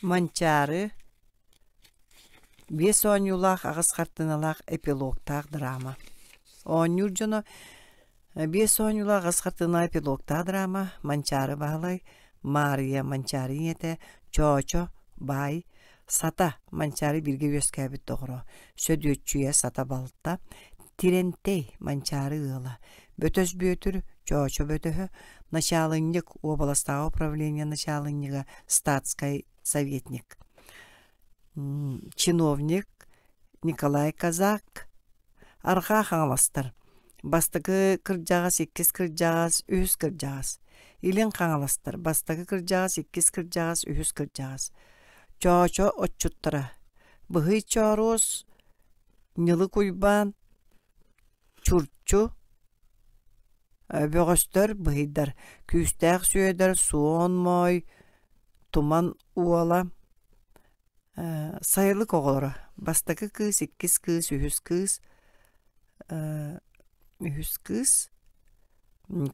Манчаары биэс оонньуулаах, аҕыс хартыыналаах эпилогтаах драма. Оонньуур дьоно биэс оонньуулаах, аҕыс хартыыналаах эпилогтаах драма Манчаары Баһылай, Маарыйа Манчаары ийэтэ, Чоочо Баай, Сата Манчаары бииргэ үөскээбит доҕоро, Сөдүөччүйэ Сата балта, Тирэнтэй Манчаары ыала, Бөтөс Бүөтүр Чоочо Бөтөһө, начаалынньык уобаластааҕы управление начаалынньыга статскай советник, чиновник Николай Казак, Арҕаа Хаҥаластар, бастакы кырдьаҕас, иккис кырдьаҕас, үһүс кырдьаҕас, Илин Хаҥаластар, бастакы кырдьаҕас, иккис кырдьаҕас, үһүс кырдьаҕас, Чоочо отчуттара, Быһый Чооруос, Ньылык Уйбаан, Чурчу, Бөҕөстөр, быһыйдар, Күүстээх Сүөдэр, Суон Моой, Туман Уола, Сайылык оҕолоро, бастакы кыыс, иккис кыыс, үһүс кыыс, үһүс кыыс,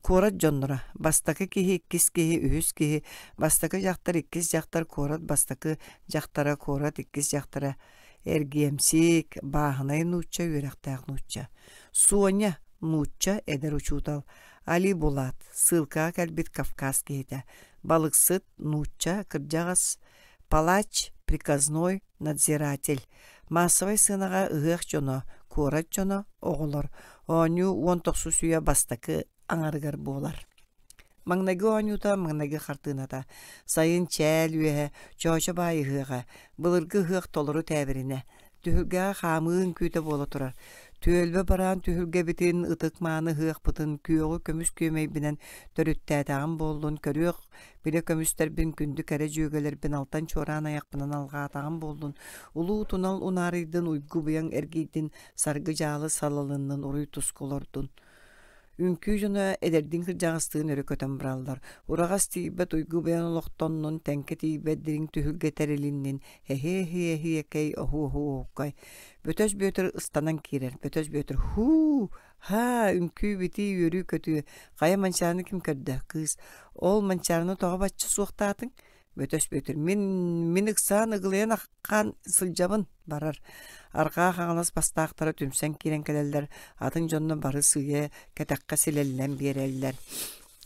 куорат дьонноро, бастакы киһи, иккис киһи, үһүс киһи, бастакы дьахтар, иккис дьахтар, куорат бастакы дьахтара, куорат иккис дьахтара, эргиэмсик, бааһынай нуучча, үөрэхтээх нуучча, Соня, нуучча, эдэр учуутал, Али Булат, сыылкаҕа кэлбит Кавказ киһитэ, балыксыт, нуучча, кырдьаҕас, палач, приказной, надзиратель, маассабай сыанаҕа ыһыах дьоно, куорат дьоно, оҕолор, оонньуу уон тохсус үйэ бастакы аҥарыгар буолар. Маҥнайгы оонньуута, маҥнайгы хартыыната, сайын чээл үөһэ, Чоочо баай ыһыаҕа, былыргы ыһыах толору тээбиринэ, түһүлгэҕэ хаамыы үҥкүүтэ буола турар. Түөлбэ бараан түһүлгэбитин, ытык-мааны ыһыахпытын күөҕү көмүс күөмэйбинэн төрүттээтэҕим буоллун, көрүөх билэ көмүстэрбин, күндү кэрэ дьүөгэлэрбин алтан чуораан айахпынан алҕаатаҕым буоллун, улуу тунал унаарыйдын, уйгу-быйаҥ эргийдин, саргы-дьаалы салалыннын, уруй-туску олордун. Үҥкүү дьоно эдэрдиин кырдьаҕастыын өрө көтөн бараллар. Ураҕас тиийбэт уйгу-быйаҥ олохтоннун, тэҥкэ тиийбэт дириҥ түһүлгэ тэрилиннин, эһиэ-эһиэ-эһиэкэй, оһуо-оһуо-оһуккай. Бөтөс Бүөтүр ыстанан киирэр. Бөтөс Бүөтүр һуу, һаа, үҥкүү-битии, үөрүү-көтүү. Хайа Манчаарыны ким көрдө? Кыыс. Ол Манчаарыны тоҕо бачча суохтаатыҥ? Бөтөс Бүөтүр мин мин ыксаан ыгылыйан аххан сылдьабын барар. Арҕаа Хаҥалас бастаахтара түмсэн киирэн кэлэллэр, атын дьонно бары сыыйа кэтэххэ силэллэн биэрэллэр.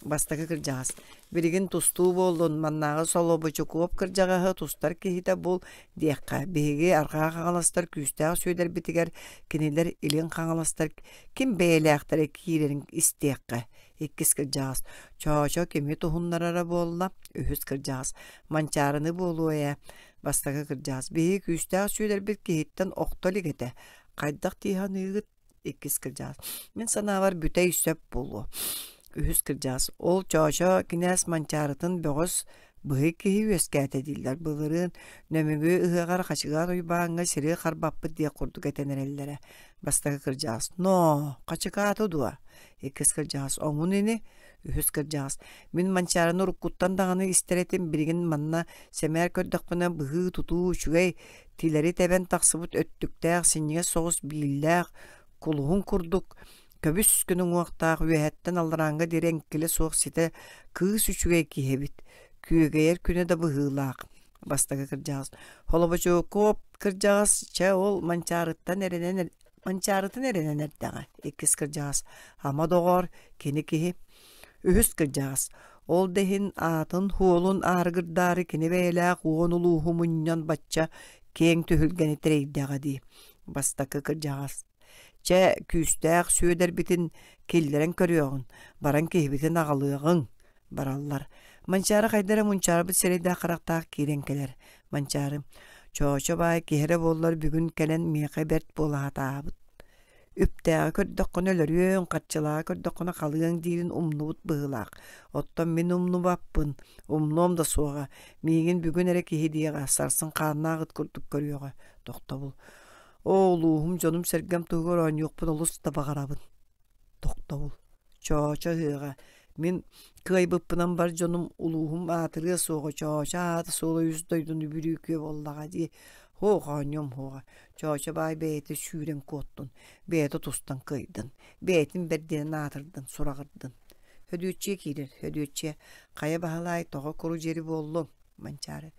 Бастакы кырдьаҕас билигин тустуу буоллун, маннааҕы Солобочукуоп кырдьаҕаһы тустар киһитэ бул диэххэ, биһиги Арҕаа Хаҥаластар күүстээх Сүөдэрбитигэр кинилэр Илин Хаҥаластар ким бэйэлээхтэрэ киирэрин истиэххэ Иккис кырдьаҕас Чоочо кими туһуннарара буолла? Үһүс кырдьаҕас Манчаарыны буолуо ээ. Бастакы кырдьаҕас Биһиги күүстээх сүөлэрбит киһиттэн охто илик этэ. Хайдах дии саныыгыт? Иккис кырдьаҕас Мин санаабар бүтэй сөп буолуо. Үһүс кырдьаҕас Ол Чоочо кинээс Манчаарытын бөҕөс быһый киһи үөскээтэ дииллэр. Былырыын Нөмүгү ыһыаҕар Хачыгаар Уйбааҥҥа сири харбаппыт диэх курдук этэн эрэллэрэ. Бастакы кырдьаҕас Ноо, хачыкааты дуо? Иккис кырдьаҕас Оҥун ини, үһүс кырдьаҕас Мин Манчаарыны уруккуттан даҕаны истэр этим, билигин манна сэмээр көрдөхпүнэ быһыы-тутуу үчүгэй, тилэри тэбэн тахсыбыт өттүктээх, синньигэс соҕус бииллээх, кулуһун курдук көбүс күн уҥуохтаах үөһэттэн алларааҥҥа диэри эҥкилэ суох ситэ кыыс үчүгэй киһи эбит, күөгэйэр күнэ да быһыылаах. Бастакы кырдьаҕас Холобочуокуоп кырдьаҕас чэ ол Манчаарыттан эрэнэн Манчаарытын эрэнэн эрдэҕэ. Иккис кырдьаҕас ама доҕоор, кини киһи. Үһүс кырдьаҕас ол да иһин аатын хуолун аарыгырдаары кини бэйэлээх уон улууһу мунньан бачча киэҥ түһүлгэни тэрэйдэҕэ дии. Бастакы кырдьаҕас чэ күүстээх Сүөдэрбитин киллэрэн көрүөҕүҥ, баран киһибитин аҕалыаҕыҥ бараллар. Манчаары хайда эрэ мунчаарбыт сирэйдээх-харахтаах киирэн кэлэр. Манчаары Чоочо баай киһи эрэ буоллар бүгүн кэлэн миэхэ бэрт буола сатаабыт. Үптээҕи көрдөххүнэ өлөрүөҥ, харчылааҕы көрдөххүнэ халыаҥ диирин умнубут быһыылаах. Оттон мин умнубаппын, умнуом да суоҕа. Миигин бүгүн эрэ киһи диэҕэ, сарсын хааннаах ыт курдук көрүөҕэ. Тохтобул. Оо, улууһум, дьонум-сэргэм туһугар оонньуохпун олус да баҕарабын. Тохтобул. Чоочо ыһыаҕа. Мин кыайбыппынан бар дьонум улууһум аатырыа суоҕа Чоочо аата суола үс дойдуну бүрүүкүө буоллаҕа дии. Һуох оонньуом һуоҕа. Чоочо баай бэйэтэ сүүрэн куоттун, бэйэтэ тустан кыайдын, бэйэтин бэрдинэн аатырдын, сураҕырдын. Һөдүөччүйэ киирэр, Һөдүөччүйэ, хайа Баһылаай, тоҕо куру дьиэри буоллуҥ? Манчаары.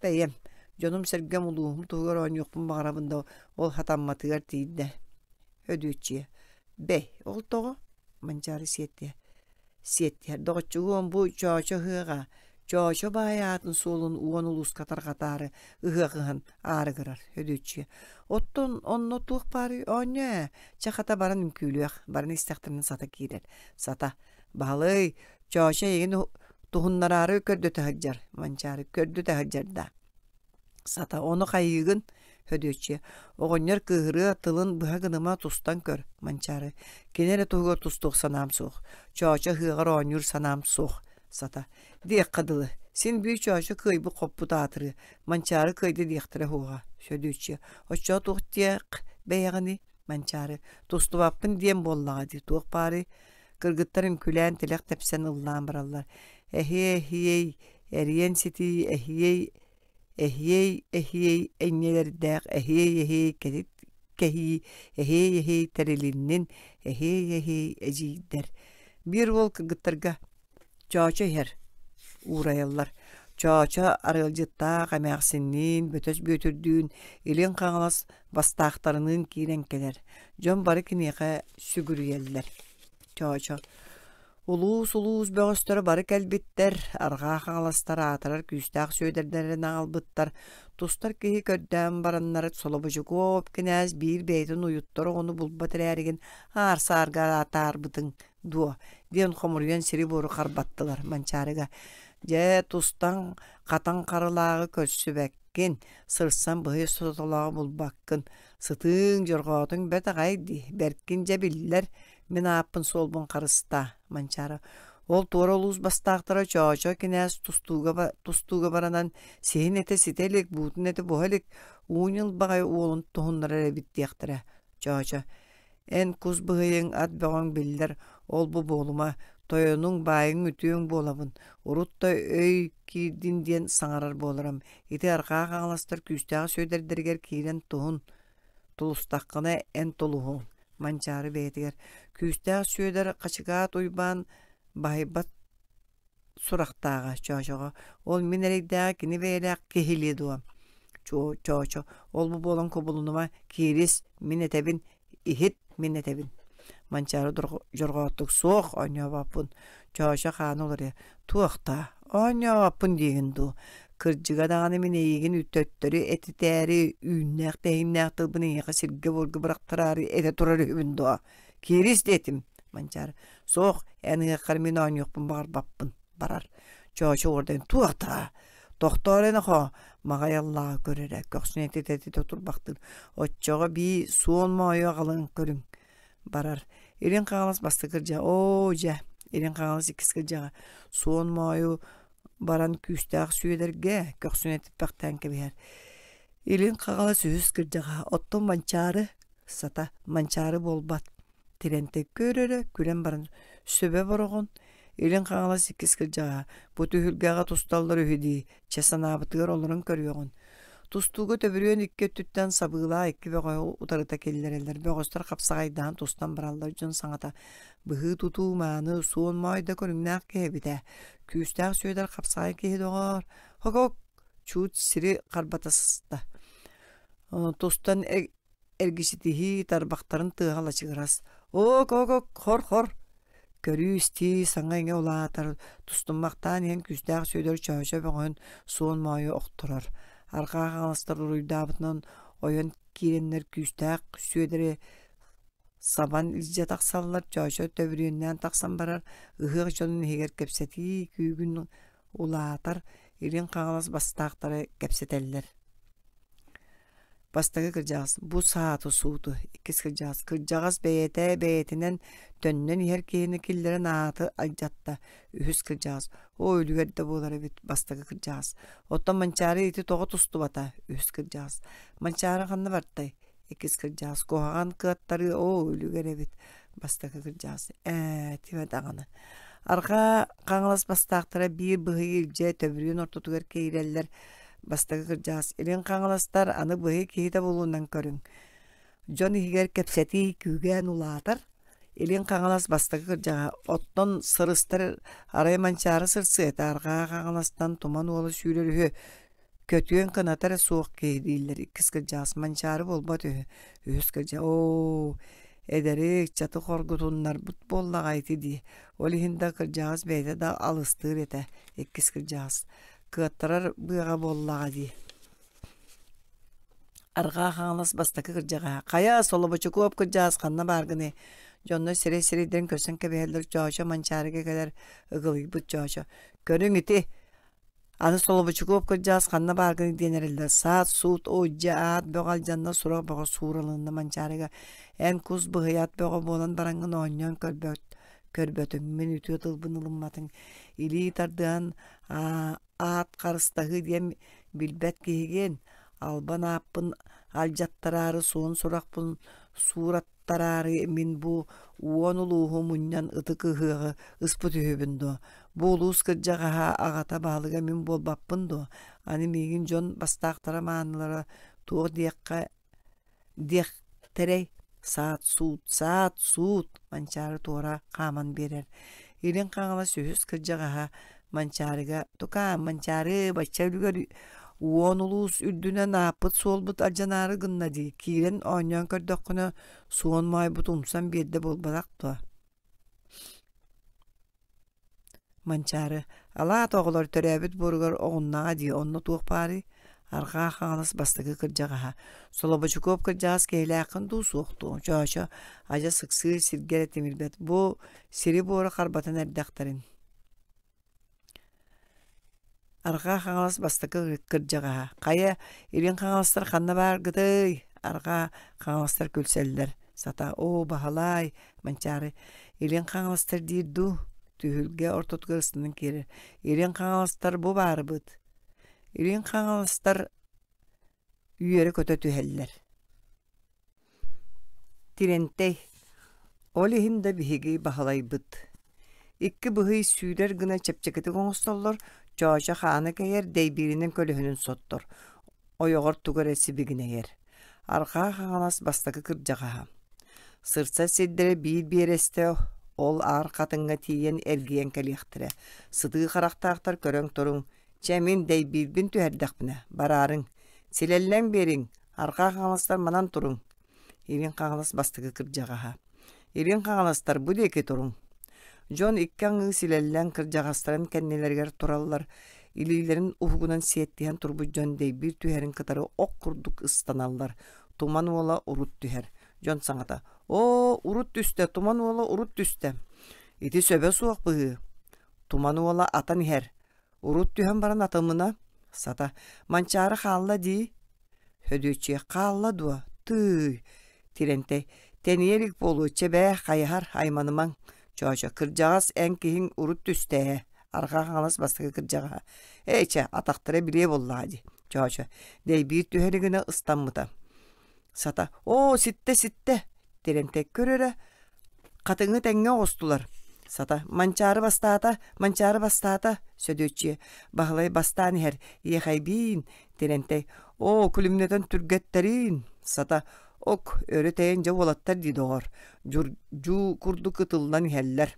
Бэйэм, дьонум-сэргэм улууһум туһугар оонньуохпун баҕарабын да, ол хатамматыгар тиийдэ. Өдүөччүйэ: Бэй, ол тоҕо? Манчаары сиэттиһэ. Сиэттиһэр доҕоччугуом бу Чоочо ыһыаҕа, Чоочо баай аатын суолун уон улууска тарҕатаары ыһыах ыһан аарыгырар Өдүөччүйэ. Оттон онно туох баарый оонньоо ээ, чэ хата баран үҥкүүлүөх, баран истэхтэринэ сата киирэр. Сата, Баһылай, Чоочо эйигин туһуннараары көрдөтө сылдьар, Манчаары көрдөтө сылдьар да. Сата, ону хайыыгын? Хөдүөччүйэ, оҕонньор кыыһырыа тылын быһа гыныма тустан көр, Манчаары. Кини эрэ туһугар тустуох санаам суох. Чоочо ыһыаҕар оонньуур санаам суох. Сата, диэххэ дылы, син биир Чоочо кыайбыт-хоппут аатырыа, Манчаары кыайда диэхтэрэ суоҕа. Сөдүөччүйэ, оччоҕо туох диэх бэйэҕиний? Манчаары, тустубаппын диэн буоллаҕа дии, туох баарый? Кыргыттар үҥкүүлээн тилэх тэпсэн ыллаан бараллар. Эһиэй, эриэн ситии, эһиэй, эһиэй, эһиэй, энньэлэрдээх, эһиэй, эһиэй, кэтит кэһии, эһиэй, эһиэй, тэрилиннин, эһиэй, эһиэй, эдьиийдэр. Биир уол кыргыттарга Чоочо иһэр, уурайаллар. Чоочо арыалдьыттаах эмээхсинниин, Бөтөс Бүөтүрдүүн, Илин Хаҥалас бастаахтарыныын киирэн кэлэр. Дьон бары киниэхэ сүгүрүйэллэр. Чоочо Улуус-улуус бөҕөстөрө бары кэлбиттэр, арҕаа хаҥаластар аатырар күүстээх сүөдэрдэрин аҕалбыттар, тустар киһи көрдөөн бараннар Солобучукуоп кинээс биир бэйэтин уйуттар оҕону булбат эрээригин аар-саарга атаарбытыҥ дуо диэн хомуруйан сири-буору харбаттылар Манчаарыга дьэ тустан хатан харылааҕы көрсүбэккин сырсан быһый сотолооҕу булбаккын сытыыҥ дьорҕоотуҥ бэрт аҕай дии бэркин дьэ биллэр мин ааппын суолбун харыстаа Манчаары ол туора улуус бастаахтара Чоочо кинээс тустууга, тустууга баранан сиһин этэ ситэ илик буутун этэ буһа илик уу ньылбаҕай уолун туһуннарар эбит диэхтэрэ Чоочо Эн кус быһыйыҥ, ат бөҕөҥ биллэр, ол-бу буолума, тойонуҥ, баайыҥ үтүөҥ буолабын, урут да өй киирдин диэн саҥарар буоларым. Ити арҕаа хаҥаластар күүстээх сүөдэрдэригэр киирэн туһун, тулустаххына эн тулуһуоҥ. Манчаары бэйэтигэр күүстээх Сүөдэр Хачыкаат Уйбаан баһыйбат сурахтааҕа Чоочоҕо ол мин эрэйдээҕи кини бэйэлээх киһилиэ дуо Чоочо ол-бу буолан кубулунума киирис мин этэбин иһит мин этэбин Манчаары дьорҕооттук суох оонньообоппун Чоочо хаана уларыйа туох даа оонньообоппун диигин дуу кырдьыга даҕаны мин эйигин төттөрү этитээри үүннээх-тэһииннээх тылбын эйиэхэ сиргэ-буорга бырахтараары этэ турар үһүбүн дуо киирис диэтим Манчаары Суох, эн ыһыаххар мин оонньуохпун баҕарбаппын, барар. Чоочо уордайан туох даа? Тохтоор эн охоо, маҕай аллааҕы көр эрэ, көхсүн этитэ-этитэ турбахтыыр. Оччоҕо бии суон моойу аҕалан көрүҥ. Барар. Илин Хаҥалас бастакы кырдьаҕа, оо дьэ, Илин Хаҥалас иккис кырдьаҕа, суон моойу баран күүстээх Сүөдэргэ көхсүн этиппэхтээн кэбиһэр. Илин Хаҥалас үһүс кырдьаҕа, оттон Манчаары сата, Манчаары буолбат. Тирэнтэй көрөрө, күлэн баран «Сөбө бороҕон, Илин Хаҥалас иккис кырдьаҕаһа, бу түһүлгэҕэ тусталлар үһү дии, чэ санаабытыгар олорон көрүөҕүн». Тустууга төбүрүөн икки өттүттэн сабыылаах икки бөҕөһү утарыта киллэрэллэр. Бөҕөстөр хапсаҕайдаһан тустан бараллар дьон саҥата «Быһыы-тутуу мааны, суон моой да көрүҥнээх киһи эбит ээ, Күүстээх Сүөдэр хапсаҕай киһи доҕоор, хокок!» чуут сири харбата сыста. Тустан эргичитиһии тарбахтарын тыаһа лачыгырас «Ок-ок-ок, хор-хор!» Көрүү-истии, саҥа-иҥэ улаатар, тустуммахтаан иһэн күүстээх Сүөдэр чөөчө бөҕөһүн суон моойу охторор. Арҕаа хаҥаластар уруйдаабытынан ойон киирэннэр күүстээх Сүөдэри сабан илдьэ тахсаллар, Чөөчө төбүрүөннээн тахсан барар, ыһыах дьонун иһигэр кэпсэтии күүгүн улаатар, Илин Хаҥалас бастаахтара кэпсэтэллэр Бастакы кырдьаҕас бу сааты-сууту, иккис кырдьаҕас кырдьаҕас бэйэтэ бэйэтинэн төннөн иһэр киһини киллэрэн ааты алдьатта, үһүс кырдьаҕас оо үлүгэр да буолар эбит бастакы кырдьаҕас оттон Манчаары ити тоҕо тустубата үһүс кырдьаҕас Манчаары ханна бартай иккис кырдьаҕас куһаҕан кыаттарыы оо үлүгэр эбит бастакы кырдьаҕас ээ тимэ даҕаны арҕаа Хаҥалас бастаахтара биир быһый илдьэ төбүрүөн ортотугар киирэллэр Бастакы кырдьаҕас Илин Хаҥаластар аны быһый киһитэ буолуонан көрүҥ. Дьон иһигэр кэпсэтии күүгээн улаатар. Илин Хаҥалас бастакы кырдьаҕаһа оттон сырыстар арай Манчаары сырсыата арҕаа Хаҥаластан туман уола сүүрэр үһү. Көтүөн кыната эрэ суох киһи дииллэр иккис кырдьаҕас Манчаары буолбат үһү. Үһүс кырдьаҕас оо, эдэри ыччаты хоргутуннарбыт буоллаҕа ити дии. Ол иһин да кырдьаҕас бэйэтэ да алыстыыр этэ иккис кырдьаҕас. Кыаттарар быаҕа буоллаҕа дии. Арҕаа Хаҥалас бастакы кырдьаҕаһа «Хайа, Солобочукуоп кырдьаҕас ханна бааргыный?» Дьоннор сирэй-сирэйдэрин көрсөн кэбиһэллэр Чоочо Манчаарыга кэлэр ыгылыйбыт Чоочо «Көрүҥ ити, аны Солобочукуоп кырдьаҕас ханна бааргыный диэн эрэллэр саат-суут оо-дьэ аат бөҕө алдьанна сурах бөҕө сууралынна Манчаарыга эн кус быһыйаат бөҕө буолан бараҥҥын оонньоон көрбөт көрбөтүҥ мин үтүө тылбын ылымматыҥ илии тардыһан аат харыстаһыы диэн билбэт киһигин, албан ааппын алдьаттараары суон сурахпын суураттараары мин бу уон улууһу мунньан ытык ыһыаҕы ыспыт үһүбүн дуо? Бу улуус кырдьаҕаһа аҕата баһылыга мин буолбаппын дуо? Аны миигин дьон бастаахтара маанылара туох диэххэ диэхтэрэй саат-суут, саат-суут Манчаары туора хааман биэрэр. Илин Хаҥалас үһүс кырдьаҕаһа Манчаарыга «Тукаам, Манчаары, бачча үлүгэр уон улуус үрдүнэн ааппыт суолбут алдьанаары гынна дии, киирэн оонньоон көрдөххүнэ суон моойбут умсан биэрдэ буолбатах дуо?» Манчаары «Алаат оҕолор төрөөбүт буоругар оҕуннаҕа дии, онно туох баарый?» Арҕаа Хаҥалас бастакы кырдьаҕаһа «Солобочукуоп кырдьаҕас киһилээххин дуу, суох дуу?» Чоочо адьас ыксыыр сиргэ эрэ тимирбэт, бу сири-буору харбатан эрдэхтэрин Арҕаа Хаҥалас бастакы кырдьаҕаһа «Хайа, илин хаҥаластар ханна бааргытый?» Арҕаа Хаҥаластар күлсэллэр Сата «Оо, Баһылаай, Манчаары, илин хаҥаластар диир дуу?» Түһүлгэ ортотугар ыстанан киирэр «Илин хаҥаластар бу баарбыт». Илин хаҥаластар үөрэ-көтө түһэллэр Тирэнтэй Ол иһин да биһиги Баһылайбыт Икки быһый сүүрэр гына чэпчэкитик оҥостоллор, Чоочо хаана кэйэр, дэйбииринэн көлөһүнүн соттор, ойоҕор тугу эрэ сибигинэйэр. Арҕаа Хаҥалас бастакы кырдьаҕаһа. Сырсар сирдэрэ биир биэрэстэ ол аар хатыҥҥа тиийэн эргийэн кэлиэхтэрэ. Сытыы харахтаахтар көрөн туруҥ, чэ мин дэйбиирбин түһэрдэхпинэ, бараарыҥ. Силэллэн биэриҥ, Арҕаа Хаҥаластар манан туруҥ. Илин Хаҥалас бастакы кырдьаҕаһа. Илин Хаҥаластар бу диэки туруҥ. Дьон икки аҥыы силэллэн кырдьаҕастарын кэннилэригэр тураллар, илиилэрин уһугунан сиэттиһэн турбут дьон дэйбиир түһэрин кытары ох курдук ыстаналлар. Туман уола урут түһэр. Дьон саҥата: «Оо, урут түстэ, Туман уола урут түстэ!» Ити сөбө суох быһыы. Туман уола атан иһэр. Урут түһэн баран атымына, сата, Манчаары хаалла дии. Һөдүөччүйэ хаалла дуо? Тыый! Тирэнтэй, тэнийэ илик буолуо, чэ бээ, хайаһар, айманымаҥ. Чоочо, кырдьаҕас эн киһиҥ урут түстэ ээ. Арҕаа Хаҥалас бастакы кырдьаҕаһа. Ээ чэ, атахтара билиэ буоллаҕа дии. Чоочо, дэйбиир түһэ илигинэ ыстаммыта. Сата, оо, ситтэ, ситтэ, Тэрэнтэй көр эрэ, хатыҥы тэҥҥэ оҕустулар. Сата, Манчаары бастаата, Манчаары бастаата, Сөдүөччүйэ, Баһылай бастаан иһэр, иэхэйбиин, Тэрэнтэй, оо, күлүмнэтэн түргэттэриин, Сата, ок, өрө тэйэн дьэ уолаттар дии доҕор, дьурдьуу курдук ытыллан иһэллэр.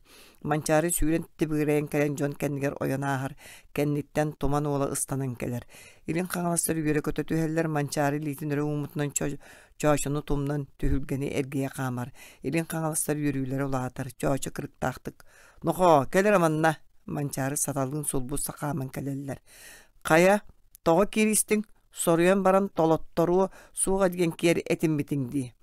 Манчаары сүүрэн тибигирэйэн кэлэн дьон кэннигэр ойон ааһар, кэнниттэн туман уола ыстанан кэлэр. Илин хаҥаластар үөрэ-көтө түһэллэр, Манчаары илиитин өрө ууммутунан Чоочону тумнан түһүлгэни эргийэ хаамар, илин хаҥаластар үөрүүлэрэ улаатар, Чоочо кырыктаахтык «Нохоо, кэл эрэ манна!» Манчаары саталыын сулбу хааман кэлэллэр. «Хайа, тоҕо кииристиҥ? Соруйан баран толотторуо суоҕа диэн киэр этиммитиҥ дии»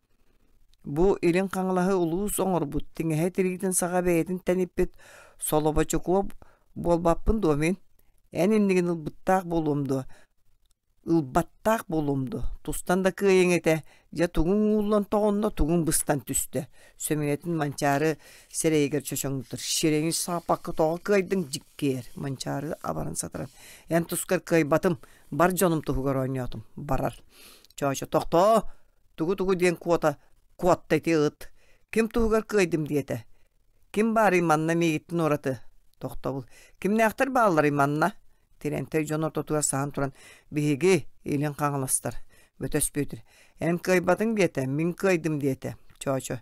Бу Илин Хаҥалаһы улуус оҥорбут, тиҥэһэ тириитин саҕа бэйэтин тэниппит Солобочукуоп буолбаппын дуо мин? Эн иннигин ылбыттаах буолуом дуо? Ылбаттаах буолуом дуо, тустан да кыайыаҥ этэ, дьэ тугуҥ ууллан тоҕунна, тугуҥ быстан түстэ. Сөмүйэтин Манчаары сирэйигэр чочоҥнотор, сирэйин сааппакка тоҕо кыайдыҥ дьиккиэр, Манчаары абаран сатаран, эн тускар кыайбатым, бар дьонум туһугар оонньоотум, барар. Чоочо тохтоо, тугу-тугу диэн куота, куотта ити ыт, ким туһугар кыайдым диэтэ, ким баарый манна миигиттэн ураты, тохтобул, кимнээхтэр баалларый манна Тирэнтэй дьон ортотугар саһан туран «Биһиги, илин хаҥаластар, Бөтөс Бүөтүр, эн кыайбатыҥ диэтэ, мин кыайдым диэтэ, Чоочо.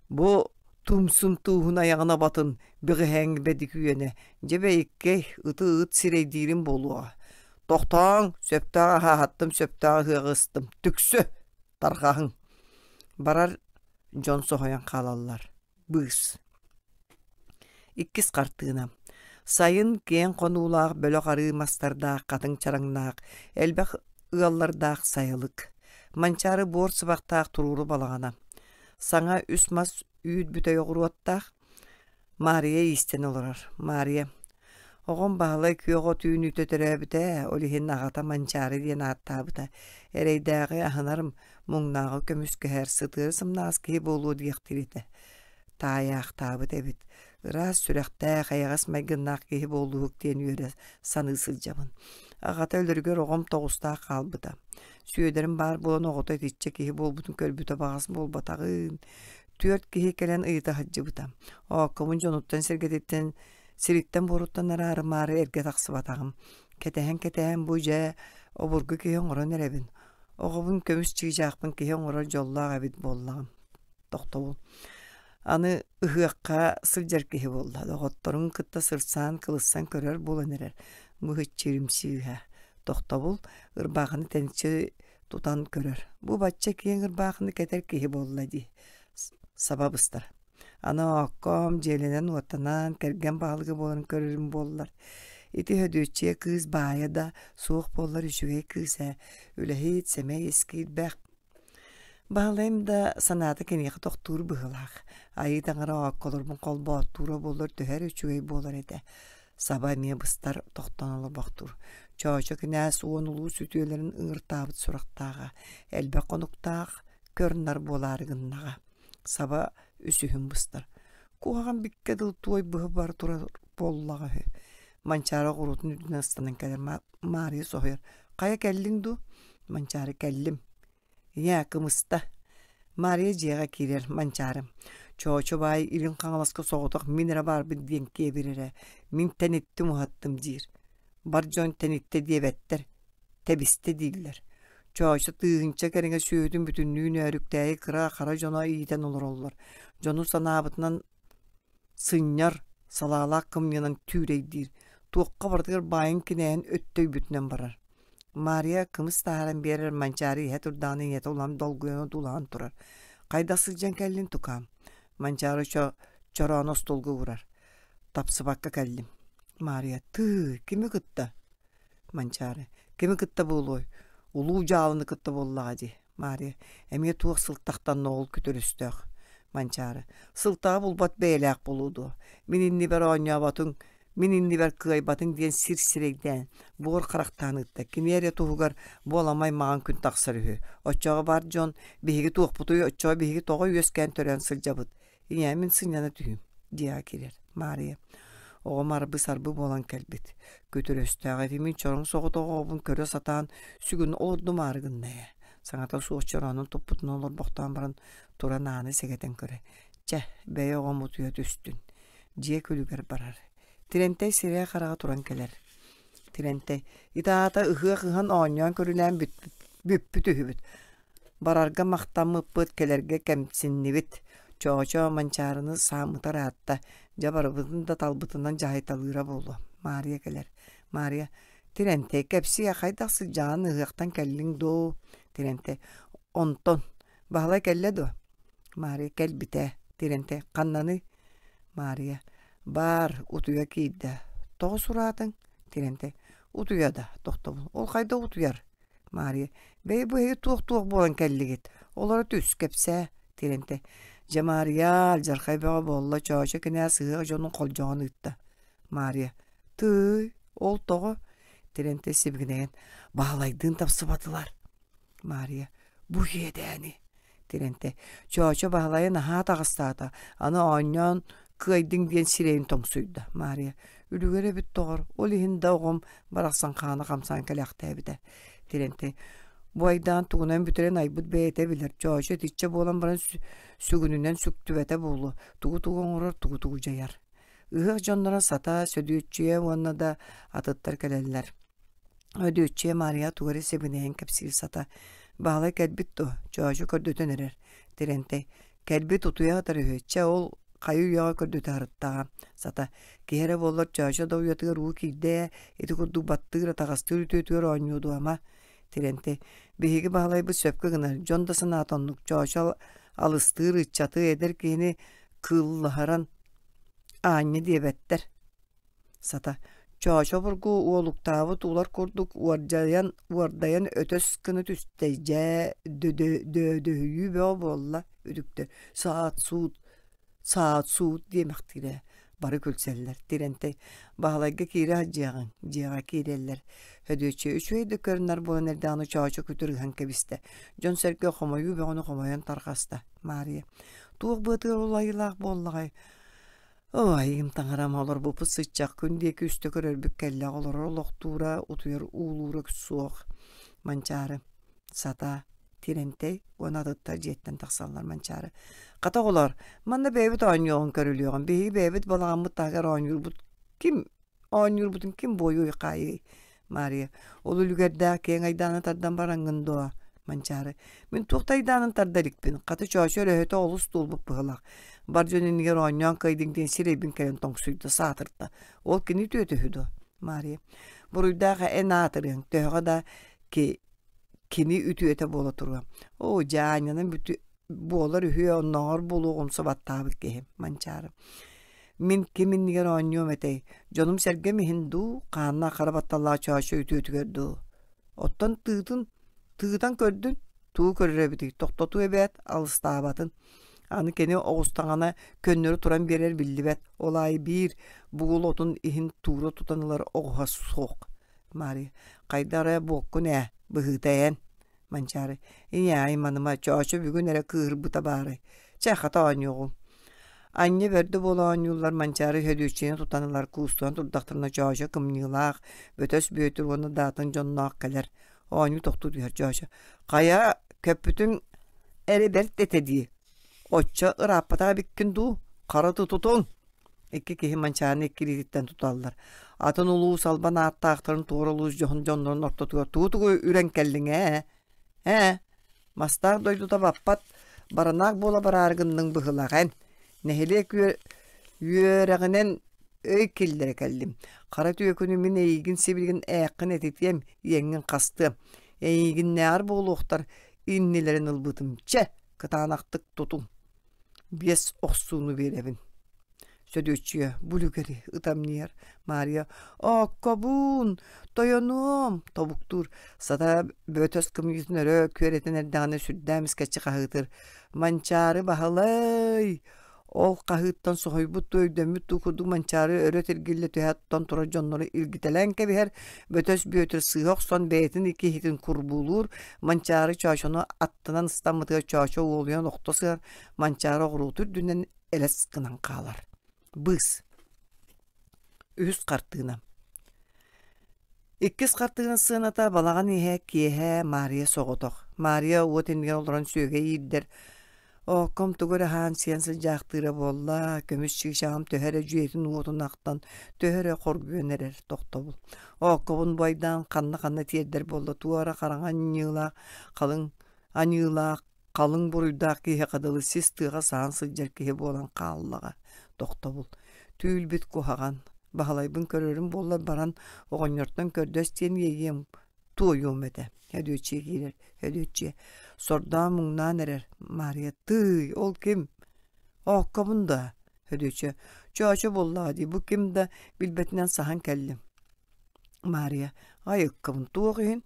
Бу тумсун тууһун айаҕын абатын бэҕэһээҥҥи бэдик үөнэ, дьэ бэйиккэй, ыты ыт сирэйдиирим буолуоҕа. Тохтооҥ, сөптөөх аһы аһаттым, сөптөөх ыһыаҕы ыстым. Түксү! Тарҕаһыҥ! Барар дьон соһуйан хаалаллар. Быыс. Иккис хартыына. Сайын киэҥ хонуулаах бөлөх арыы мастардаах хатыҥ чараҥнаах, элбэх ыаллардаах сайылык. Манчаары буор сыбахтаах туруору балаҕана. Саҥа үс мас үүт бүтэй оҕуруоттаах, Маарыйа иистэн олорор. Маарыйа: «Оҕом Баһылай күөх от үүнүүтэ төрөөбүтэ ээ, ол иһин аҕата Манчаары диэн ааттаабыта. Эрэйдээҕи аһынарым, муҥнааҕы көмүскэһэр, сытыары сымнаҕас киһи буолуо диэхтиир этэ. Таайаахтаабыт эбит. Ыраас сүрэхтээх, эйэҕэс майгыннаах киһи буоллуһук диэн үөрэ саныы сылдьабын. Аҕата өлөрүгэр оҕом тоҕустаах хаалбыта. Сүөдэрим баар буолан оҕото итиччэ киһи буолбутун көрбүтэ баҕас буолбатаҕын. Түөрт киһи кэлэн ыйыта сылдьыбыта. Ооккобун дьонуттан-сэргэтиттэн, сириттэн-буоруттан араарымаары эргэ тахсыбатаҕым. Кэтэһэн-кэтэһэн бу дьэ обургу киһи оҥорон эрэбин. Оҕобун көмүс чыычаахпын киһи оҥорор дьоллоох эбит буоллаҕым. Тохтобул. Аны ыһыахха сылдьар киһи буолла. Доҕотторун кытта сырсаан, кылыссан көрөр буолан эрэр. Быһыччыырым сыыһа. Тохтобул. Ырбаахыны тэниччи тутан көрөр. Бу бачча киэҥ ырбаахыны кэтэр киһи буолла дии. Саба быстар. Аны оокком дьиэлэнэн-уоттанан кэргэн баһылыга буолан көрөрүм буоллар. Ити Хөдүөччүйэ кыыс баайа да суох буоллар үчүгэй кыыс ээ. Үлэһит, сэмэй ис киирбэх. Баһылайым да санаата киниэхэ тохтуур быһыылаах. Айыы таҥара оокколорбун холбооттуура буоллар төһө эрэ үчүгэй буолар этэ. Саба эмиэ быстар тохтон олорбохтуур. Чоочо кинээс уон улуус үтүөлэрин ыҥыртаабыт сурахтааҕа, элбэх хонуктаах көр-нар буолаары гыннаҕа. Саба үсүһүн быстар. Куһаҕан биккэ дылы туой быһа бара турар буоллаҕа үһү. Манчаары оҕуруотун үрдүнэн ыстанан кэлэр Маарыйа соһуйар. Хайа кэллиҥ дуу? Манчаары кэллим. Ийээ, кымыста. Маарыйа дьиэҕэ киирэр, Манчаары. Чоочо баай Илин Хаҥаласка соҕотох мин эрэ баарбын диэн киэбирэрэ. Мин тэниттим уһаттым диир. Бар дьон тэниттэ диэбэттэр, тэбистэ дииллэр. Чоочо тыһыынча кэриҥэ сүөһүтүн бүтүннүү нөөрүктээйи кыра хара дьоно иитэн олороллор. Дьону санаабытынан сынньар, салаалаах кымньынан түүрэйдиир, туохха барытыгар баайын кинээһин өттөйбүтүнэн барар. Маарыйа кымыс таһааран биэрэр Манчаары иһэ турдаҕына ийэтэ улам долгуйан одуулаһан турар. Хайдах сылдьан кэллин тукаам? Манчаары чороону остуолга уурар. Тапсыбакка кэллим. Маарыйа тыы, кими кытта? Манчаары кими кытта буолуой? Улуу дьаалыны кытта буоллаҕа дии. Маарыйа эмиэ туох сылтахтанна ол күтүр өстөөх? Манчаары сылтаҕы булбат бэйэлээх буолуо дуо? Мин иннибэр оонньооботуҥ, мин иннибэр кыайбатыҥ диэн сир сирэйдээн, буор харахтаан ыытта. Кини эрэ туһугар буоламай маҕан күн тахсар үһү. Оччоҕо бар дьон биһиги туохпутуй, оччоҕо биһиги тоҕо үөскээн төрөөн сылдьабыт? Ийээ, мин сынньана түһүүм, дьиэҕэ киирэр. Маарыйа оҕом арбы-сарбы буолан кэлбит. Күтүр өстөөх ити мин чороҥ соҕотох оҕобун көрө сатаан сүгүн олордумаары гынна ээ. Саҥата суох чороонун туппутунан олорбохтоон баран туран ааны сэгэтэн көрө. Чэ, бэйэ оҕом утуйа түстүн. Дьиэ күлүгэр барар. Тирэнтэй сирэйэ-хараҕа туран кэлэр. Тирэнтэй, ити аата ыһыах ыһан оонньоон көрүлээн бүппүт үһүбүт. Барарга махтаммыппыт, кэлэргэ кэмсиннибит. Чоочо Манчаарыны сааммыта ыраатта, дьэ барыбытын да талбытынан дьаһайталыыра буолуо. Маарыйа кэлэр. Маарыйа, Тирэнтэй, кэпсиэ, хайдах сылдьаҕын ыһыахтан кэллиҥ дуу? Тирэнтэй, онтон, Баһылай кэллэ дуо? Маарыйа кэлбитэ. Тирэнтэй, ханнаный? Маарыйа, баар, утуйа киирдэ. Тоҕо сураатыҥ? Тирэнтэй, утуйа да, тохтобул. Ол хайдах утуйар? Маарыйа, бэйи бу эһиги туох-туох буолан кэллигит? Олоро түс, кэпсээ, Тирэнтэй. Дьэ, Маарыйа, алдьархай бөҕө буолла, Чоочо кинээс ыһыах дьонун холдьоҕон ыытта. Маарыйа, тыый, ол тоҕо? Тирэнтэй сибигинэйэн, Баһылайдыын тапсыбатылар. Маарыйа, бу иэдээни Тирэнтэй Чоочо Баһылайы наһаа таҕыстаата, аны оонньоон кыайдыҥ диэн сирэйин тоҥсуйда. Маарыйа үлүгэр эбит доҕор, ол иһин да оҕом барахсан хаана хамсаан кэлээхтээбитэ. Тирэнтэй бу айдаан тугунан бүтэрин айбыт бэйэтэ билэр. Чоочо итиччэ буолан баран сүгүнүнэн сүктүбэтэ буолуо, тугу-тугу оҥорор, тугу-тугу дьайар. Ыһыах дьонноро Сата, Сөдүөччүйэ уонна да атыттар кэлэллэр. Өдүөччүйэ Маарыйа тугу эрэ сибигинэйэн кэпсиир сата. Баһылай кэлбит дуо? Чоочо көрдөтөн эрэр. Тэрэнтэй. Кэлбит утуйа сытар үһү. Чэ ол. хайы-үйэҕэ көрдөтө сырыттаҕа. Сата, киһи эрэ буоллар Чөөчө да уйатыгар уу киирдэ ээ, ити курдук баттыыр, атаҕастыыр үтүөтүгэр оонньуо дуо ама? Тирэнтэй, биһиги Баһылайбыт сөпкө гынар, дьон да санаата оннук, Чоочо алыстыыр ыччаты, эдэр киһини кыыллаһаран аанньа диэбэттэр. Сата, Чоочо обургу уолуктаабыт улар курдук уордайан, уордайан өтөс гына түстэ, дьээ, дөдөһүйүү бөҕө буолла үтүктэр, саат-суут, саат-суут диэмэхтиирэ. Бары күлсэллэр. Тирэнтэй, Баһылайга киирэ сылдьыаҕыҥ, дьиэҕэ киирэллэр. Һөдүөччүйэ үчүгэй да көрүнэр буолан эрдэҕинэ Чоочо күтүр ыһан кэбистэ. Дьон-сэргэ хомойуу бөҕөнү хомойон тарҕаста. Маарыйа, туох быатыгар ол айылаах буоллаҕай? Оо, айыым таҥарам олорбуппут сыччах күн диэки үстэ көрөрбүт кэллэҕэ олорор олохтуура, утуйар уулуура суох. Манчаары, сатаа, Тирэнтэй уонна атыттар дьиэттэн тахсаллар Манчаары. Хата оҕолоор, манна бэйэбит оонньуоҕун көрүлүөҕүн, биһиги бэйэбит балаҕаммыт таһыгар оонньуурбут ким оонньуурбутун ким буойуой хаайыай Маарыйа, ол үлүгэрдээх киэҥ айдааны тардан бараҥҥын дуо? Манчаары, мин туох да айдаанын тарда иликпин, хата Чоочо өрөһөтө олус туолбут быһыылаах. Бар дьон иннигэр оонньоон кыайдыҥ диэн сирэйбин кэлэн тоҥсуйда, саатырта. Ол кини үтүөтэ үһү дуо? Маарыйа, буруйдаах эн аатырыаҥ, төһөҕө да ки кини үтүөтэ буола туруо. Оо, дьаанньанан бүтү буолар үһүө, оннооҕор буолуоҕум сабаттаабыт киһи, Манчаары. Мин ким иннигэр оонньуом этэй? Дьонум-сэргэм иһин дуу, хааннаах хара батталлаах чоочо үтүөтүгэр дуу? Оттон тыытын, тыытан көрдүн, тугу көрөр эбитий, тохтотуу эбээт, алыстаабатын. Аны кини оҕустаҕына көннөрү туран биэрэр биллибэт, ол аайы биир бугул отун иһин туура тутан ылар оҕуһа суох. Маарыйа, хайда эрэ буоккун ээ, быһыыта эн. Манчаары, ийээ айманыма, Чоочо бүгүн эрэ кыыһырбыта баарай. Чэ, хата оонньуоҕуҥ. Анньа бөрдө буола оонньууллар Манчаары Һөдүөччүйэни тутан ылар куустуһан турдахтарына Чоочо кымньыылаах, Бөтөс Бүөтүр уонна даатын дьонноох кэлэр. Оонньуу тохтуу түһэр Чоочо. Хайа, көппүтүҥ эрэ бэрт этэ дии. Оччо ырааппатах эбиккин дуу? Хара тутутуҥ! Икки киһи Манчааны икки илиититтэн туталлар. Атын улуус албан ааттаахтарын туора улуус дьоһун дьоннорун ортотугар тугу-тугу үрэн кэллиҥ ээ? Ээ, мастаах дойдута баппат, баранаах буола бараары гынныҥ быһыылаах эн. Нэһилиэк үөрэҕинэн өй киллэрэ кэллим. Хара түөкүнү мин эйигин сибилигин ээххин этитиэм, иэҥҥин хастыам. Эйигиннээҕэр буолуохтар иннилэрин ылбытым. Чэ, кытаанахтык тутуҥ. Биэс охсууну биэрэбин. Сөдүөччүйэ бу үлүгэри ытамньыйар. Маарыйа «Ооккобуун, тойонуом!» тобуктуур. Сата бөтөс кымньыытын өрө күөрэтэн эрдэҕинэ сүрдээх эмискэччи хаһыытыр: «Манчаары Баһылай!» Ол хаһыыттан соһуйбут дуу, өйдөммүт дуу курдук Манчаары өрө тиргиллэ түһээт тутан турар дьоннору илгитэлээн кэбиһэр, Бөтөс Бүөтүр сыыһа охсон бэйэтин икки иһитин курбуулуур, Манчаары Чоочону аттынан ыстаммытыгар Чоочо уолуйан охто сыһар, Манчаары оҕуруоту үрдүнэн элэс гынан хаалар. Быыс. Үһүс хартыына. Иккис хартыына сыаната балаҕан иһэ киэһэ Маарыйа соҕотох. Маарыйа уот иннигэр олорон сүөгэй иирдэр. Оокком тугу эрэ аһаан-сиэн сылдьаахтыыра буолла, көмүс чыычааҕым төһө эрэ дьүөтүн-уотун ахтан, төһө эрэ хоргуйан эрэр тохтобул. Ооккобун буайдаан ханна-ханна тиэрдэр буолла, туора хараҥа анньыылаах, халыҥ аньыылаах, халыҥ буруйдаах киһиэхэ дылы сис тыаҕа саһан сылдьар киһи буолан хааллаҕа. Тохтобул. Түүл-бит куһаҕан. Баһылайбын көрөрүм буоллар баран оҕонньортон көрдөс диэн иэйиэм туойуом этэ. Һөдүөччүйэ киирэр. Һөдүөччүйэ. Сордоон-муҥнаан эрэр. Маарыйа тыый, ол ким? Ооккобун да? Һөдүөччүйэ. Чоочо буоллаҕа дии, бу ким да билбэтинэн саһан кэллим. Маарыйа, айыккабын туох иһин?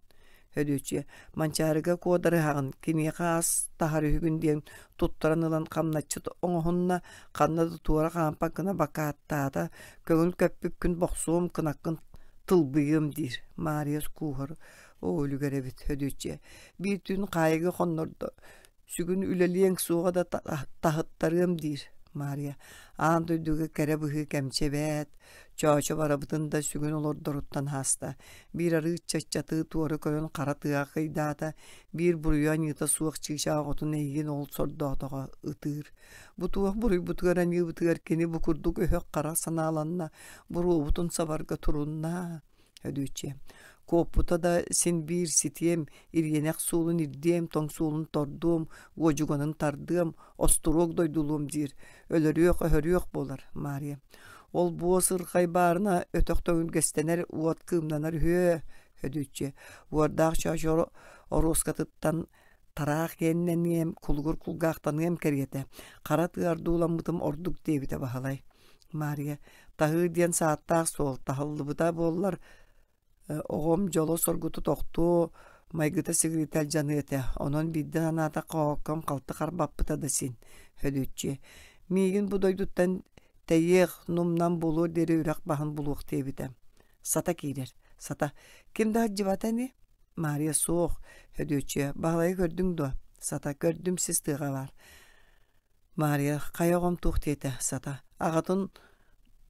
Һөдүөччүйэ, Манчаарыга куодарыһаҕын, киниэхэ ас таһар үһүгүн диэн туттаран ылан хамначчыт оҥоһунна, ханна да туора хаампат гына бакааттаата, көҥүл көппүккүн бохсуом, кынаккын тылбыйыам диир. Маарыйа кууһар, оо үлүгэр эбит Һөдүөччүйэ, биир түүн хаайыга хоннордо, Сүгүн үлэлиэҥ суоҕа да таһыттарыам диир Маарыйа. Аан дойдуга кэрэ быһыы кэмчи эбээт, Чоочо барабытын да сүгүн олордоруттан ааста. Биир арыычча ыччаты туора көрөн хара тыаҕа кыйдаата, биир буруйа-аньыыта суох чыычаах оҕотун эйигин ол сордоотоҕо ытыыр. Бу туох буруйбутугар-аньыыбытыгар кини бу курдук өһөх хара санааланна, буруобутун сабарга турунна. Өдүүччү. Куоппута да син биир ситиэм, ириэнэх суолун ирдиэм, тоҥ суолун тордуом, уодьуганын тардыам, остуруок дойдулуом диир. Өлөрүөх-өһөрүөх буолар, Маарыйа. Ол буо сырхай баарына өтөх төҥүргэстэнэр, уот кыымнанар үһүө, Хөдүччү. Уордаах чоочо оруоскатыттан тараах иэннэниэм, кулугур кулгаахтаныам кэриэтэ. Хара тыа ордууламмытым ордук диэбитэ Баһылай. Маарыйа, таһыы диэн сааттаах суол, таһыллыбыта буоллар, оҕом дьоло-соргута тохтуо, майгыта-сигилитэ алдьаныа этэ. Онон биирдэ санаатахха оһоххом халты харбаппыта да син, Хөдүччү. Миигин бу дойдуттан тэйиэх, нумнан буолуор диэри үрэх баһын булуох диэбитэ. Сата киирэр. Сата. Ким да сылдьыбата ини? Маарыйа суох. Хөдүөччүйэ, Баһылайы көрдүҥ дуо? Сата, көрдүм сис тыаҕа баар. Маарыйа, хайа оҕом туох диэтэ? Сата, аҕатын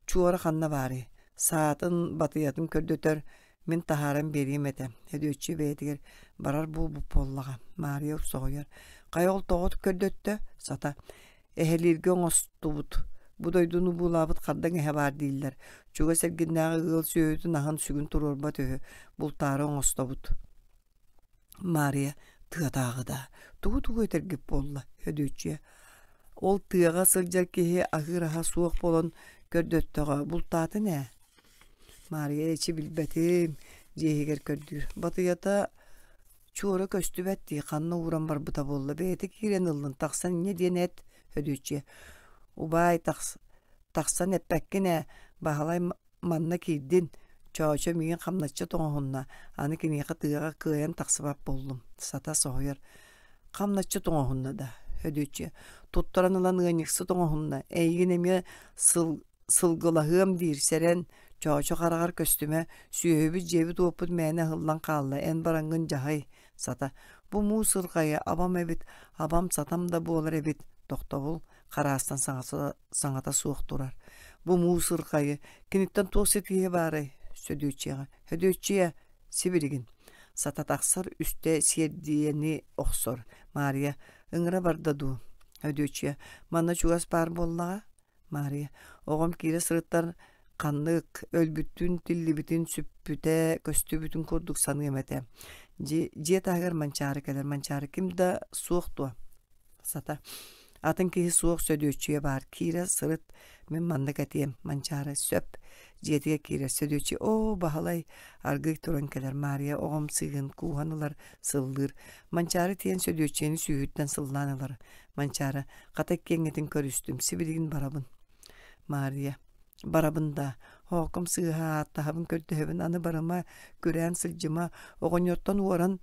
чуора ханна баарый? Саатын, батыйатын көрдөтөр, мин таһааран биэриэм этэ. Хөдүөччүйэ бэйэтигэр барар буолбут буоллаҕа. Маарыйа соһуйар. Хайа ол тоҕо көрдөттө? Сата, Эһэлииргэ оҥостубут, бу дойдуну буулаабыт хардаҥ эһэ баар дииллэр, чугас эргиннээҕи ыал сүөһүтүн аһын сүгүн туруорбат үһү, бултаары оҥостобут. Маарыйа тыатааҕы да тугу-тугу этэргит буолла, Хөдүөччүйэ. Ол тыаҕа сылдьар киһи аһыыр аһа суох буолан көрдөттөҕө, бултаатын ээ. Маарыйа эчи билбэтим, дьиэ иһигэр көрдүүр. Батыйата Чуора көстүбэт дии, ханна ууран барбыта буолла, бэйэтэ киирэн ыллын, тахсан инньэ диэн эт, Хөдүөччүйэ. Убаай, тахсан эппэккин ээ, Баһылай манна киирдин, Чоочо миигин хамначчы тоҥоһунна, аны киниэхэ тыаҕа кыайан тахсыбат буоллум, Сата соһуйар. Хамначчы тоҥоһунна да, Хөдүөччүйэ. Туттаран ылан ыанньыксыт оҥоһунна, эйигин эмиэ сыл Сылгылаһыам диир, сэрэн, Чоочо хараҕар көстүмэ, сүөһүбүт дьиэбит-уоппут мээнэ ыһыллан хаалла, эн бараҥҥын дьаһай, сата. Бу муус ырҕайа абам эбит, абам сатам да буолар эбит, тохтобул, хараастан саҥата, саҥата суох турар. Бу муус ырҕайы, киниттэн туох ситиһиэ баарай? Сөдүөччүйэҕэ. Сөдүөччүйэ, сибилигин. Сата тахсар, үстэ сиэрдийэни охсор. Маарыйа, ыҥыра барда дуу? Сөдүөччүйэ, манна чугас баар буоллаҕа? Маарыйа, оҕом киирэ сырыттар ханнык, өлбүтүн, тиллибитин, сүппүтэ, көстүбүтүн курдук саныам этэ. Дьиэ, дьиэ таһыгар Манчаары кэлэр. Манчаары ким да суох дуо? Сата. Атын киһи суох Сөдүөччүйэ баар. Киирэ сырыт, мин маннык этиэм. Манчаары сөп. Дьиэтигэр киирэр. Сөдүөччүйэ оо, Баһылай аргыый туран кэлэр. Маарыйа оҕом сыыһын кууһан ылар, сыллыыр. Манчаары тиийэн Сөдүөччүйэни сүүһүттэн сыллаан ылар. Манчаары, хата иккиэҥҥитин көрүстүм, сибилигин барабын. Маарыйа, барабын да, ооком сыыһа ааттаһабын көрдөһөбүн, аны барыма, күрээн сылдьыма, оҕонньортон уоран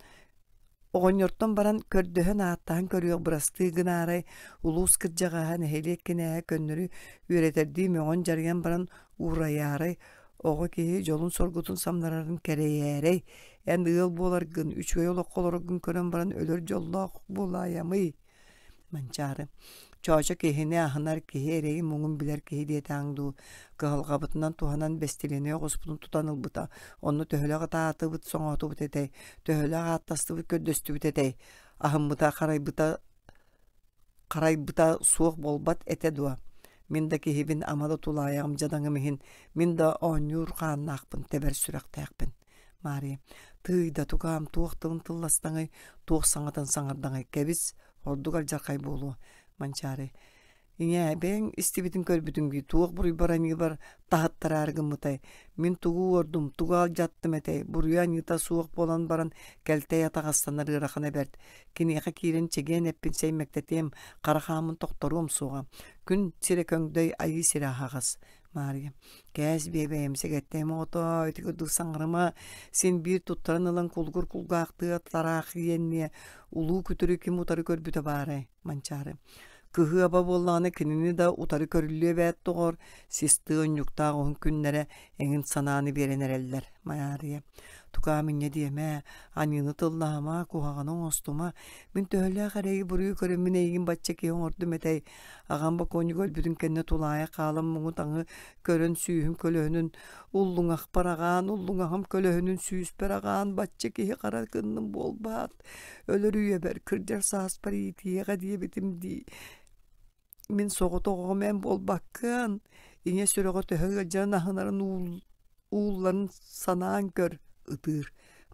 оҕонньортон баран көрдөһөн ааттаһан көрүөх бырастыы гынаарай, улуус кырдьаҕаһа, нэһилиэк кинээһэ көннөрү үөрэтэрдии мөҕөн-дьарыйан баран уурайаарай, оҕо киһи дьолун-соргутун самнарарын кэрэйээрэй, эн ыал буоларгын, үчүгэй олоххо олороргун көрөн баран өлөр дьоллоох буолаайамый Манчаары Чоочо киһини аһынар киһи эрэйин-муҥун билэр киһи диэтэҕиҥ дуу, кыһалҕабытынан туһанан бэстилиэнэй оҕуспутун тутан ылбыта, онно төһөлөөх ытаатыбыт, соҥоотубут этэй, төһөлөөх ааттастыбыт, көрдөстүбүт этэй, аһыммыта, харайбыта харайбыта суох буолбат этэ дуо? Мин да киһибин, ама да тулаайаҕым дьадаҥым иһин, мин да оонньуур хааннаахпын, тэбэр сүрэхтээхпин. Маарыйа, тыый да тукаам, туох тылын тылластаҥый, туох саҥатын саҥардаҥый, кэбис, ордук алдьархай буолуо, Манчаары. Ийээ, бэйэҥ истибитин көрбүтүҥ дии, туох буруйбар аньыыбар таһыттараары гыммытай? Мин тугу уордум, тугу алдьаттым этэй? Буруйа аньыыта суох буолан баран, кэлтэй атаҕастанар ыарахана бэрт. Киниэхэ киирэн чэгиэн эппин сэймэктэтиэм, хара хааммын тохторуом суоҕа. Күн сирэ көҥдөй, айыы сирэ аһаҕас. Маарыйа, кээс биэбэйэм сэгэттэм оҕотоо, ити курдук саҥарыма, син биир туттаран ылан кулгур кулгаахтыа тараах иэнниэ, улуу күтүрү ким утары көрбүтэ баарай, Манчаары. Кыһыаба буоллаҕына кинини да утары көрүллүө эбээт доҕор, систыы унньуктаах уһун күннэрэ эҥин санааны биэрэн эрэллэр, Маарыйа. Тукаам инньэ диэмэ, аньыыны тыллаһыма, куһаҕаны оҥостума, мин төһөлөөх эрэйи-буруйу көрөммүн эйигин бачча киһи оҥордум этэй, Аҕам бокуонньуга өлбүтүн кэннэ тулаайах хаалан муҥу-таҥы көрөн сүүһүм көлөһүнүн уллуҥахпар аҕаан, уллуҥаҕым көлөһүнүн сүүспэр аҕаан бачча киһи хара кынным буолбаат, өлөр үйэбэр кырдьар сааспар иитиэҕэ диэбитим дии. Мин соҕотох оҕом эн буолбаккын, ийэ сүрэҕэ төһө ыалдьарын аһынарын уулларын санаан көр, ытыыр.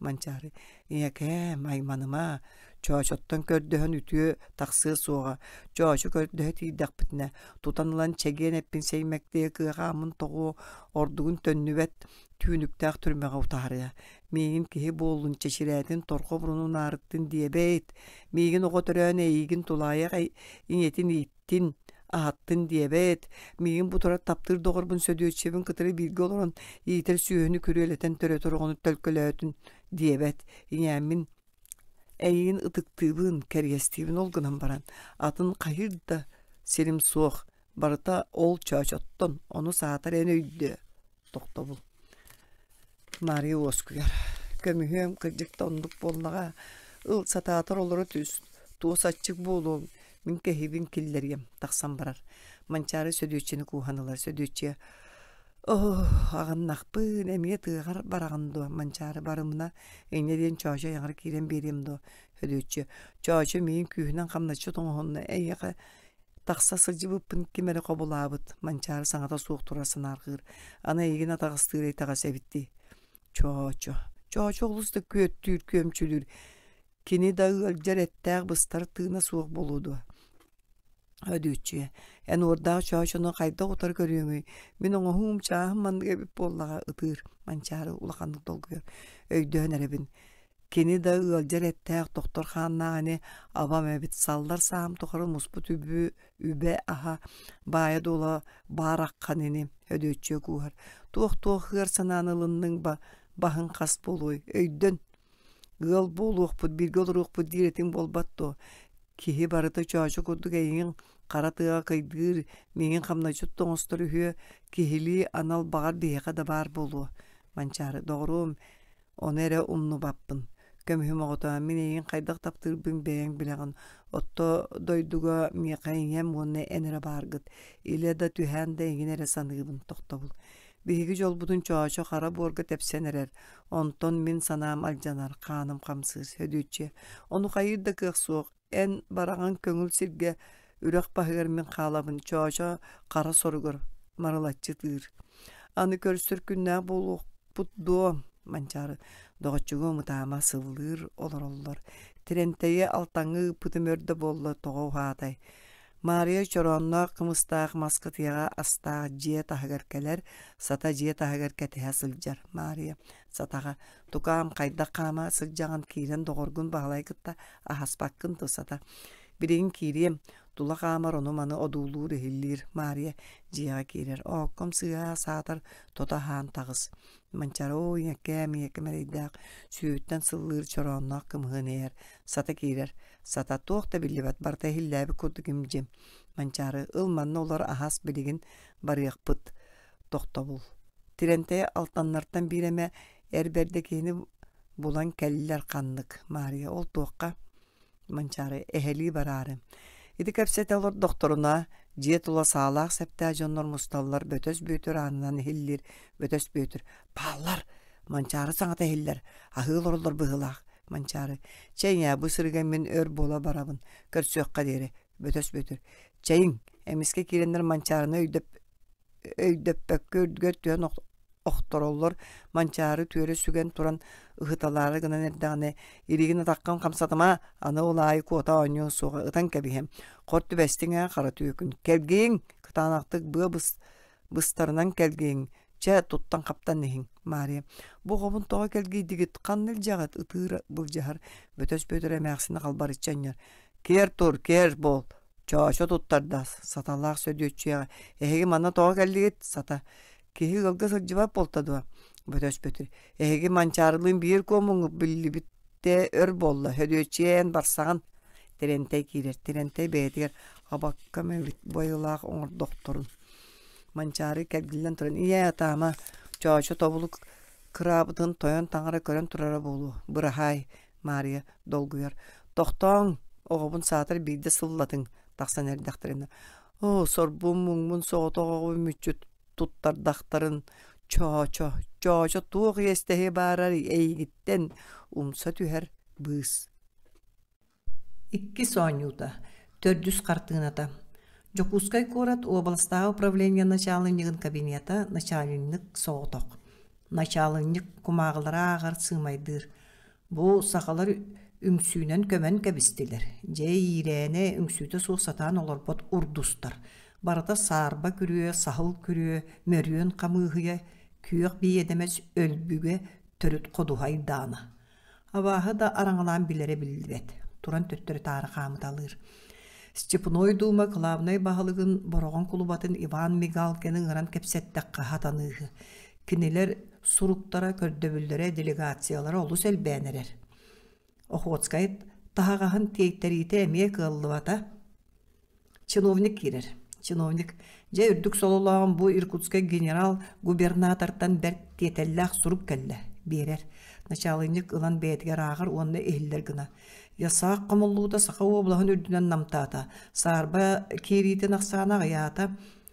Манчаары ийэкээм айманыма Чоочоттон көрдөһөн үтүө тахсыа суоҕа. Чоочо көрдөһө тиийдэхпитинэ, тутан ылан чэгиэн эппин сэймэктиэ кыаҕааммын тоҕуо, ордугун төннүбэт түүнүктээх түрмэҕэ утаарыа. Миигин киһи буоллун, чэчирээтин торҕо бурунун аарыттын диэбэйт. Миигин оҕо төрөөн эйиигин тулаайах ийэтин ииттин, аһаттын диэбэт. Миигин бу турар таптыыр доҕорбун Сөдүөччүйэбин кытары бииргэ олорон иитэр сүөһүнү күрүөлэтэн төрөтөр оҕону төлкөлөөтүн диэбэт. Ийээммин Эйигин ытыктыыбын, кэриэстиибин ол гынан баран, атын хайыыр да сирим суох, барыта ол чоочоттон, ону саатар эн өйдөө, тохтобул. Маарыйа уоскуйар. Көмүһүөм кырдьык да оннук буоллаҕа. Ыл, сатаатар олоро түс, туос аччык буолуоҥ, мин кэһиибин киллэриэм, тахсан барар. Манчаары Сөдүөччүнү кууһан ылар. Сөдүөччүйэ Оо, аҕыннахпын, эмиэ тыаҕар бараҕын дуо, Манчаары барымына, инньэ диэн Чоочо айаҕар киирэн биэриэм дуо, Һөдүөччү, Чоочо миигин күүһүнэн хамначчыт оҥоһунна, эйиэхэ тахса сылдьыбыппын ким эрэ хобулаабыт, Манчаары саҥата суох турар санаарҕыыр, аны эйигин атаҕастыыр итэҕэс эбит дии. Чоочо, Чоочо олус да күөттүүр, күөмчүлүүр, кини да ыалдьар эттээх быстар тыына суох буолуо дуо Өдүүччүө, эн уордаах чоочону хайдах утары көрүөҥүй? Мин оҥоһуум чааһым маннык эбит буоллаҕа ытыыр, Манчаары улаханнык долгуйар. Өйдөөн эрэбин. Кини да ыалдьар эттээх тохтор хааннаах ини абам эбит саллар саам тухары муспут үбү үбэ-аһа баайа-дуола баар аххан ини Өдүөччүө кууһар. Туох-туох ыар санааны ылынныҥ ба баһыҥ хас буолуой? Өйдөн Ыал буолуохпут, бииргэ олоруохпут диир этиҥ буолбат дуо? Киһи барыта чоочо курдук эйигин хара тыаҕа кыйдыыр, миигин хамначчыт да оҥостор үһүө, киһилии анал баҕар биһиэхэ да баар буолуо. Манчаары, доҕоруом, ону эрэ умнубаппын. Көмүһүм оҕото, мин эйигин хайдах таптыырбын бэйэҥ билэҕин. Отто дойдуга миэхэ ийэм уонна эн эрэ бааргыт. Илэ да түһээн да эйигин эрэ саныыбын, тохтобул. Биһиги дьолбутун Чоочо хара буорга тэпсэн эрэр, онтон мин санаам алдьанар, хааным хамсыыр, Сөдүөччүйэ. Ону хайыыр да кыах суох, эн бараҕын көҥүл сиргэ, үрэх баһыгар мин хаалабын, Чоочо хара соругар марылаччы ытыыр. Аны көрсөр күннээх буолуохпут дуо? Манчаары доҕоччугум ытаама сыллыыр олороллор. Тэрэнтэйи Алтаҥҥа ыыппытым өр да буолла, тоҕо уһаатай? Маарыйа чороонноох кымыстаах мас кытыйаҕа астаах дьиэ таһыгар кэлэр, сата дьиэ таһыгар кэтэһэ сылдьар. Маарыйа сатаҕа «Тукаам, хайдах хаама сылдьаҕын киирэн доҕоргун Баһылай кытта аһаспаккын дуо сата? Билигин киириэм, тула хаамар ону-маны одуулуур иһиллиир» Маарыйа дьиэҕэ киирэр. «Оокком сыыһа саатар тото аһаан таҕыс» Манчаары «Оо, ийэккээм, ийэккэм эрэйдээх, сүүһүттэн сыллыыр чороонноох кымыһын иһэр» Сата киирэр. Сата туох да биллибэт, барыта иһиллээбит курдук им-дьим. Манчаары ыл манна олор аһас билигин барыахпыт. Тохтобул. Тирэнтэй алтаннартан биир эмэ эр бэрдэ киһини булан кэллэр ханнык. Маарыйа ол туохха? Манчаары эһэлии бараары. Ити кэпсэтэ олордохторуна, дьиэ тула саалаах сэптээх дьоннор мусталлар Бөтөс Бүөтүр аанынан иһиллиир Бөтөс Бүөтүр «Бааллар! Манчаары саҥата иһиллэр, аһыы олороллор быһыылаах» Манчаары «Чэй ээ, бу сырыга мин өр буола барабын, көрсүөххэ диэри» Бөтөс Бүөтүр «Чэйиҥ!» Эмискэ киирэннэр Манчаарыны өйдөппөккө үрдүгэр түһэн охтороллор Манчаары түөрэ сүгэн туран ыһыталаары гынан эрдэҕинэ «Илиигин атаххын хамсатыма, аны ол аайы куота оонньуоҥ суоҕа, ытан кэбиһиэм, хор түбэстиҥ ээ хара түөкүн, кэлгийиҥ, кытаанахтык быа быстарынан кэлгийиҥ, Чэ, туттан-хаптан иһиҥ, Маарыйа. Бу оҕобун тоҕо кэлгийдигит, ханна илдьэҕит? ытыыр былдьаһар. Бөтөс Бүөтүр эмээхсини халбарыччы анньар. Киэр тур, киэр буол. Чоочо туттарда, саталаах Сөдүөччүйэҕэ. Эһиги манна тоҕо кэллигит? Сата. Киһи ыалга сылдьыбат буолта дуо? Бөтөс Бүөтүр. Эһиги Манчаарылыын биир куомуҥҥут биллибитэ өр буолла. Сөдүөччүйэ эн барсаҕын. Тэрэнтэй киирэр. Тэрэнтэй бэйэтигэр абаккам эбит бу айылаах оҥордохторун. Манчаары кэргиллэн туран «Ийээ, атаама, Чоочо тобулук кыраабытын тойон таҥара көрөн турара буолуо, быраһаай» Маарыйа долгуйар «Тохтооҥ, оҕобун саатар биирдэ сыллатыҥ» тахсан эрдэхтэринэ «Оо, сорбун, муҥмун соҕотох оҕобун мүччү туттардахтарын, Чоочо, Чоочо туох иэстэһиэ баарай эйигиттэн» умса түһэр быыс Иккис оонньуута, төрдүс хартыыната. Дьокуускай куорат уобаластааҕы управление начаалынньыгын кабинета начаалынньык соҕотох. Начаалынньык кумааҕылары ааҕар, сыымайдыыр. Бу сахалар үҥсүүнэн көмөн кэбистилэр. Дьэ иирээнэ үҥсүүтэ суох сатаан олорбот урдустар. Барыта саарба күрүө, саһыл күрүө, мөрүөн хамыыһыйа, күөх биэдэмэс өлбүгэ төрүт ходуһа айдаана. Абааһы да араҥалаан билэрэ биллибэт, туран төттөрү-таары хаамыталыыр. Степной Дума кылаабынай баһылыгын Бороҕон кулубатын Иван Мигалкины ыҥыран кэпсэттэххэ сатаныыһы. Кинилэр суруктара, көрдөбүллэрэ, делегациялара олус элбээн эрэр. Охотскай таһаҕаһын тиэйтэриитэ эмиэ кыаллыбата. Чиновник киирэр. Чиновник, дьэ үрдүк сололооҕун бу Иркутскай генерал-губернатортан бэрт тиэтэллээх сурук кэллэ, биэрэр. Начаалынньык ылан бэйэтигэр ааҕар уонна иһиллэр гына. Ясаах хомуллуута Саха уобалаһын үрдүнэн намтаата. Саарба киириитин ахсаана аҕыйаата.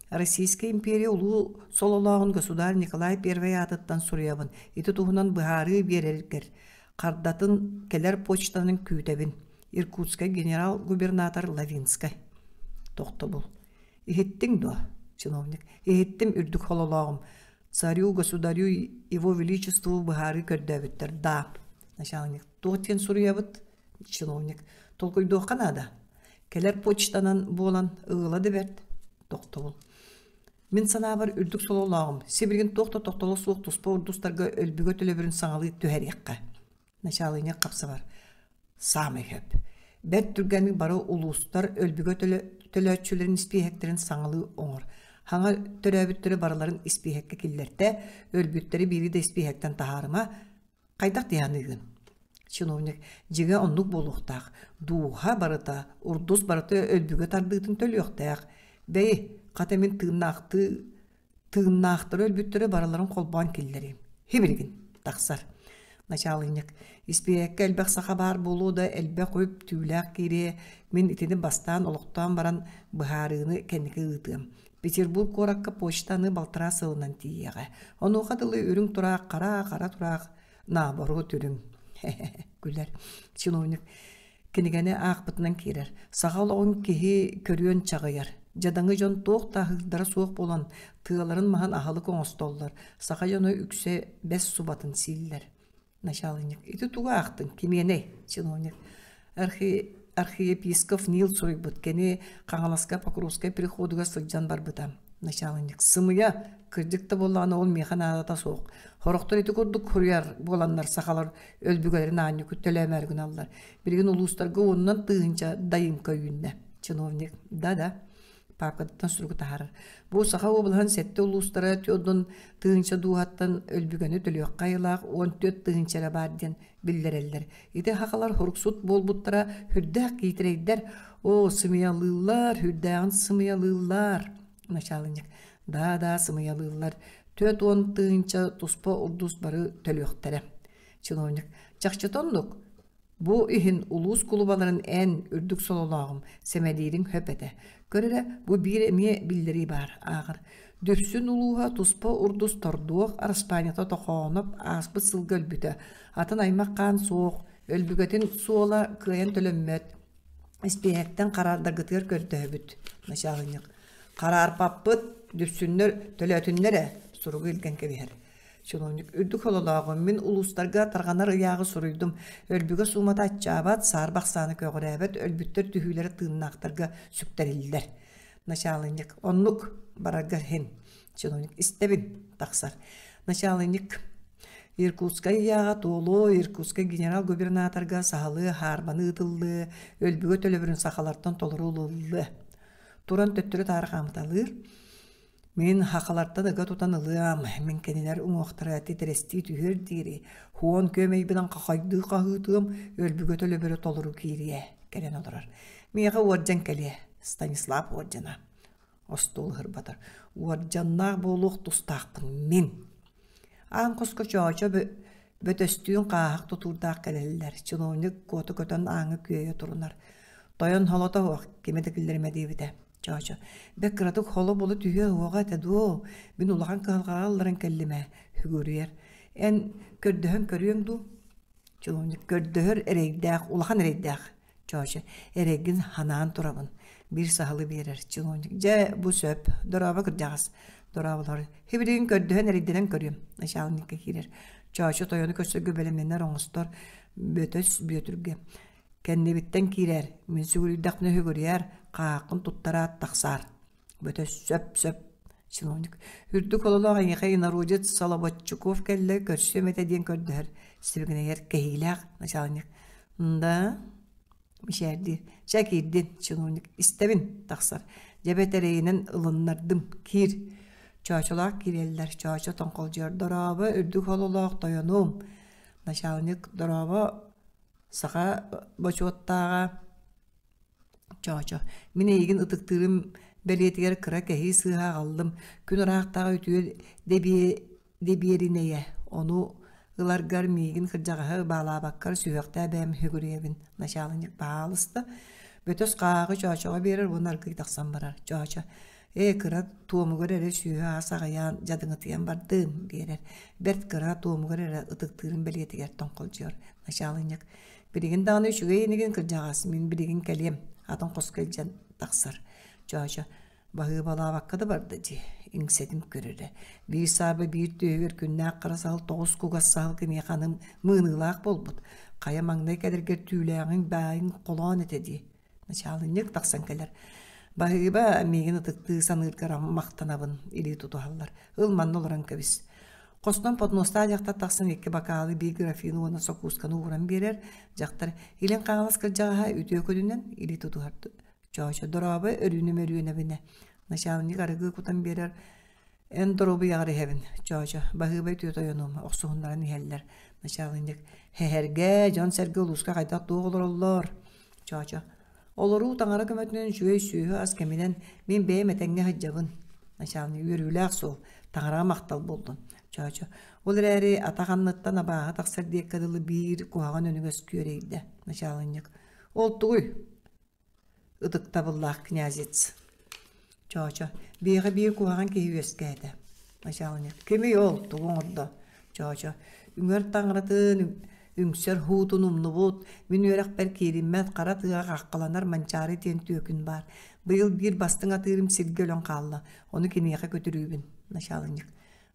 Российская империя улуу сололооҕун государь Николай Первый аатыттан суруйабын. Ити туһунан быһаарыы биэрэргэр хардатын кэлэр почтанан күүтэбин. Иркутскай генерал-губернатор Лавинскай. Тохтобул. Иһиттиҥ дуо, чиновник? Иһиттим үрдүк хололооҕум. Царю, государю, его величеству быһаарыы көрдөөбүттэр. Да, начальник. Туох диэн суруйабыт? Чиновник. Толкуйдуохха наада. Кэлэр почтанан буолан ыыла да бэрт. Тохтобул. Мин санаабар үрдүк сололооҕум. Сибилигин туох да тохтоло суох туспа урдустарга өлбүгэ төлөбүрүн саҥалыы түһэриэххэ. Начаалынньык хапсыбар. Саамай сөп. Бэрт түргэнник бары улуустар өлбүгэ төлөөччүлэрин испииһэктэрин саҥалыы оҥор. Хаҥа төрөөбүттэри барыларын испииһэккэ киллэртэ, өлбүттэри биири да испииһэктэн таһаарыма. Хайдах дии саныыгын? Чиновник дьиҥэ оннук буолуохтаах. Дууһа барыта, урдус барыта өлбүгэ тардыытын төлүөхтээх. Бэйи, хата мин тыыннаахтыы Тыыннаахтары өлбүттэрэ барыларын холбоон киллэриим. Хибилигин тахсар. Начаалынньык испииһэккэ элбэх саха баар буолуо да элбэх үп түүлээх киириэ мин итини бастаан олохтоон баран быһаарыыны кэнники ыытыам. Петербург куоракка почта аны балтараа сылынан тиийиэҕэ. Онуоха дылы үрүҥ тураах хара хара тураах наоборот үрүҥ күлэр. Чиновник Кинигэни аахпытынан киирэр. Саха олоҕун киһи көрүөн чаҕыйар. Дьадаҥы дьон туох да аһыырдара суох буолан, тыаларын маһын аһылык оҥостоллор. Саха дьоно үксэ бэс субатын сииллэр. Начаалынньык ити тугу аахтыҥ? Кимиэнэй? Чиновник Архи... архиепископ Нил суруйбут. Кини Хаҥаласка Покровскай приходугар сылдьан барбыта. Начаалынньык сымыйа, кырдьык да буоллаҕына ол миэхэ наадата суох. Сорохтор ити курдук суруйар буоланнар сахалар өлбүгэлэрин аанньа төлөөмөөрү гыналлар. Билигин улуустарга уонунан тыһыынча дайыҥка үүннэ. Чиновник да-да паапкатыттан суругу таһаарар. Бу Саха уобалаһын сэттэ улуустара түөрт тыһыынча дууһаттан өлбүгэни төлүөххэ айылаах 14 тыһыынча эрэ баар диэн биллэрэллэр. Ити хахалар хоруксут буолбуттара сүрдээх киитэрэйдэр. Оо, сымыйалыыллар, сүрдээҕин сымыйалыыллар. Начаалынньык да-да сымыйалыыллар. 40 тыһыынча туспа урдус бары төлүөхтэрэ. Чиновник чахчыта оннук. Бу иһин улуус кулубаларын эн үрдүк сололооҕум, сэмэлиириҥ хөп этэ. Көр эрэ, бу биир эмиэ биллэрии баар, ааҕар. Дүпсүн улууһа туспа урдус тордуох араспаанньата Тохооноп ааспыт сылга өлбүтэ. Атын аймах хаан суох, өлбүгэтин суола кыайан төлөммөт. Испииһэктэн хараардаргытыгар көрдөһөбүт, начаалынньык. Хараарпаппыт, дүпсүннэр төлөөтүннэр ээ, суругу илгэн кэбиһэр. Чиновник үрдүк хололооҕум мин улуустарга тарҕанар ыйааҕы суруйдум. Өлбүгэ суумата аччаабат, саарбах сааны көҕүрээбэт, өлбүттэр түһүүлэрэ тыыннаахтарга сүктэриллэр. Начаалынньык оннук барарга иһин. Чиновник истэбин тахсар. Начаалынньык Иркутскай ыйааҕа туолуо, Иркутскай генерал-губернаторга саһылыы хаарбаны ыытыллыа, өлбүгэ төлөбүрүн сахалартан толору ылыллыа. Туран төттөрү-таары хаамыталыыр. Мин хахалартан ыга тутан ылыам, мин кинилэр уҥуохтара титирэстии түһүөр диэри, хуон күөмэйбинэн хахайдыы хаһыытыам, өлбүгэ төлөбүрэ толору киириэ, кэлэн олорор. Миэхэ уордьан кэлиэ, Станислав уордьана. Остуол ыһырбатар. Уордьаннаах буолуох тустаахпын мин. Аан хоско чоочо бөтөстүүн хааһах тутуурдаах кэлэллэр. Чиновник куота көтөн ааҥҥа күөйэ турунар. Тойон холото суох, кими да киллэримэ диэбитэ. Чоочо, бэк кыратык холо-боло түһүө уоҕа этэ дуо? Мин улахан кыһалҕаҕа ылларан кэллим ээ, сүгүрүйэр. Эн көрдөһөн көрүөҥ дуу? Чиновник көрдөһөр эрэйдээх, улахан эрэйдээх. Чоочо, эрэйгин ханаан турабын. Биир саһылы биэрэр. Чиновник, дьэ, бу сөп. Дорообо кырдьаҕас. Дорооболор. Хибилигин көрдөһөн эрэйдэнэн көрүөм. Начальникка киирэр. Чоочо тойону көрсөргө бэлэмнэнэр оҥостор. Бөтөс Бүөтүргэ Кэннибиттэн киирээр, мин сүгүрүйдэхпинэ сүгүрүйээр, хааххын туттараат тахсаар. Бөтөс сөп-сөп чиновник. Үрдүк ололоох эйиэхэ инородец Солобоччуков кэллэ көрсүөм этэ диэн көрдөһөр, сибигинэйэр кэһиилээх начальник. Да, мичээрдиир. Чэ киирдин, чиновник. Истэбин, тахсар. Дьэбэт эрэйинэн ылыннардым. Киир. Чоочолоох киирэллэр. Чоочо тоҥхолдьуйар. Дорообо, үрдүк ололоох тойонум. Начальник, дорообо, саха бочуоттааҕа Чоочо, мин эйигин ытыктыырым бэлиэтигэр кыра кэһии сыыһа аҕаллым. Күн ыраахтааҕы үтүө дэбиэринэйэ. Ону ыларгар миигин кырдьаҕаһы баалаабаккар сүһүөхтээх бэйэм сүгүрүйэбин. Начаалынньык баһаалыста. Бөтөс хааҕы Чоочоҕо биэрэр уонна аргыый тахсан барар. Чоочо, ээ кыра туомугар эрэ сүөһү ас аҕыйаан дьадыҥытыйан бардым биэрэр. Бэрт кыра туомугар эрэ ытыктыырын бэлиэтигэр тоҥхолдьуйар. Начаалынньык Билигин даҕаны үчүгэй инигин кырдьаҕас, мин билигин кэлиэм, атын хоско илдьэн тахсар. Чоочо баһыыбалаабакка да барда дии, иҥсэтин көрөрө. Биир сааба биир түөһүгэр күннээх хара саһыл тоҕус кугас саһыл киниэхэ аны мыыныылаах буолбут. Хайа маҥнай кэлэргэр түүлээҕиҥ баайыҥ холоон этэ дии. Начаалынньык тахсан кэлэр. Баһыыба миигин ытыктыы саныыргар махтанабын, илии тутуһаллар. Ыл манна олорон кэбис. Хостон подностаах дьахтар тахсан икки бакаалы, биир графины уонна сокуусканы ууран биэрэр. Дьахтар илин хаҥалас кырдьаҕаһа үтүө күнүнэн илии тутуһар. Чоочо дорообо өрүүнүм өрүөнэбинэ. Начаалынньык арыгы кутан биэрэр. Эн доруобуйаҕар иһэбин, Чоочо, баһыыба үтүө тойонум, охсуһуннаран иһэллэр. Начаалынньык, һэһэргэ, дьон-сэргэ улууска хайдах туох олороллор? Чоочо, олоруу таҥара көмөтүнэн үчүгэй сүөһү ас кэминэн мин бэйэм этэҥҥэ сылдьабын. Начаалынньык үөрүүлээх суол, таҥараҕа махтал буоллун. Чоочо, ол эрээри атах анныттан абааһы тахсар диэккэ дылы биир куһаҕан өнүгөс күөрэйдэ. Начаалынньык, ол тугуй? Ытыктабыллаах князец. Чоочо, биэҕэ биир куһаҕан киһи үөскээтэ. Начаалынньык, кимий ол, тугу оҥордо? Чоочо, үҥэр таҥаратын, үҥсэр һуутун умнубут, мин үөрэхпэр киириммэт хара тыаҕа хаххаланар Манчаары диэн түөкүн баар. Быйыл биир бастыҥ атыырым сиргэ өлөн хаалла, ону киниэхэ көтүрүүбүн. Начаалынньык,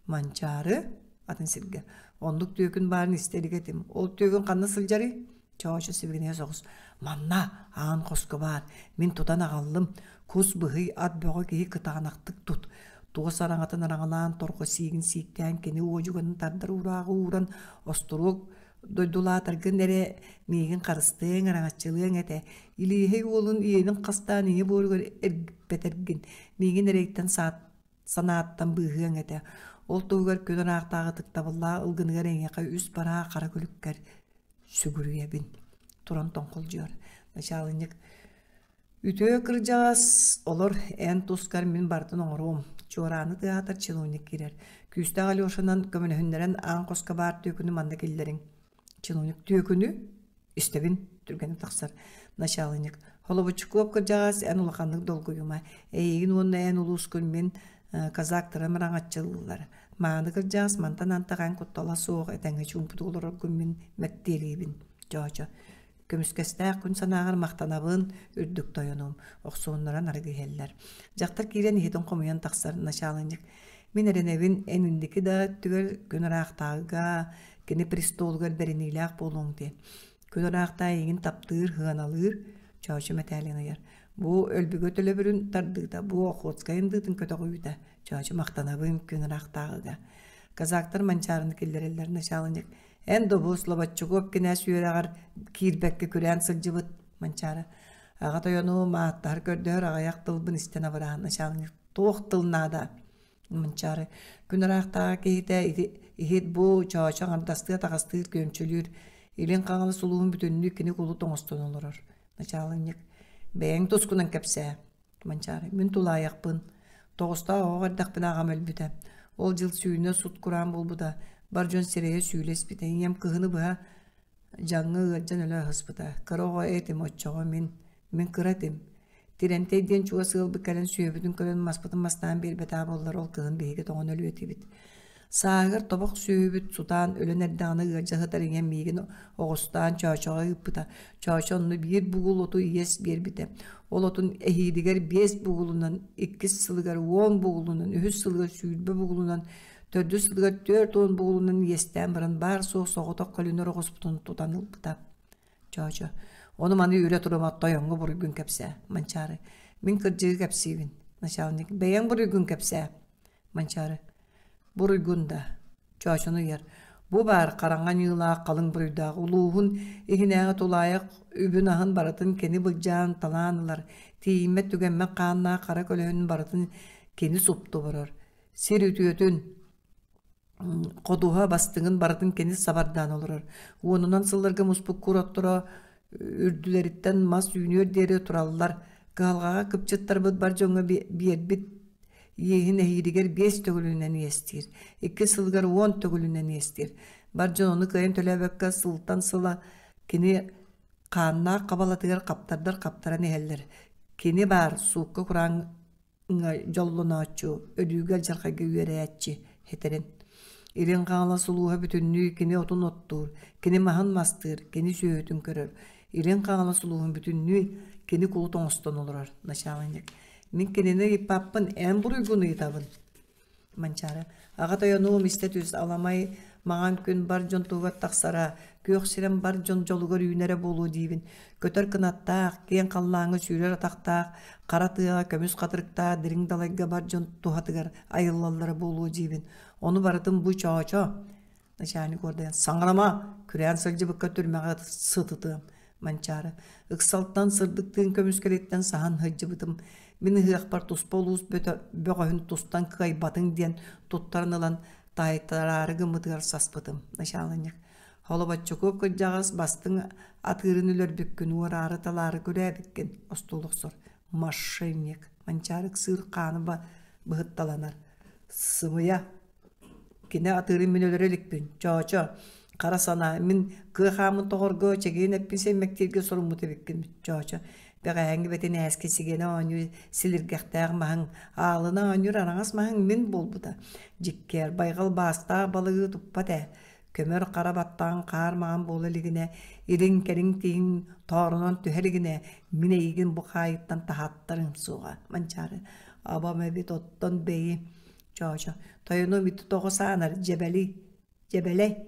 Манчаары атын сиргэ. Оннук түөкүн баарын истэ илик этим. Ол түөкүн ханна сылдьарый? Чоочо сибигинэйэ соҕус. Манна аан хоско баар. Мин тутан аҕаллым. Кус быһый ат бөҕө киһи кытаанахтык тут. Туос араҥатын араҥалаан торҕо сиигин сииктээн кини уодьуганын тардар уурааҕы ууран остуруок дойдулаатаргын эрэ миигин харыстыаҥ, араҥаччылыаҥ этэ. Илииһэй уолун иэнин хастаан ийэ буоругар эргиппэтэргин, миигин эрэйтэн саат санааттан быыһыаҥ этэ. Ол туһугар күн ыраахтааҕы ытыктабыллаах ылгыныгар эйиэхэ үс бараа хара күлүккэр сүгүрүйэбин. Туран тоҥхолдьуйар. Начаалынньык Үтүө кырдьаҕас, олор эн тускар мин барытын оҥоруом. Чуорааны тыаһатар чиновник киирэр. Күүстээх Алешанан көмөлөһүннэрэн аан хоско баар түөкүнү манна киллэриҥ. Чиновник түөкүнү Истэбин, түргэнэ тахсар. Начаалынньык, Холобуччукуоп кырдьаҕас, эн улаханнык долгуйума. Эйигин уонна эн улуускун мин казактарым араҥаччылыыллар. Мааны кырдьаҕас, мантан антах эн куттала суох, этэҥҥэ чуумпутук олороргун мин мэктиэлиибин. Чоочо, көмүскэстээх күн санааҕар махтанабын, үрдүк тойонум. Охсуоннаран арыгы иһэллэр. Дьахтар киирэн иһитин хомуйан тахсар начаалынньык. Мин эрэнэбин, эн инники да өттүгэр күн ыраахтааҕыга, кини престолугар бэриниилээх буолуоҥ диэн. Күн ыраахтаа эйигин таптыыр, сыаналыыр, Чоочо мэтээлин ыйар. Бу өлбүгэ төлөбүрүн тардыыта, бу Охотскай ындыытын көтөҕүүтэ. Чоочо махтанабын күн ыраахтааҕыга. Казактар Манчаарыны киллэрэллэр начаалынньык. Эн да бу Слободчуков кинээс үөрэҕэр киирбэккэ күрээн сылдьыбыт Манчаары. Аҕа тойону мааттаһар көрдөһөр аҕыйах тылбын истэн абыраан начаалынньык туох тыл наада Манчаары күн ыраахтааҕы киһитэ ити иһит бу чоочо аҥардастыы атаҕастыыр күөмчүлүүр Илин Хаҥалас улууһун бүтүннүү кини кулут оҥостон олорор. Начаалынньык бэйэҥ тускунан кэпсээ. Манчаары мин тулаайахпын. Тоҕустаах оҕо эрдэхпинэ аҕам өлбүтэ. Ол дьыл сүүнэ сут-кураан буолбута. Бар дьон сирэйэ сүүлэ испитэ. Ийэм кыһыны быһа Дьаҥҥа ыалдьан өлө аһыспыта. Кыра оҕо этим оччоҕо мин, мин кыра этим. Тирэнтэй диэн чугас ыалбыт кэлэн сүөһүбүтүн көрөн маспытын мастаан биэрбэтэҕэ буоллар ол кыһын биһиги тоҥон өлүө этибит. Сааһыгар тобох сүөһүбүт сутаан өлөн эрдэҕинэ ыалдьа сытар ийэм миигин оҕустаан Чоочоҕо ыыппыта. Чоочо онно биир бугул оту иэс биэрбитэ. Ол отун эһиилигэр биэс бугулунан, иккис сылыгар 10 бугулунан, үһүс сылыгар 20 бугулунан. Төрдүс сылыгар 40 буолунан иэстээн баран баар-суох соҕотох көлүнэр оҕуспутун тутан ылбыта. Чоочо, ону маны үрэ турума тойоҥҥо буруйгун кэпсээ, Манчаары. Мин кырдьыгы кэпсиибин. Начальник, бэйэҥ буруйгун кэпсээ. Манчаары, буруйгун да. Чоочону ыйар. Бу баар хараҥа аньыылаах халыҥ буруйдаах улууһун иһинээҕи тулаайах үбүн-аһын барытын кини былдьаан талаан ылар, тиийиммэт түгэммэт хааннаах хара көлөһүнүн барытын кини супту оборор. Сир үтүөтүн, ходуһа бастыҥын барытын кини сабардаан олорор. Уонунан сылларга муспут кур отторо үрдүлэриттэн мас үүнүөр диэри тураллар. Кыһалҕаҕа кыпчыттарбыт бар дьоҥҥо биэрбит иэһин эһиилигэр биэс төгүлүнэн иэстиир, икки сылыгар уон төгүлүнэн иэстиир. Бар дьон ону кыайан төлөөбөккө сылтан сыла кини хааннаах хабалатыгар хаптардар хаптаран иһэллэр. Кини баар суукка курааҥҥа дьоллонооччу, өлүүгэ алдьархайга үөрээччи этэрин. Илин Хаҥалас улууһа бүтүннүү кини отун оттуур, кини маһын мастыыр, кини сүөһүтүн көрөр. Илин Хаҥалас улууһун бүтүннүү кини кулут оҥостон олорор начаалынньык. Мин кинини ыйыппаппын, эн буруйгун ыйытабын. Манчаары аҕа тойонуом истэ түс аламай маҥан күн бар дьон туһугар тахсара, күөх сирэм бар дьон дьолугар үүнэрэ буолуо диибин. Көтөр кынаттаах, киэҥ халлааҥҥа сүүрэр атахтаах, хара тыаҕа көмүс хатырыктаах дириҥ далайга бар дьон туһатыгар айыллаллара буолуо диибин. Ону барытын бу чоочо Начальник уордайан саҥарама, күрээн сылдьыбыкка түрмэҕэ сытытыам. Манчаары ыксалтан сырдыктыын көмүскэлиттэн саһан сылдьыбытым. Мин ыһыахпар туспа улуус бөҕөһүн тустан кыайбатыҥ диэн туттаран ылан таайтараары гыммытыгар саспытым. Начаалынньык Холобоччукуоп кырдьаҕас бастыҥ атыырын өлөрбүккүн уораары-талаары күрээбиккин остуол охсор. Мошенник. Манчаары ыксыыр хааны быһытталанар. Сымыйа Кини атыырын мин өлөрө иликпин, Чоочо, хара санаа, мин кыа хааммын тоҕорго чэгиэн эппин сэймэктииргэ соруммут эбиккин, Чоочо, бэҕэһээҥҥи бэтинээски сигэнэ оонньуу силиргэхтээх маһыҥ, аалына оонньуур араҥас маһыҥ мин буолбута. Дьиккэр, байҕал баастаах балыгы туппат ээ, көмөр хара баттаҕын хаар маҕан буола илигинэ, илин-кэлин тииҥ тоорунан түһэ илигинэ, мин эйигин бу хаайыттан таһааттарыам суоҕа, Манчаары, абам эбит оттон бэйи Чоочо, тойонум ити тоҕо саанар дьэбэли, дьэбэлэй.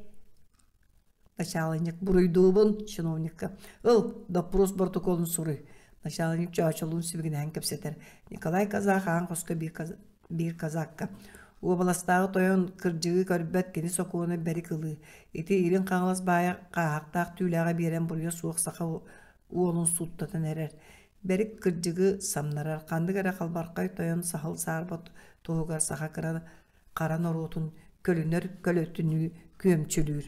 Начаалынньык буруйдуубун чиновникка. Ыл, доппуруос боротокуолун суруй. Начаалынньык Чоочолуун сибигинэһэн кэпсэтэр. Николай Казах аан хоско биир казакка. Уобаластааҕы тойон кырдьыгы көрбөт кини сокуону бэрик ылыы. Ити Илин Хаҥалас баайа хааһахтаах түүлээҕи биэрэн буруйа суох саха уолун сууттатан эрэр. Бэрик кырдьыгы самнарар, ханнык эрэ халбархай тойон саһыл саарба туһугар саха кыра хара норуотун көлүнэр көлөтүнүү күөмчүлүүр.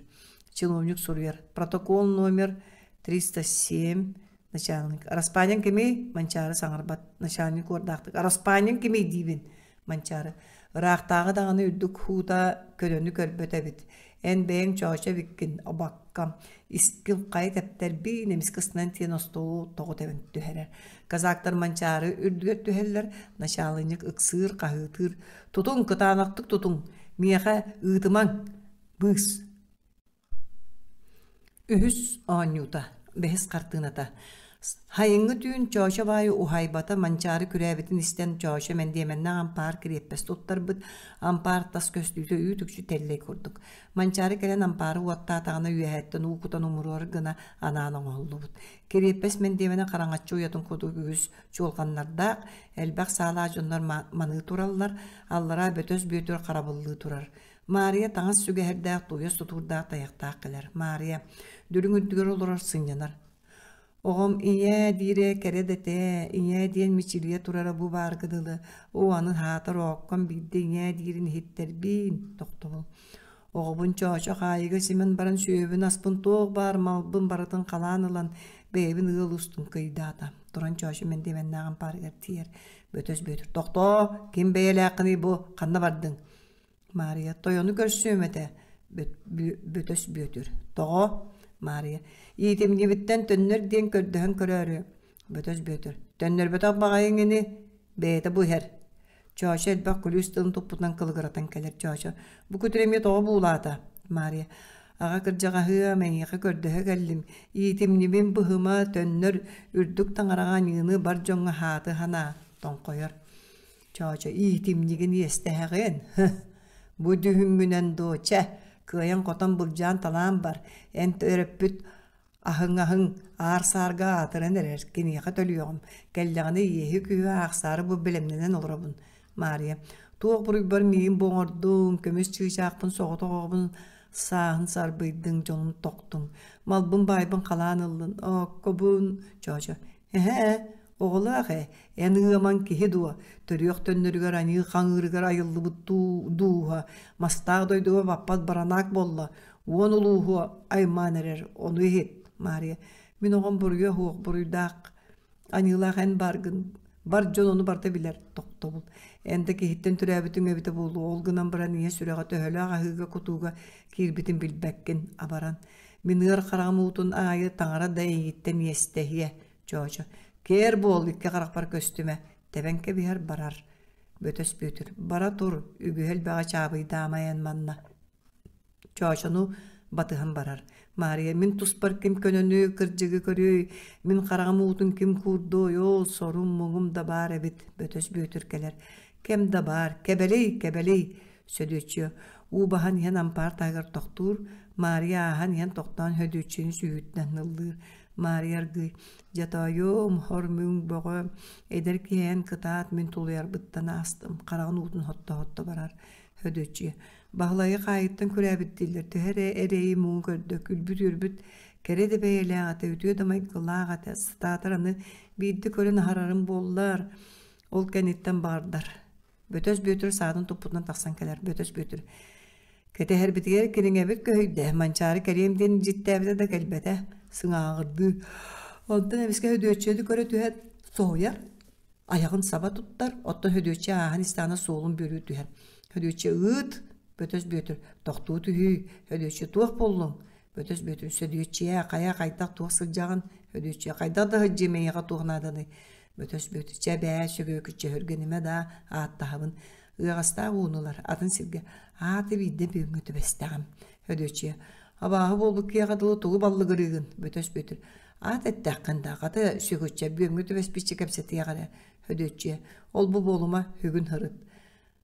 Чиновник суруйар. Протокол номер 307 начальник. Араспаанньаҥ кимий? Манчаары саҥарбат. Начальник уордаахтык. Араспаанньаҥ кимий диибин? Манчаары ыраахтааҕы даҕаны үрдүк һуута көлөнү көрбөт эбит. Эн бэйэҥ чоочо эбиккин, абаккам, искин хайа тэптэрбиин эмискэ ыстанан тиийэн остуолу тоҕу тэбэн түһэрэр. Казактар Манчаары үрдүгэр түһэллэр, начаалынньык ыксыыр, хаһыытыыр: «Тутуҥ, кытаанахтык тутуҥ, миэхэ ыытымаҥ, быыс!» Үһүс оонньуута, бэһис хартыыната. Сайыҥҥы түүн Чоочо баайы уһаайбата Манчаары күрээбитин истэн Чоочо мэндиэмэннээх ампаар кириэппэс туттарбыт, ампаар тас көстүүтэ үүт-үкчү тэллэй курдук. Манчаары кэлэн ампаары уоттаатаҕына үөһэттэн уу кутан умуруор гына анаан оҥоһуллубут. Кириэппэс мэндиэмэнэ хараҥаччы уйатын курдук үгүс чуолҕаннардаах, элбэх саалаах дьоннор маныы тураллар, аллараа Бөтөс Бүөтүр харабыллыы турар. Маарыйа таҥас сүгэһэрдээх, тууйас тутуурдаах тайахтаах кэлэр. Маарыйа дүлүҥ үрдүгэр олорор сынньанар. Оҕом ийээ диирэ кэрэ да этэ, ийээ диэн мичилийэ турара бу баарга дылы. Оо, аны саатар оокком биирдэ ийээ диирин иһиттэрбиин, тохтобул. Оҕобун чоочо хаайыга симэн баран сүөһүбүн-аспын туох баар малбын барытын халаан ылан бэйэбин ыал устун кыйдаата. Туран чоочо мэндиэмэннээх ампаарыгар тиийэр. Бөтөс Бүөтүр тохтоо, ким бэйэлээххиний бу, ханна бардыҥ? Маарыйа тойону көрсүөм этэ Бөтөс Бүөтүр. Тоҕо? Маарыйа иитимньибиттэн төннөр диэн көрдөһөн көрөөрү Бөтөс Бүөтүр. Төннөрбөтөх баҕайыҥ ини бэйэтэ бу иһэр. Чоочо элбэх күлүүс тылын туппутунан кылыгыратан кэлэр Чоочо. Бу күтүр эмиэ тоҕо буулаата? Маарыйа аҕа кырдьаҕаһыам эйиэхэ көрдөһө кэллим. Иитимньибин быһыма төннөр үрдүк таҥараҕа аньыыны бар дьоҥҥо хааты ханаа тоҥхойор. Чоочо иитимньигин иэстэһэҕин? Һы! Бу дьүһүҥҥүнэн дуо, чэ, кыайан-хотон былдьаан-талаан бар, эн төрөппүт аһыҥаһыҥ аар-саарга аатыран эрэр, киниэхэ төлүөҕүм, кэллэҕинэ иэһи-күүһү аахсаары бу бэлэмнэнэн олоробун. Маарыйа, туох буруйбар миигин бу оҥордуҥ, көмүс чыычаахпын соҕотох оҕобун сааһын сарбыйдыҥ, дьонун тохтуҥ, малбын баайбын халаан ыллын, ооккобун, Чоочо, эһээ, оҕолоох ээ, эн ыамаҥ киһи дуо, төрүөх төннөрүгэр аньыы хаҥыырыгар айыллыбыт дууһа, мастаах дойдуга баппат баранаак буолла, уон улууһу аймаан эрэр, ону иһит, Маарыйа, мин оҕом буруйа суох буруйдаах Аньыылаах эн бааргын, бар дьон ону барыта билэр, тохтобул. Эн да киһиттэн төрөөбүтүҥ эбитэ буолуо, ол гынан баран ийэ сүрэҕэ төһөлөөх аһыыга-кутууга киирбитин билбэккин, абаран. Мин ыар хараҕым уутун аайы таҥара да эйигиттэн иэстэһиэ, Чоочо. Кээр буол, икки харахпар көстүмэ, тэбэн кэбиһэр барар. Бөтөс Бүөтүр, бара тур, үгүһү элбэҕи чаабыйдаамай эн манна. Чоочону батыһан барар. Маарыйа мин туспар ким көнөнү, кырдьыгы көрүөй, мин хараҕым уутун ким куурдуой, оо, сорум, муҥум да баар эбит, Бөтөс Бүөтүр кэлэр. Кэм да баар, кэбэлий, кэбэлий, Сөдүөччүйэ уу баһан иһэн ампаар таһыгар тохтуур, Маарыйа ааһан иһэн тохтоон Сөдүөччүйэни сүүһүттэн ыллыыр. Маарыйа аргыый, дьэ тоойуом, хор-мүҥ бөҕө, эдэр киһи эн кытаат, мин тулуйарбыттан аастым, хараҕын уутун хотто-хотто барар. Сөдүөччүйэ Баһылайы хаайыттан күрээбит дииллэр, төһө эрэ эрэйи муҥу көрдө, күлбүт-үөрбүт кэрэ да бэйэлээх этэ, үтүө да майгылаах этэ, сатаатар аны биирдэ көрөн аһарарым буоллар, ол кэнниттэн баҕардар. Бөтөс Бүөтүр саатын туппутунан тахсан кэлэр, Бөтөс Бүөтүр кэтэһэрбитигэр кинигэбит көһүйдэ, Манчаары кэлиэм диэн илдьиттээбитэ да кэлбэтэ, сыҥааҕырдыы. Онтон эмискэ Сөдүөччүйэни көрө түһэн соһуйар, айаҕын саба туттар, оттон Сөдүөччүйэ ааһан истэҕинэ суолун бүөлүү түһэр. Сөдүөччүйэ ыыт, Бөтөс Бүөтүр, тохтуу түһүү, Сөдүөччүйэ туох буоллуҥ? Бөтөс Бүөтүр, Сөдүөччүйээ, хайа хайдах туох сылдьаҕын? Сөдүөччүйэ хайдах да сылдьыам эйиэхэ туох нааданый? Бөтөс Бүөтүр, чэ бээ, Сөдүөкүччэ өһүргэнимэ даа, ааттаһабын. Ыаҕастаах ууну ылар, атын сиргэ ааты биирдэ бүөҥҥэ түбэстэҕим. Сөдүөччүйэ, абааһы буолбут киһиэхэ дылы тугу баллыгырыыгын? Бөтөс Бүөтүр, Аат эттэххин да, хата сүгүччэ бүөмҥэ түбэспиччэ кэпсэтиэх эрэ, Хөдүөччүйэ, ол-бу буолума, бүгүн һырыт.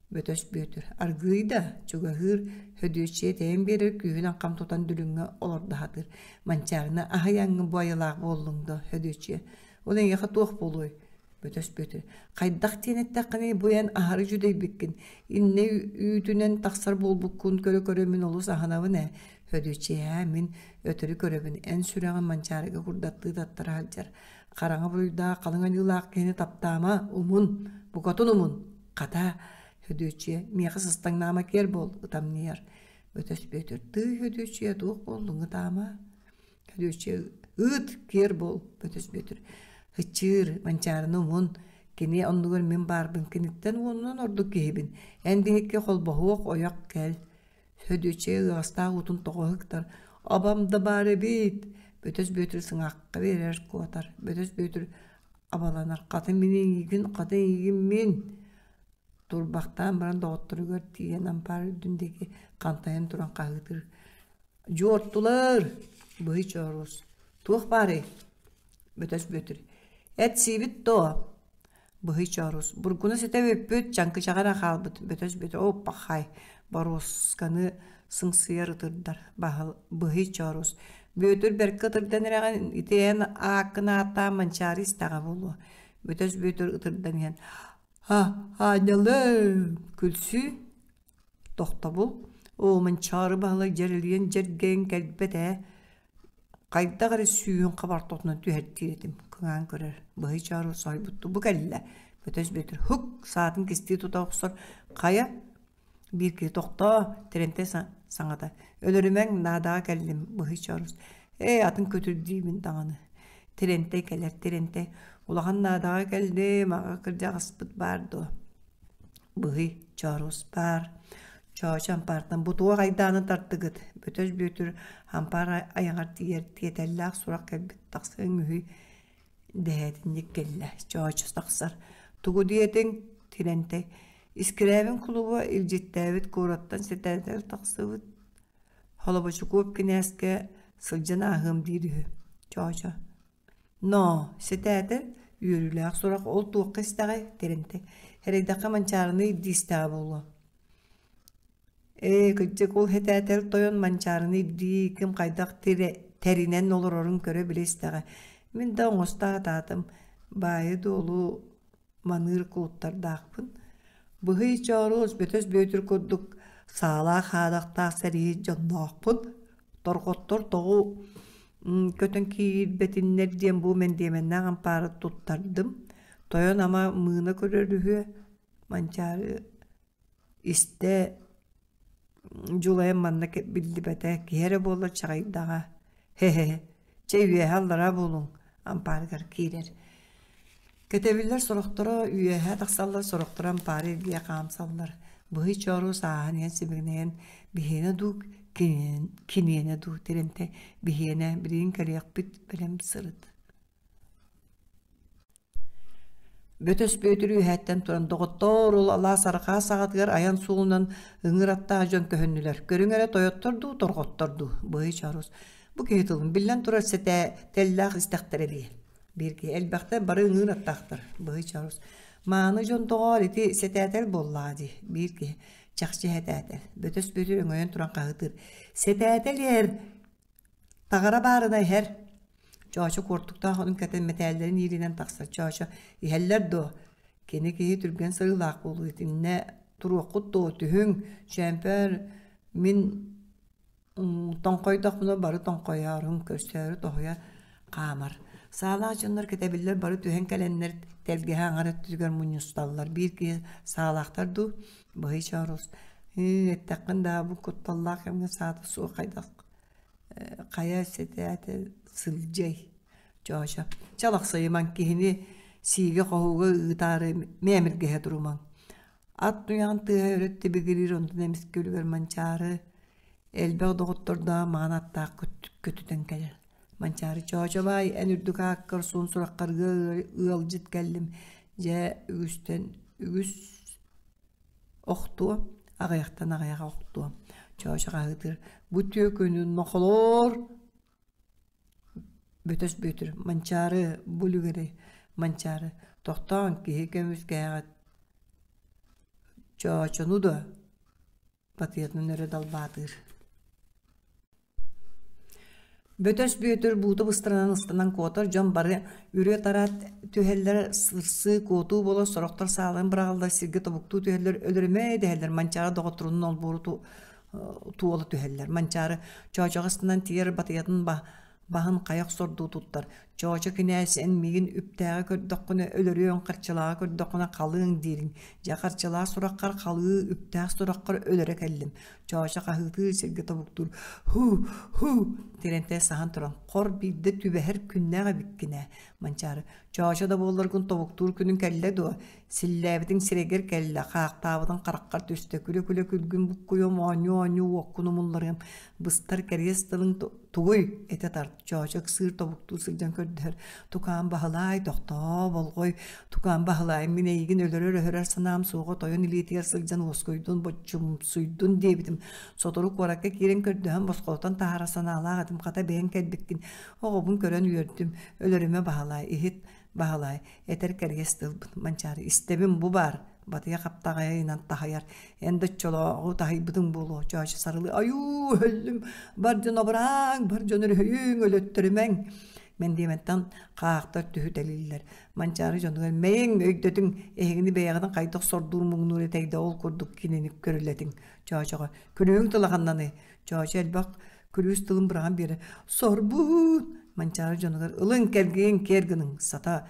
Бөтөс Бүөтүр, аргыый да, чугаһыыр, Хөдүөччүйэ тэйэн биэрэр күүһүнэн хам тутан дүлүҥҥэ олордо сатыыр. Манчаарына аһыйаҥҥын бу айылаах буоллуҥ дуо, Хөдүөччүйэ? Ол эйиэхэ туох буолуой? Бөтөс Бүөтүр, хайдах диэн эттэххиний, бу эн аһары дьүдэйбиккин, иннэ үүтүнэн тахсар буолбуккун көрө-көрө мин олус аһынабын ээ, Хөдүччү, мин өтөрү көрөбүн, эн сүрэҕин Манчаарыга курдаттыы таттара сылдьар. Хараҥа буруйдаах, халыҥ аньыылаах киһини таптаама, умун, букатын умун. Хата, Хөдүөччүйэ, миэхэ сыстаҥнаама киэр буол, ытамньыйар. Бөтөс Бүөтүр, тыый Хөдүөччүйэ, туох буоллуҥ, ытаама? Хөдүөччүйэ, ыыт, киэр буол, Бөтөс Бүөтүр. Һыччыыр, Манчаарыны умун, кини оннугар мин баарбын, киниттэн уонунан ордук киһибин. Эн биһикки холбоһуох, ойох кэл. Сөдүөччүйэ ыаҕастаах уутун тоҕо ыһыктар, «Абам да баар эбит!» Бөтөс Бүөтүр сыҥаахха биэрэр куотар. Бөтөс Бүөтүр абаланар, «Хата мин эйигин, хата эйигин мин!» Турбахтаан баран доҕотторугар тиийэн ампаар үрдүн диэки хантайан туран хаһыытыыр: «Дьуортулар! Быһый чооруос! Туох баарый?» Бөтөс Бүөтүр: «Эт сиибит дуо?» Быһый Чоорус, бургуна ситэ бүппүт, чаҥкычаҕа эрэ хаалбыт, бөтөс бүтэ оппахай, боруосканы сыҥсыйар ытырдар, баһыл Быһый Чоорус, Бүөтүр бэркэ ытырдан эрэҕин, ити эн ааккын ааттаан Манчаары истэҕэ буолуо. Бөтөс Бүөтүр ытырдан иһэн, «Ха, аанньалым, күлсүү, тохтобул, оо, Манчаары Баһылай дьэрэлийэн дьэргэйэн кэлбэт ээ, Хайдах эрэ сүүһүн хабартотунан түһэртиир этим, кыҥаан көрөр, быһый чоору соһуйбуттуу бу кэллэ, Бөтөс Бүөтүр һук саатын кистии тута охсор, хайа биир киһи тохтоо, Тэрэнтэй саҥата, өлөрүмэҥ, наадаҕа кэллим, быһый чоорус, ээ атын көтүр диибин даҕаны. Тэрэнтэй кэлэр, Тэрэнтэй, улахан наадаҕа кэллим, аҕа кырдьаҕаспыт баар дуо Быһый, чооруос баар. Чоочо ампаартан бу туох айдааны тартыгыт? Бөтөс Бүөтүр ампаар айаҕар тиийэр тиэтэллээх сурах кэлбит тахсыаҥ үһү дэһээтинньик кэллэ. Чоочо тахсар. Тугу диэтиҥ? Тирэнтэй. Искирээбин кулуба илдьиттээбит куораттан сэтээтэл тахсыбыт. Холобочукуоп кинээскэ сылдьан ааһыам диир үһү. Чоочо. Ноо, сэтээтэ, үөрүүлээх сурах ол туохха истэҕэй, Тэрэнтэй, эрэйдэххэ Манчаарыны ирдии истэҕэ буолуо. Ээ, кырдьык ол һэтээтэл тойон Манчаарыны ирдии ким хайдах тэринэн олорорун көрө-билэ истэҕэ. Мин да оҥосто сатаатым, баайы-дуолу маныыр кулуттардаахпын. Быһый Чооруос Бөтөс Бүөтүр курдук саалаах-хаадахтаах сэрииһит дьонноохпун. Торҕоттор тоҕу көтөн киирбэтиннэр диэн бу мэндиэмэннээх ампаары туттардым. Тойон ама мыына көрөр үһүө, Манчаары истэ дьулайан манна биллибэтэ, киһи эрэ буоллар чаҕыйдаҕа, һэ-һэ, чэ үөһэ аллараа буолуҥ, ампаарыгар киирэр. Кэтэбиллэр сорохторо үөһэ тахсаллар, сорохторо ампаары эргийэ хаамсаллар. Быһый чоору сааһан иһэн сибигинэйэн биһиэнэ дуу, киниэнэ дуу Тэрэнтэй биһиэнэ билигин кэлиэхпит бэлэм сырыт. Бөтөс Бүөтүр үөһэттэн туран доҕоттоор ол алаас арҕаа саҕатыгар айан суолунан ыҥыр аттаах дьон көһүннүлэр. Көрүҥ эрэ тойоттор дуу, торҕоттор дуу? Быһый Чоорус бу киһи тылын биллэн турар сэтээ тэллээх истэхтэрэ дии. Биир киһи элбэхтэр бары ыҥыыр аттаахтар. Быһый Чоорус мааны дьон доҕоор ити сэтээтэл буоллаҕа дии. Биир киһи чахчы сэтээтэл. Бөтөс Бүөтүр өҥөйөн туран хаһыытыыр. Сэтээтэл иһэр! Таҕара баарына иһэр! Чоочо куортуктаах отун кэтэн мэтээллэрин иилинэн тахсар Чоочо «Иһэллэр дуо? Кини киһи түргэн сырыылаах буолуо итиннэ туруоххут дуо түһүҥ, чөмпөөр мин тоҥхойдохпуна бары тоҥхойооруҥ, көрсөөрү тоһуйа хаамар». Саалаах дьоннор кэтэбиллэр бары түһэн кэлэннэр тэлгэһэ аҥар өттүгэр мунньусталлар. Биир киһи «Саалаахтар дуу?» Быһый Чоорус «Ыы, эттэххин даа, бу кутталлаах кэмҥэ саата суох хайдах хайа сэтээтэ сылдьай Чоочо чалахсайымаҥ киһини сиигэ-хоһууга ыытаары мээмиргэһэ турумаҥ Ат туйаҕын тыаһа өрө тибигириир онтон эмискэ үлүгэр Манчаары элбэх доҕоттордоох маҥан аттаах көтүтэн кэлэр Манчаары Чоочо баай эн үрдүк ааккар суон сураххар ыалдьыт кэллим дьэ үгүстэн үгүс Охтуо, аҕыйахтан аҕыйах охтуо. Чоочо хаһыытыыр: «Бу түөкүнүн нохолоор!» Бөтөс Бүөтүр: «Манчаары, бу үлүгэри, Манчаары, тохтоон киһи көмүскээҕит Чоочону дуо?» Батыйатын өрө далбаатыыр. Бөтөс Бүөтүр буута быстарынан ыстанан куотар дьон бары үрүө-тараа түһэллэр, сырсыы, куотуу буолар, сорохтор сааларын быраҕаллар, сиргэ тобуктуу түһэллэр, өлөрүмэ дэһэллэр, Манчаары доҕотторунан олбуору туола түһэллэр. Манчаары чоочоҕо ыстанан тиийэр батыйатын баһын хайа охсордуу туттар. Чоочо кинээс эн миигин үптээҕи көрдөххүнэ өлөрүөҥ, харчылааҕы көрдөххүнэ халыаҥ диириҥ. Дьэ харчылаах сураххар халыы, үптээх сураххар өлөрө кэллим. Чоочо хаһыытыыр сиргэ тобуктуур «Һуу, һуу!» Тэрэнтэй саһан туран «Хор биирдэ түбэһэр күннээх эбиккин ээ, Манчаары. Чоочо да буолларгын тобуктуур күнүҥ кэллэ дуо? Силлээбитиҥ сирэйгэр кэллэ, хаахтаабытыҥ хараххар түстэ, күлэ-күлэ күлгүн буккуйуом, оонньуу-оонньуу уоккун умулларыам, быстар кэриэс тылыҥ тугуй?» этэ тарт. Чоочо ыксыыр тобуктуу сылдьан көрдөһөр «Тукаам Баһылаай, тохтоо, болҕой, тукаам Баһылаай, мин эйигин өлөрөр-өһөрөр санаам суоҕа тойон илиитигэр сылдьан уоскуйдун, боччумсуйдун диэбитим. Сотору куоракка киирэн көрдөһөн босхолотон таһаарар санаалаах этим, хата бэйэҥ кэлбиккин. Оҕобун көрөн үөрдүм. Өлөрүмэ Баһылаай, иһит, Баһылаай, этэр кэриэс тылбын, Манчаары, истэбин бу баар, батыйа хаптаҕайынан таһыйар, эн да оччолооҕу таһыйбытыҥ буолуо, чоочо сарылыы, айуу, өллүм, бар дьон абырааҥ, бар дьон өрүһүйүҥ, өлөттөрүмэҥ. Мэндиэмэнтэн хаахтар түһүтэлииллэр. Манчаары дьонугар мэйиҥ, өйдөтүҥ, эһигини бэйэҕитин хайдах сордуур-муҥнуур этэй да ол курдук кинини көрүлэтиҥ. Чоочоҕо, күлүүҥ тылаханнаный, Чоочо элбэх күлүүс тылын быраҕан биэрэр. Сорбуун! Манчаары дьонугар ылыҥ, кэлгийиҥ, киэр гыныҥ, сата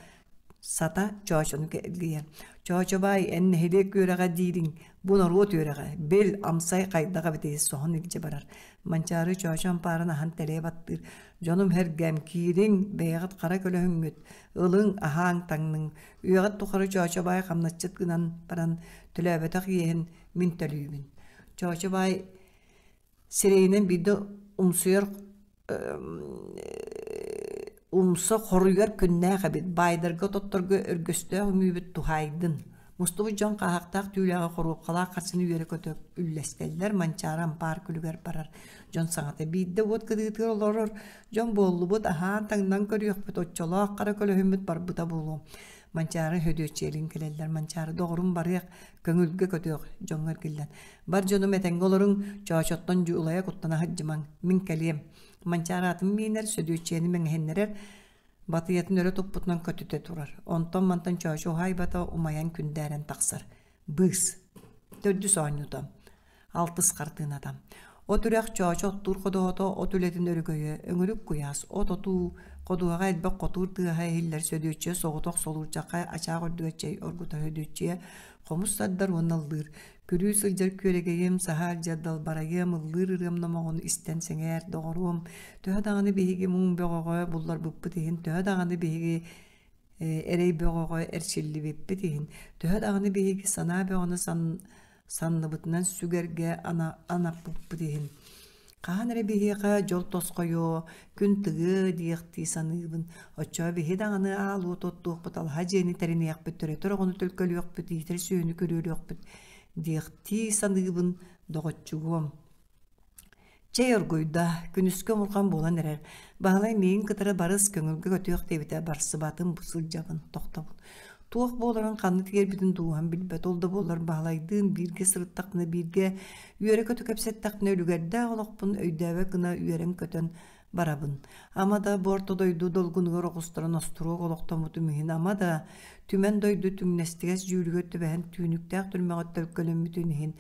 сата Чоочону кэлгийэр. Чоочо баай, эн нэһилиэк үөрэҕэ диириҥ, бу норуот үөрэҕэ, бил, амсай хайдах эбитий соһон илдьэ барар. Манчаары Чоочо ампаарын аһан тэлэйэ баттыыр. Дьонум һэргэм, киириҥ, бэйэҕит хара көлөһүҥҥүт, ылыҥ, аһааҥ, таҥныҥ. Үйэҕит тухары Чоочо баай хамначчыт гынан баран, төлөөбөтөх иэһин мин төлүүбүн. Чоочо баай Сирэйинэн биирдэ умсуйар умса хоруйар күннээх эбит, баайдарга ототторго өргөстөөх үҥүүбүт туһаайдын. Мустубут дьон хааһахтаах түүлээҕи хоруопкалаах харчыны үөрэ-көтө үллэстэллэр, Манчаары ампаар күлүгэр барар. Дьон саҥата биирдэ уот кытыытыгар олорор дьон буоллубут, аһаан-таҥнан көрүөхпүт, оччолоох хара көлөһүммүт барбыта буолуо. Манчаары Һөдүөччүйэлиин кэлэллэр. Манчаары доҕорум барыах, көҥүлгэ көтүөх, дьоҥҥо эргиллэн. Бар дьонум этэҥҥэ олоруҥ, Чоочоттон дьулайа куттана сылдьымаҥ, мин кэлиэм. Манчаары атын миинэр, Сөдүөччүйэни мэҥэһиннэрэр, батыйатын өрө туппутунан көтүтэ турар. Онтон-мантан Чоочо уһаайбата умайан күндээрэн тахсар. Быыс. Төрдүс оонньуута. Алтыс хартыыната. От үрэх Чоочо оттуур ходуһата от үлэтин өрөгөйө, өҥүрүк куйаас, от отуу, ходуһаҕа элбэх хотуур тыаһа иһиллэр Сөдүөччүйэ соҕотох солуурчахха ачаах үрдүгэр чэй оргутар Сөдүөччүйэ хомус тардар уонна ыллыыр. Күрүү сылдьар күөрэгэйим, саһаар дьар далбарайыам, ыллыыр ырыам номоҕун истэн сэҥээр, доҕоруом. Төһө даҕаны биһиги муҥ бөҕөҕө булларбыппыт иһин, төһө даҕаны биһиги эрэй бөҕөҕө эрчиллибиппит иһин, төһө даҕаны биһиги санаа бөҕөнү санныбытынан сүгэргэ анаппыппыт иһин, хаһан эрэ биһиэхэ дьол тосхойуо, күн тыгыа диэхтии саныыбын. Оччоҕо биһи даҕаны аал уот оттуохпут, алаһа дьиэни тэриниэхпит, төрөтөр оҕону төлкөлүөхпүт, иитэр сүөһүнү күрүөлүөхпүт диэхтии саныыбын, доҕоччугуом. Чэй оргуйда, күнүскү омурҕан буолан эрэр. Баһылай миигин кытары барыс көҥүлгэ көтүөх диэбитэ, барсыбатым, бу сылдьабын, тохтобун. Туох буоларын, ханна тиийэрбитин дууһам билбэт. Ол да буоллар Баһылайдыын бииргэ сырыттахпына, бииргэ үөрэ-көтө кэпсэттэхпинэ, үлүгэрдээх олохпун өйдөөбөт гына үөрэн-көтөн барабын. Ама да бу орто дойду долгунугар оҕустаран остуруок олохтоммутум иһин, ама да түмэн дойду түҥнэстигэс дьүүлүгэр түбэһэн түүнүктээх түрмэҕэ төлкөлөммүтүн иһин,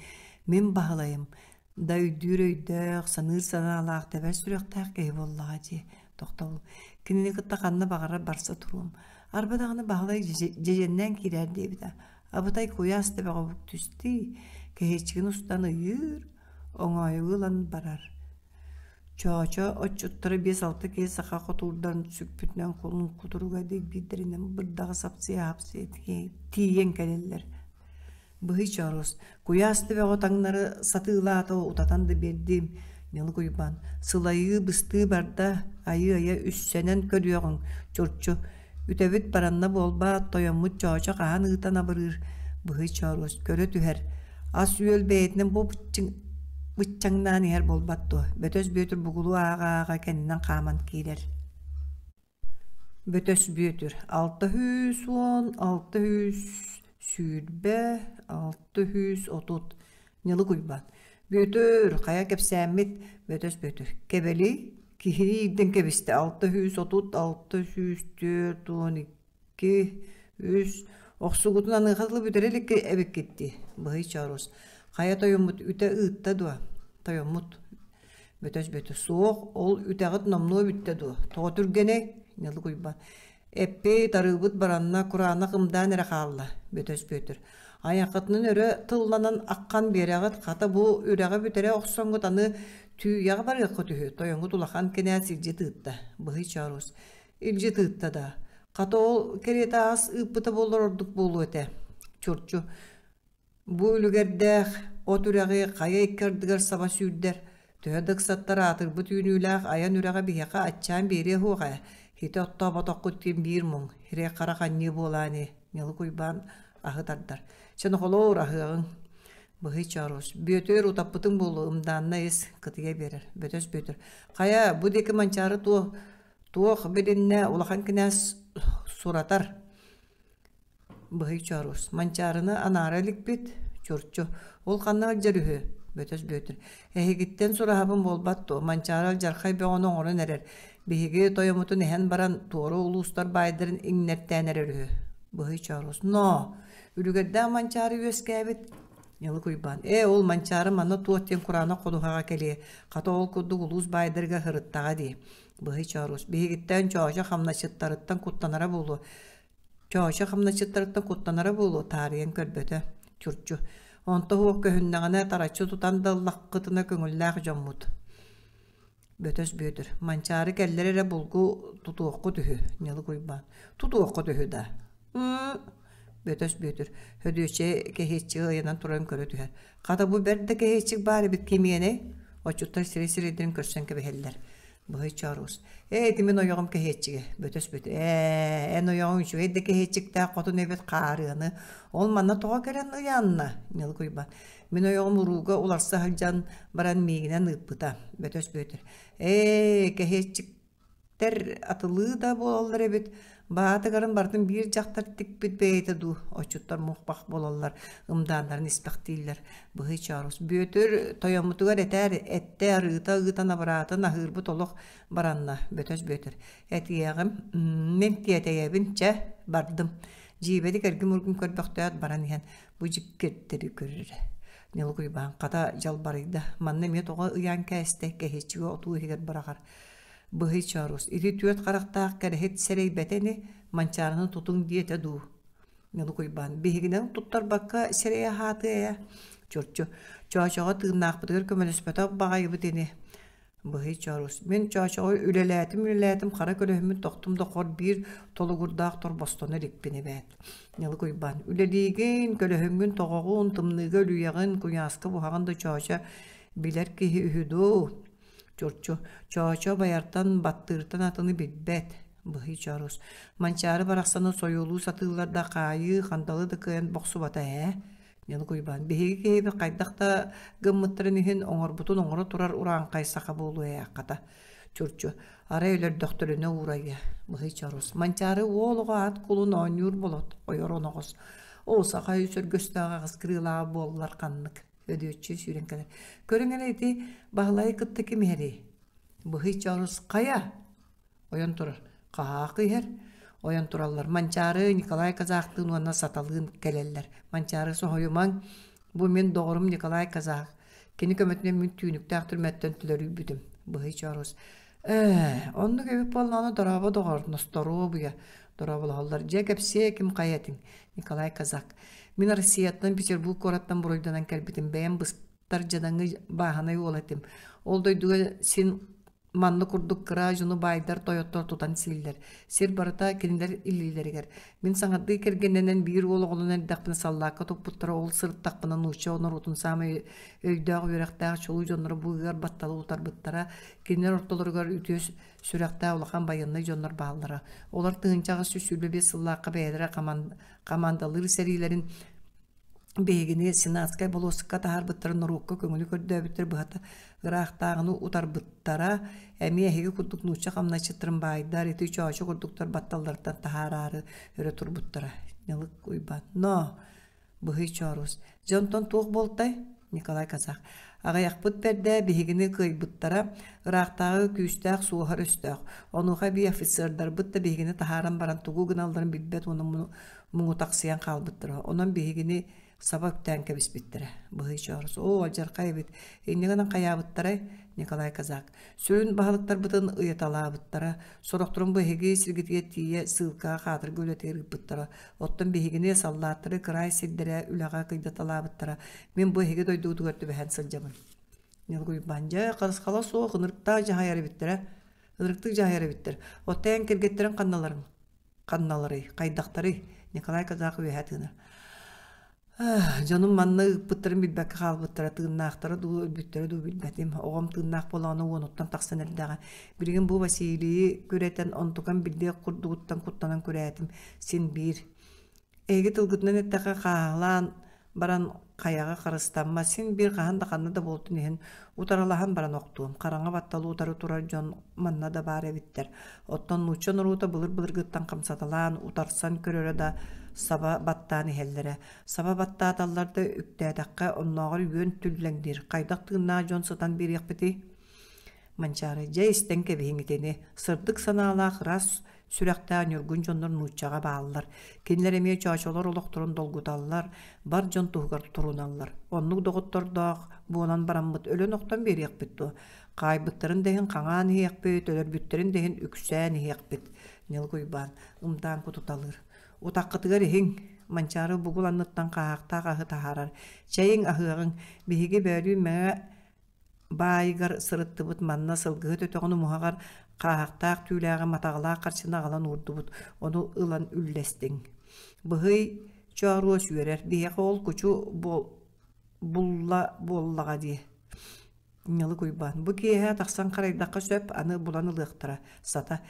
мин Баһылайым да өйдүүр өйдөөх, саныыр санаалаах, тэбэр сүрэхтээх киһи буоллаҕа дии, тохтобул. Кинини кытта ханна баҕарар барса туруом. Арба даҕаны Баһылай дьэдьэннээн киирээр диэбитэ. Абытай куйаас төбөҕө бук түстүү, кэһиэччигин устан ыйыыр, оҥоойугу ылан барар. Чоочо отчуттара биэс-алта киһи саха хотуурдарын сүкпүтүнэн кулун кутуруга дэгдиирдэринэн бырдаҕы сапсыйа-сапсыйа тиийэн кэлэллэр. Быһый чооруос, куйаас төбөҕө таҥнары сатыылаата утатан да биэрдим, Ньылык Уйбаан, сылайыы быстыы барда, айыы-айа үссэнэн көрүөҕүҥ, чурчу, үтэбит баранна буолбаат, тойоммут Чоочо хаһан ыытан абырыыр, Быһый Чооруос көрө түһэр, ас-үөл бэйэтинэн бу быччаҥнаан иһэр буолбат дуо, Бөтөс Бүөтүр бугулу ааҕа-ааҕа кэннинэн хааман киирэр Бөтөс Бүөтүр 610, 620, 630 Ньылык Уйбаан Бүөтүр, хайа кэпсээммит Бөтөс Бүөтүр Кэбэлий киһини иирдэн кэбистэ 630, 642 3 Охсугутун аныаха дылы бүтэрэ илик эбиккит дии Быһый Чооруос Хайа тойоммут үтэ ыытта дуо Тойоммут Бөтөс бөтө суох, ол үтэҕит номнуо бүттэ дуо? Тоҕо түргэнэй? Ньылык Уйбаан. Эппит, арыыбыт баранна, кураанах ымдаан эрэ хаалла, Бөтөс Бүөтүр. Айаххытынан өрө тылланан аххан биэрэҕит, хата бу үрэҕи бүтэрэ охсоҥҥут аны түүйэҕэ барыаххыт үһү, тойоҥҥут улахан кинээс илдьит ыытта, Быһый Чооруос. Илдьит ыытта да, хата ол кэриэтэ ас ыыппыта буоллар ордук буолуо этэ. Чурчу. Бу үлүгэрдээх от үрэҕи хайа икки ардыгар саба сүүрдэр, төһө да ыксаттар аатырбыт үүнүүлээх айан үрэҕэ биһиэхэ аччаан биэриэ суох ээ, ити оттооботоххут диэн биир муҥ, сирэй-харах анньыы буолаа ини, Ньылык Уйбаан аһы тардар. Чэ, нохолоор, аһыаҕыҥ. Быһый Чооруос, Бүөтүр утаппытыҥ буолуо, ымдаанна ис, кытыйа биэрэр. Бөтөс Бүөтүр, хайа, бу диэки Манчаары туох, туох билиннэ, улахан кинээс суратар. Быһый Чооруос, Манчаарыны анаара иликпит, Чурчу, ол ханна сылдьар үһү? Бөтөс Бүөтүр, эһигиттэн сураһабын буолбат дуо, Манчаары алдьархай бөҕөнү оҥорон эрэр, биһиги тойоммутун эһэн баран, туора улуустар баайдарын иҥнэртээн эрэр үһү. Быһый Чооруос, ноо, үлүгэрдээх Манчаары үөскээбит. Ньылык Уйбаан, ээ, ол Манчаары манна туох диэн кураанах ходуһаҕа кэлиэ, хата ол курдук улуус баайдарыгар сырыттаҕа дии. Быһый Чооруос, биһигиттэн Чоочо хамначчыттарыттан куттанара буолуо, Чоочо хамначчыттарыттан куттанара буолуо, таарыйан көрбөтө. Чурчу. Онто суох көһүннэҕинэ тараччы тутан да ыллаххытына көҥүллээх дьоммут. Бөтөс Бүөтүр. Манчаары кэллэр эрэ булгу тутуоххут үһү, Ньылык Уйбаан. Тутуоххут үһү да. Бөтөс Бүөтүр. Хөдүөччэ кэһиэччиги ыйанан туран көрө түһэр. Хата бу бэрт да кэһиэччик баар эбит кимиэнэй? Отчуттар сирэй-сирэйдэрин көрсөн кэбиһэллэр. Быһый Чооруус: «Ээ, ити мин ойоҕум кэһиэччигэ, Бөтөс Бөтө ээ, эн ойоҕуҥ үчүгэй да кэһиэччиктээх хотун эбит хаарыаны, ол манна тоҕо кэлэн ыйаанна?» Ньылык Уйбаан: «Мин ойоҕум урууга уларса сылдьан баран миигинэн ыыппыта». Бөтөс Бүөтүр: «Ээ, кэһиэччик Кэрэһиттэр атылыы да буолаллар эбит. Баатыгарын барытын биир дьахтар тикпит бэйэтэ дуу, отчуттар мух-бах буолаллар, ымдааннарын испэхтииллэр. Быһый Чоорус, Бүөтүр тойоммутугар этээр, эттэ арыыта ыытан абыраатын аһыырбыт олох баранна, Бөтөс Бүөтүр. Этиэҕим, мин тиэтэйэбин, чэ, бардым. Дьиибэтик эргим-ургум көрбөхтөөт баран иһэн, бу дьиккирдэри көрөрө. Ньылык Уйбаан хата дьалбарыйда, манна эмиэ тоҕо ыйаан кээстэ, кэһиэччигэ отуу иһигэр быраҕар. Быһый Чоорус, ити түөрт харахтаах кэрэһит сэрэйбэтэ ини, Манчаарыны тутуҥ диэтэ дуу? Ньылык Уйбаан, биһигинэн туттарбакка сирэйэ аһаатыа ээ. Чурчу, Чоочоҕо тыыннаахпытыгар көмөлөспөтөх баҕайыбыт ини. Быһый Чоорус, мин Чоочоҕо үлэлээтим-үлэлээтим, хара көлөһүммүн тохтум да хор биир толугурдаах торбостоно иликпин эбээт. Ньылык Уйбаан, үлэлиигин, көлөһүҥҥүн тоҕоҕун, тымныыга үлүйэҕин, куйааска буһаҕын да Чоочо билэр киһи үһү дуу? Чурчу, Чоочо байартан, баттыыртан атыны билбэт. Быһый Чоорус, Манчаары барахсаны сойуолуу сатыыллар да хаайыы, хандалы да кыайан бохсубата ээ. Ньылык Уйбаан, биһиги киһибит хайдах да гыммыттарын иһин оҥорбутун оҥоро турар урааҥхай саха буолуо ээ, хата. Чурчу, арай өлөрдөхтөрүнэ уурайыа. Быһый Чоорус, Манчаары уол оҕо ат кулун оонньуур болот, ойор оноҕос. Оо, саха үс өргөстөөх аҕыс кырыылааҕа буоллар ханнык. Өдүөччү сүүрэн кэлэр. Көрүҥ эрэ ити Баһылайы кытта ким иһэрий? Быһый Чоорус хайа? Ойон турар. Хаһаах иһэр. Ойон тураллар. Манчаары Николай Казахтыын уонна Саталыын кэлэллэр. Манчаары соһуйумаҥ. Бу мин доҕорум Николай Казах. Кини көмөтүнэн мин түүнүктээх түрмэттэн төлөрүйбүтүм. Быһый Чоорус. Ээ, оннук эбит буоллаҕына дорообо доҕор, носторуобуйа. Дорооболоһоллор. Дьэ кэпсиэ ким хайа этиҥ? Николай Казак. Мин Россияттан Петербург куораттан буруйданан кэлбитим. Бэйэм быстар дьадаҥы бааһынай уол этим. Ол дойдуга син манна курдук кыра дьону баайдар тойоттор тутан сииллэр. Сир барыта кинилэр илиилэригэр. Мин саҥардыы кэргэннэнэн биир уол оҕолонон эрдэхпинэ саллаакка туппуттара ол сырыттахпына нуучча норуотун саамай өйдөөх үөрэхтээх чулуу дьонноро бу ыар батталы утарбыттара. Кинилэр ортолоругар үтүө сүрэхтээх улахан байыаннай дьоннор бааллара. Олор 1825 сыллаахха бэйэлэрэ хамаандалыыр сэриилэрин биһигини Сенатскай болуоссакка таһаарбыттарын норуокка көҥүлү көрдөөбүттэр быһата ыраахтааҕыны утарбыттара эмиэ эһиги курдук нуучча хамначчыттарын баайдар ити чоочо курдуктар батталларыттан таһаараары өрө турбуттара Ньылык Уйбаан но Быһый Чоорус. Дьэ онтон туох буолтай? Николай Казах. Аҕыйахпыт бэрдэ биһигини кыайбыттара, ыраахтааҕы күүстээх суоһар өстөөх. Онуоха эбии офицердарбыт да биһигини таһааран баран тугу гыналларын билбэт уонна муҥутахсыйан хаалбыттара. Онон биһигини саба үктээн кэбиспиттэрэ. Быһый Чоорус. Оо, алдьархай эбит. Инньэ гынан хайаабыттарай? Николай Казак. Сүрүн баһылыктарбытын ыйаталаабыттара. Сорохторун бу эһиги сиргитигэр тиийэ сыылкаҕа хаатырга үлэтигэр ыыппыттара. Оттон биһигини саллааттары кыраай сирдэрэ үлэҕэ кыйдаталаабыттара. Мин бу эһиги дойдугутугар түбэһэн сылдьабын. Ньылгуйбаан дьэ, харысхала суох ынырыктаах дьаһайар эбиттэрэ. Ынырыктык дьаһайар эбиттэр. Оттон эн кэргэттэрин ханналарын? Ханналарый? Хайдахтарый? Николай Казах үөһэ тыынар. Дьонум манна ыыппыттарын билбэккэ хаалбыттара, тыыннаахтара дуу, өлбүттэрэ дуу билбэтим. Оҕом тыыннаах буоллаҕына уонуттан тахсан эрдэҕэ. Билигин бу Василийы күрэтэн, онтукам биллиэх курдугуттан куттанан күрээтим. Син биир. Эһиги тылгытынан эттэххэ, хааһылаан баран хайаҕа харыстаммат, син биир хаһан да ханна да буолтун иһин утарылаһан баран охтуом. Хараҥа батталы утары турар дьон манна да баар эбиттэр. Оттон нуучча норуота былыр-былыргыттан хамсаталаан, утарсан көрөрө да саба баттаан иһэллэрэ. Саба баттааталлар да үктээтэххэ, оннооҕор үөн түллэҥниир. Хайдах тыыннаах дьон сытан биэриэхпитий? Манчаары, дьэ истэн кэбиһиҥ итини. Сырдык санаалаах ыраас сүрэхтээх ньургун дьоннор нууччаҕа бааллар. Кинилэр эмиэ чоочолор олохторун долгуталлар, бар дьон туһугар туруналлар. Оннук доҕоттордоох буолан бараммыт өлөн-охтон биэриэхпит дуо? Хаайбыттарын да иһин хаҥаан иһиэхпит, өлөрбүттэрин да иһин үксээн иһиэхпит. Ньылык Уйбаан ымдаан кутуталыыр. Утаххытыгар иһиҥ, Манчаары бугул анныттан хааһахтаах аһы таһаарар. Чэйиҥ аһыаҕыҥ, биһиги бөөлүүн мэҥэ баайыгар сырыттыбыт манна сылгыһыт өтөҕүн умуһаҕар хааһахтаах түүлээҕи матаҕалаах харчыны аҕалан уурдубут, ону ылан үллэстиҥ. Быһый Чооруос үөрэр, биһиэхэ ол кучу булла буоллаҕа дии. Ньылык Уйбаан, бу киэһэ тахсан харайдахха сөп, аны булан ылыахтара. Сата,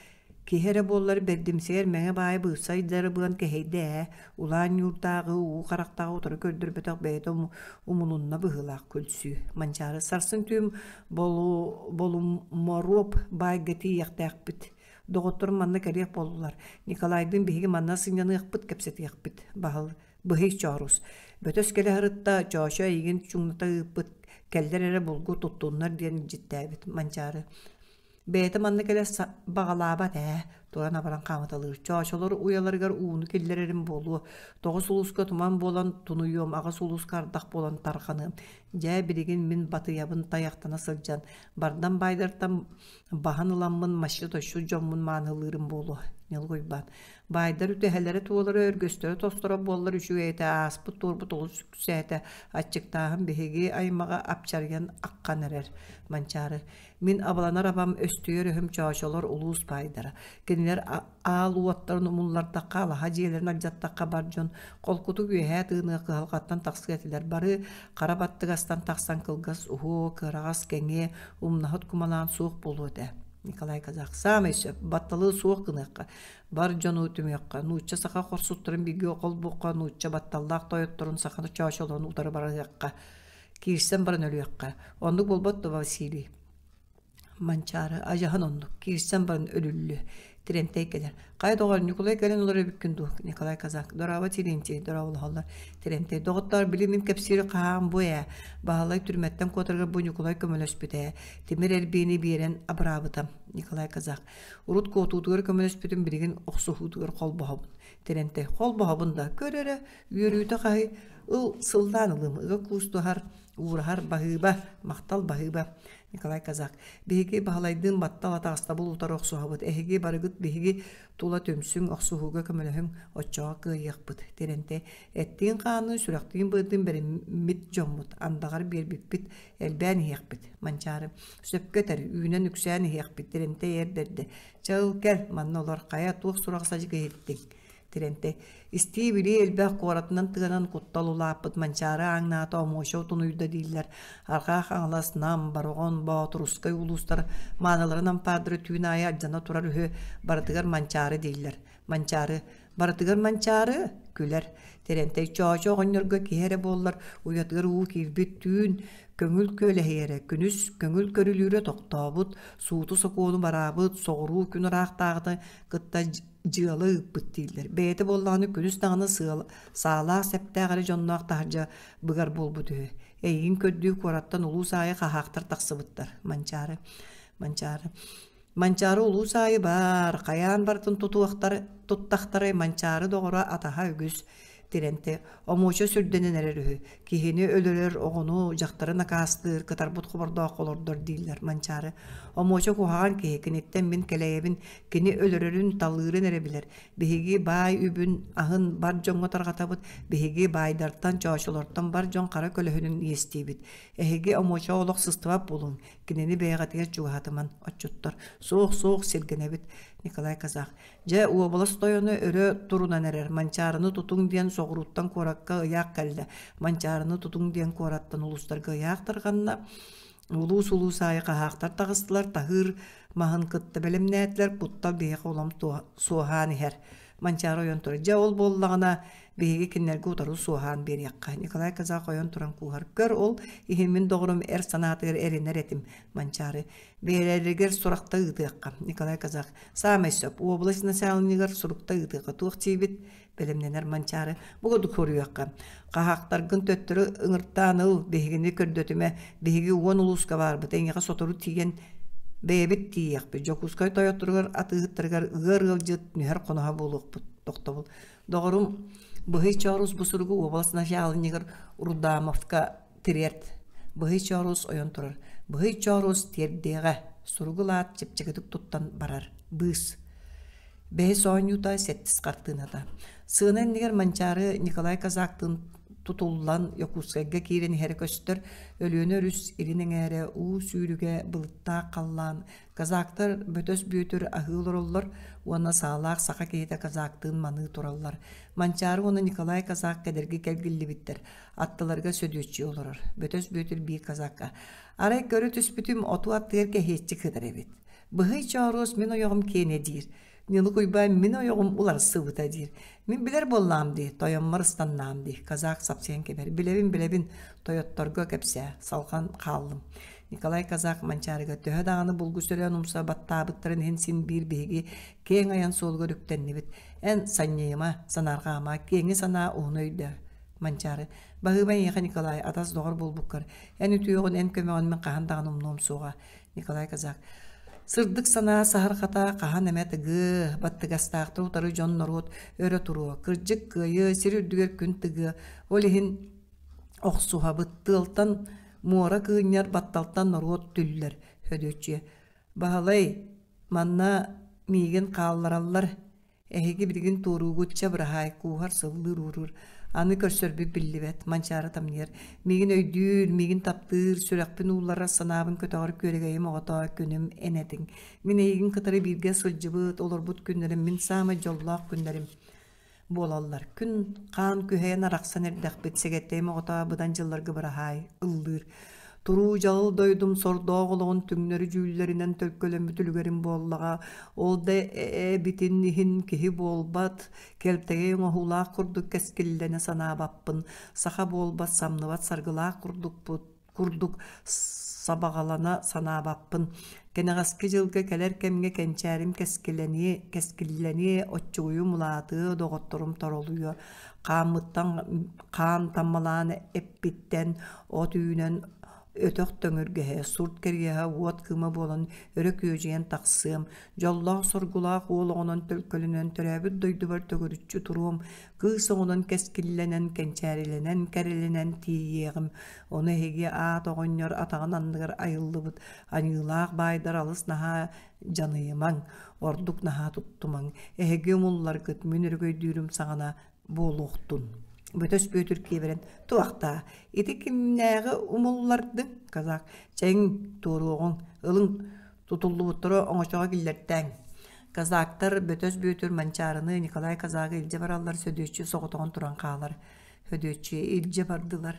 киһи эрэ буоллар бэрдимсийэр мэҥэ баайы быысай дарыбыан кэһэйдэ ээ, улаан ньуурдааҕы, уу харахтааҕы утары көрдөрбөтөх бэйэтэ умулунна быһыылаах күлсүү. Манчаары сарсын түүн Болуморуоп баайга тиийиэхтээхпит. Доҕотторум манна кэлиэх буоллулар. Николайдыын биһиги манна сынньаныахпыт, кэпсэтиэхпит. Баһыл Быһый Чоорус. Бөтөс кэлэ сырытта, Чоочо эйигин чуҥната ыыппыт, кэллэр эрэ булгу туттуннар диэн илдьиттээбит Манчаары. Бэйэтэ манна кэлэ баҕалаабат ээ, туран абаран хаамыталыыр. Чоочолор уйаларыгар ууну киллэрэрим буолуо. Тоҕус улууска туман буолан тунуйуом, аҕыс улууска ардах буолан тарҕаныам. Дьэ, билигин мин батыйабын тайахтана сылдьан, бардам баайдартан баһан ыламмын маччы-точчу дьоммун маанылыырым буолуо. Ньылгыйбаан. Баайдар үтэһэлэрэ туолара, өргөстөрө тосторо буоллар үчүгэй этэ, ааспыт-туорбут олус үксээтэ, аччыктааһын биһиги аймаҕы апчарыйан аххан эрэр. Манчаары. Мин абаланар абам өстүйэр өһүм чоочолор улуус баайдара. Кинилэр аал уоттарын умуллардахха, алаһа дьиэлэрин алдьаттахха бар дьон холкутук үөһээ тыыныах кыһалҕаттан тахсыа этилэр. Бары хара баттыгастан тахсан кылгас, уһуо, кыараҕас, кэҥиэ, умнаһыт кумалаан суох буолуо этэ. Николай Казах саамай сөп, батталы суох гыныахха, бар дьону түмүөххэ, нуучча-саха хорсуттарын бииргэ холбуохха, нуучча батталлаах тойотторун саханы чоочолорун утары барыахха, киирсэн баран өлүөххэ. Оннук буолбат дуо, Василий? Манчаары адьаһын оннук, киирсэн баран өлүллүө. Терентей кэлэр. Хайа доҕор, Ньукулай кэлэн олорор эбиккин дуу? Николай Казак. Дорообо, Терентий, дорооболоһоллор. Терентей, доҕоттоор, били мин кэпсиир хаһаам бу ээ. Баһылай түрмэттэн куотарыгар бу Ньукулай көмөлөспүтэ ээ. Тимир эрбиини биэрэн абыраабыта. Николай Казак. Урут куотуутугар көмөлөспүтүм, билигин охсуһуутугар холбоһобун. Терентей, холбоһобун да, көр эрэ, үөрүүтэ хаһый, ыл, сыллаан ылым, ыга куустуһар, уураһар баһыыба, махтал баһыыба. Николай Казак. Биһиги Баһылайдыын баттал атаҕастабыл утары охсуһабыт. Эһиги барыгыт биһиги тула түмсүҥ, охсуһууга көмөлөһүҥ, оччоҕо кыайыахпыт. Терентей. Эттиин-хаанныын, сүрэхтиин-быардыын бэриммит дьоммут, андаҕар биэрбиппит, элбээн иһиэхпит. Манчаары. Сөпкө этэр, үүнэн үксээн иһиэхпит. Терентей эр бэрдэ. Чэ ыл кэл, манна олор, хайа туох сураҕы-садьыгы иһиттиҥ? Тирэнтэй Истии-билии элбэх куоратынан тыанан куттал улааппыт Манчаары ааҥнаата Омуоча утунуйда дииллэр. Арҕаа Хаҥалас, Нам, Бороҕон, Боотурускай улуустар мааныларын ампаардара түүн аайы алдьана турар үһү, барытыгар Манчаары дииллэр. Манчаары барытыгар Манчаары күлэр. Тэрэнтэй Чоочо оҕонньорго киһи эрэ буоллар уйатыгар уу киирбит түүн көҥүл күөлэһийэрэ, күнүс көҥүл көрүлүүрэ тохтообут, сууту-сокуону бараабыт, соҕуруу күн ыраахтааҕыта кытта дьыала ыыппыт дииллэр. Бэйэтэ буоллаҕына күнүс даҕаны саалаах сэптээх эрэ дьонноох таһырдьа быгар буолбут үһү. Эйигин көрдүү куораттан улуус аайы хаһаахтар тахсыбыттар. Манчаары. Манчаары. Манчаары улуус аайы баар, хайаан барытын тутуохтар, туттахтарай Манчаары доҕоро атаһа үгүс. Тирэнти Омуоча сүрдэнэн эрэр үһү. Киһини өлөрөр, оҕону, дьахтары накаастыыр, кытарбыт хобордоох олордор дииллэр Манчаары. Омуоча куһаҕан киһи, киниттэн мин кэлэйэбин, кини өлөрөрүн, талыырын эрэ билэр. Биһиги баай үбүн, аһын бар дьоҥҥо тарҕатабыт, биһиги баайдартан, чоочолортон бар дьон хара көлөһүнүн иэстиибит. Эһиги Омуоча олох сыстыбат буолуҥ, кинини бэйэҕитигэр чугаһатыман, отчуттар. Суох, суох, сиргэнэбит. Николай Казах. Дьэ, уобалас тойоно өрө турунан эрэр, Манчаарыны тутуҥ диэн соҕурууттан куоракка ыйаах кэллэ, Манчаарыны тутуҥ диэн куораттан улуустарга ыйаах тарҕанна. Улуус-улуус аайы хаһаахтар таҕыстылар, таһыыр маһын кытта бэлэмнээтилэр, куттал биһиэхэ улам суоһаан иһэр. Манчаары ойон турар. Дьэ, ол буоллаҕына, биһиги кинилэргэ утары суоһаан биэриэххэ. Николай Казах ойон туран кууһар. Көр, ол иһин мин доҕорум эр санаатыгар эрэнэр этим, Манчаары. Бэйэлэригэр сурахта ыытыахха. Николай Казах. Саамай сөп. Уобалас начаалынньыгар сурукта ыытыахха. Туох диибит? Бэлэмнэнэр Манчаары. Бу курдук суруйуохха. Хаһаахтаргын төттөрү ыҥыртаан ыл, биһигини көрдөтүмэ. Биһиги уон улууска баарбыт. Эйиэхэ сотору тиийэн бэйэбит тиийиэхпит. Дьокуускай тойотторугар, атыыһыттарыгар ыар ыалдьыт, нүһэр хоноһо буолуохпут. Тохтобул. Доҕорум, Быһый Чоорус бу суругу уобалас начаалынньыгар Рудамовка Тириэрт. Быһый Чооруос ойон турар. Быһый Чооруос тиэрдиэҕэ. Суругу ылаат чэпчэкитик туттан барар. Быыс. Бэһис оонньуута сэттис хартыыната. Сыана иннигэр Манчаары Николай Казактыын тутуллан Якутскайга киирэн иһэрэ көстөр. Өлүөнэ өрүс илин эҥээрэ уу сүүрүгэ былыттаах халлаан Казактар Бөтөс Бүөтүр аһыы олороллор уонна саалаах саха киһитэ казактыын маныы тураллар. Манчаары уонна Николай Казак кэдэрги кэлгиллибиттэр. Аттыларыгар Сөдүөччүйэ олорор. Бөтөс Бүөтүр биир казакка «Арай көрө түспүтүм, оту аттыгар кэһиэччик сытар эбит. Быһый Чооруос мин ойоҕум киэнэ диир. Ньылык Уйбаан мин ойоҕум уларсыбыта диир. Мин билэр буоллаҕым дии, тойоммор ыстаннаам дии. Казак сапсыйан кэбэр. Билэбин, билэбин, тойотторго кэпсээ, салҕан хааллым. Николай Казак Манчаарыга төһө даҕаны булгу сөрөөн умса баттаабыттарын иһин син биир биһиги киэҥ айан суолугар үктэннибит. Эн санньыйыма, санаарҕаама, киэҥи санаа уһуну өйдөө. Манчаары, баһыыба эйиэхэ Николай, атас доҕор буолбуккар, эн үтүөҕүн, эн көмөҕүн мин хаһан даҕаны умнуом суоҕа. Николай Казак, сырдык санаа саһархата хаһан эмэ тыгыа, баттыгастаахтар утары дьон-норуот өрө туруо, кырдьык кыайыа, сир үрдүгэр күн тыгыа, ол иһин охсуһабыт, тыалтан муора кыынньар, батталтан норуот түллэр, Хөдүөччүйэ. Баһылай, манна миигин хааллараллар, Эһиги билигин туоруугут чэ быраһаай, кууһар сыллыыр ууруур. Аны көрсөрбүт биллибэт, Манчаары тамныйар. Миигин өйдүүр, миигин таптыыр, сүрэхпин уулларар, санаабын көтөҕөр күөрэгэйим оҕото, күнүм эн этиҥ. Мин эйигин кытары бииргэ сылдьыбыт, олорбут күннэрим мин саамай дьоллоох күннэрим буолаллар. Күн хаан күһэйэн арахсан эрдэхпит, сэгэттэйим оҕото быдан дьылларга быраһаай, ыллыыр. Туруу дьалыл дойдум сордоох олоҕун түҥнэри дьүүллэринэн төлкөлөммүт үлүгэрим буоллаҕа. Ол да эбитин иһин киһи буолбат, кэлтэгэй оҥоһуулаах курдук кэскиллэнэ санаабаппын. Саха буолбат, самныбат саргылаах курдукпут курдук сабаҕалана санаабаппын. Кэнэҕэски дьылга кэлэр кэмҥэ кэнчээрим кэскилэниэ, кэскиллэниэ, оччугуйум улаатыа, доҕотторум торолуйуо. Хааммыттан хаан таммалаан эппиттэн от үүнэн өтөх төҥүргэһэ, сурт кэриэһэ уот кыыма буолан өрө күөдьүйэн тахсыам, дьоллоох-соргулаах уол оҕонон төлкөлөнөн төрөөбүт дойдубар төгүрүччү туруом, кыыс оҕонон кэскиллэнэн, кэнчээрилэнэн, кэрэлэнэн тиийиэҕим. Ону эһиги аат оҕонньор атаҕын анныгар айыллыбыт аньыылаах баайдар алыс наһаа дьаныйымаҥ, ордук наһаа туттумаҥ. Эһиги умулларгыт мин өрөгөйдүүрүм саҕана буолуохтун. Бөтөс Бүөтүр киэбирэн «Туохтаа, ити кимнээҕи умуллардыҥ?» Казак «Чэҥ, туоруоҕуҥ, ылыҥ, тутуллубуттары оҥочоҕо киллэртээҥ». Казактар Бөтөс Бүөтүр Манчаарыны Николай Казагы илдьэ бараллар Сөдүөччү соҕотоҕун туран хаалар. Сөдүөччү илдьэ бардылар.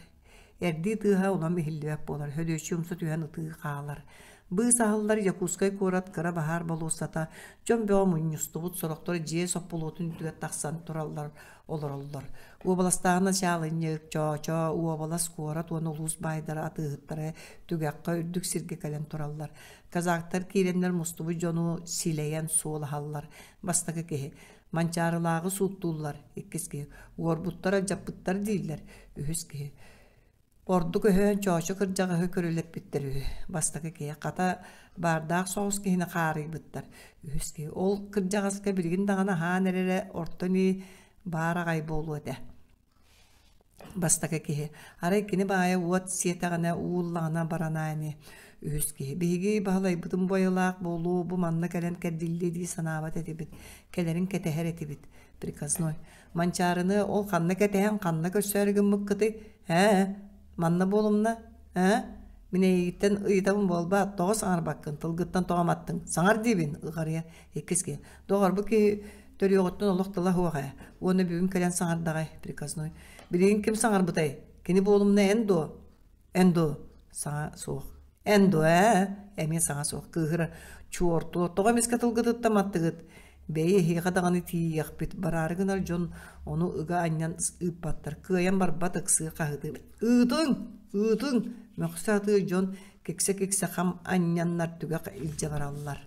Эрдии тыаһа улам иһиллибэт буолар, Сөдүөччү умса түһэн ытыы хаалар. Быыс аһыллар Якутскай куорат кыра баһаар болуоссата дьон бөҕө мунньустубут, сорохтор дьиэ соппулуотун үрдүгэр тахсан тураллар, олороллор. Уобаластааҕы начаалынньык, Чоочо, уобалас, куорат уонна улуус баайдара атыыһыттара түгэххэ үрдүк сиргэ кэлэн тураллар. Казактар киирэннэр мустубут дьону силэйэн суол аһаллар. Бастакы киһи Манчаарылааҕы сууттууллар, иккис киһи уорбуттар, алдьаппыттар дииллэр, үһүс киһи Ордук өһөөн Чоочо кырдьаҕаһы көрүлэппиттэр үһү. Бастакы киһи хата баардаах соҕус киһини хаарыйбыттар. Үһүс киһи ол кырдьаҕаска билигин даҕаны аһаан эрэрэ орто ини баар аҕай буолуо этэ. Бастакы киһи арай кини баайа уот сиэтэҕинэ уу ыллаҕына баранаа ини. Үһүс киһи биһиги Баһылайбытын буойалаах буолуо бу манна кэлэн кэрдиллиэ дии санаабат этибит. Кэлэрин кэтэһэр этибит. Приказной Манчаарыны ол ханна кэтэһэн ханна көрсөөрү гыммыккытый? Ээ, манна буолумна? Ээ, мин эйигиттэн ыйытабын буолбаат, тоҕо саҥарбаккын, тылгыттан тоҕо аматтыҥ? Саҥар диибин, ыҕарыйа. Иккис киһи. Доҕор, бу киһи төрүөҕүттэн олох тыла суох ээ. Уонна бүгүн кэлэн саҥардаҕай, приказной. Билигин ким саҥарбытай? Кини буолумна эн дуо? Эн дуо? Саҥа суох. Эн дуо ээ? Эмиэ саҥа суох. Кыыһыра чуортуо, тоҕо эмискэ тылгытыттан маттыгыт? Бэйи эһиэхэ даҕаны тиийиэхпит, бараары гынар дьон ону ыга анньан ыыппаттар, кыайан барбат ыксыы хаһыытыы «Ыытыҥ! Ыытыҥ!» мөхсө сатыыр дьон киксэ-киксэ хам анньаннар түгэх илдьэ бараллар.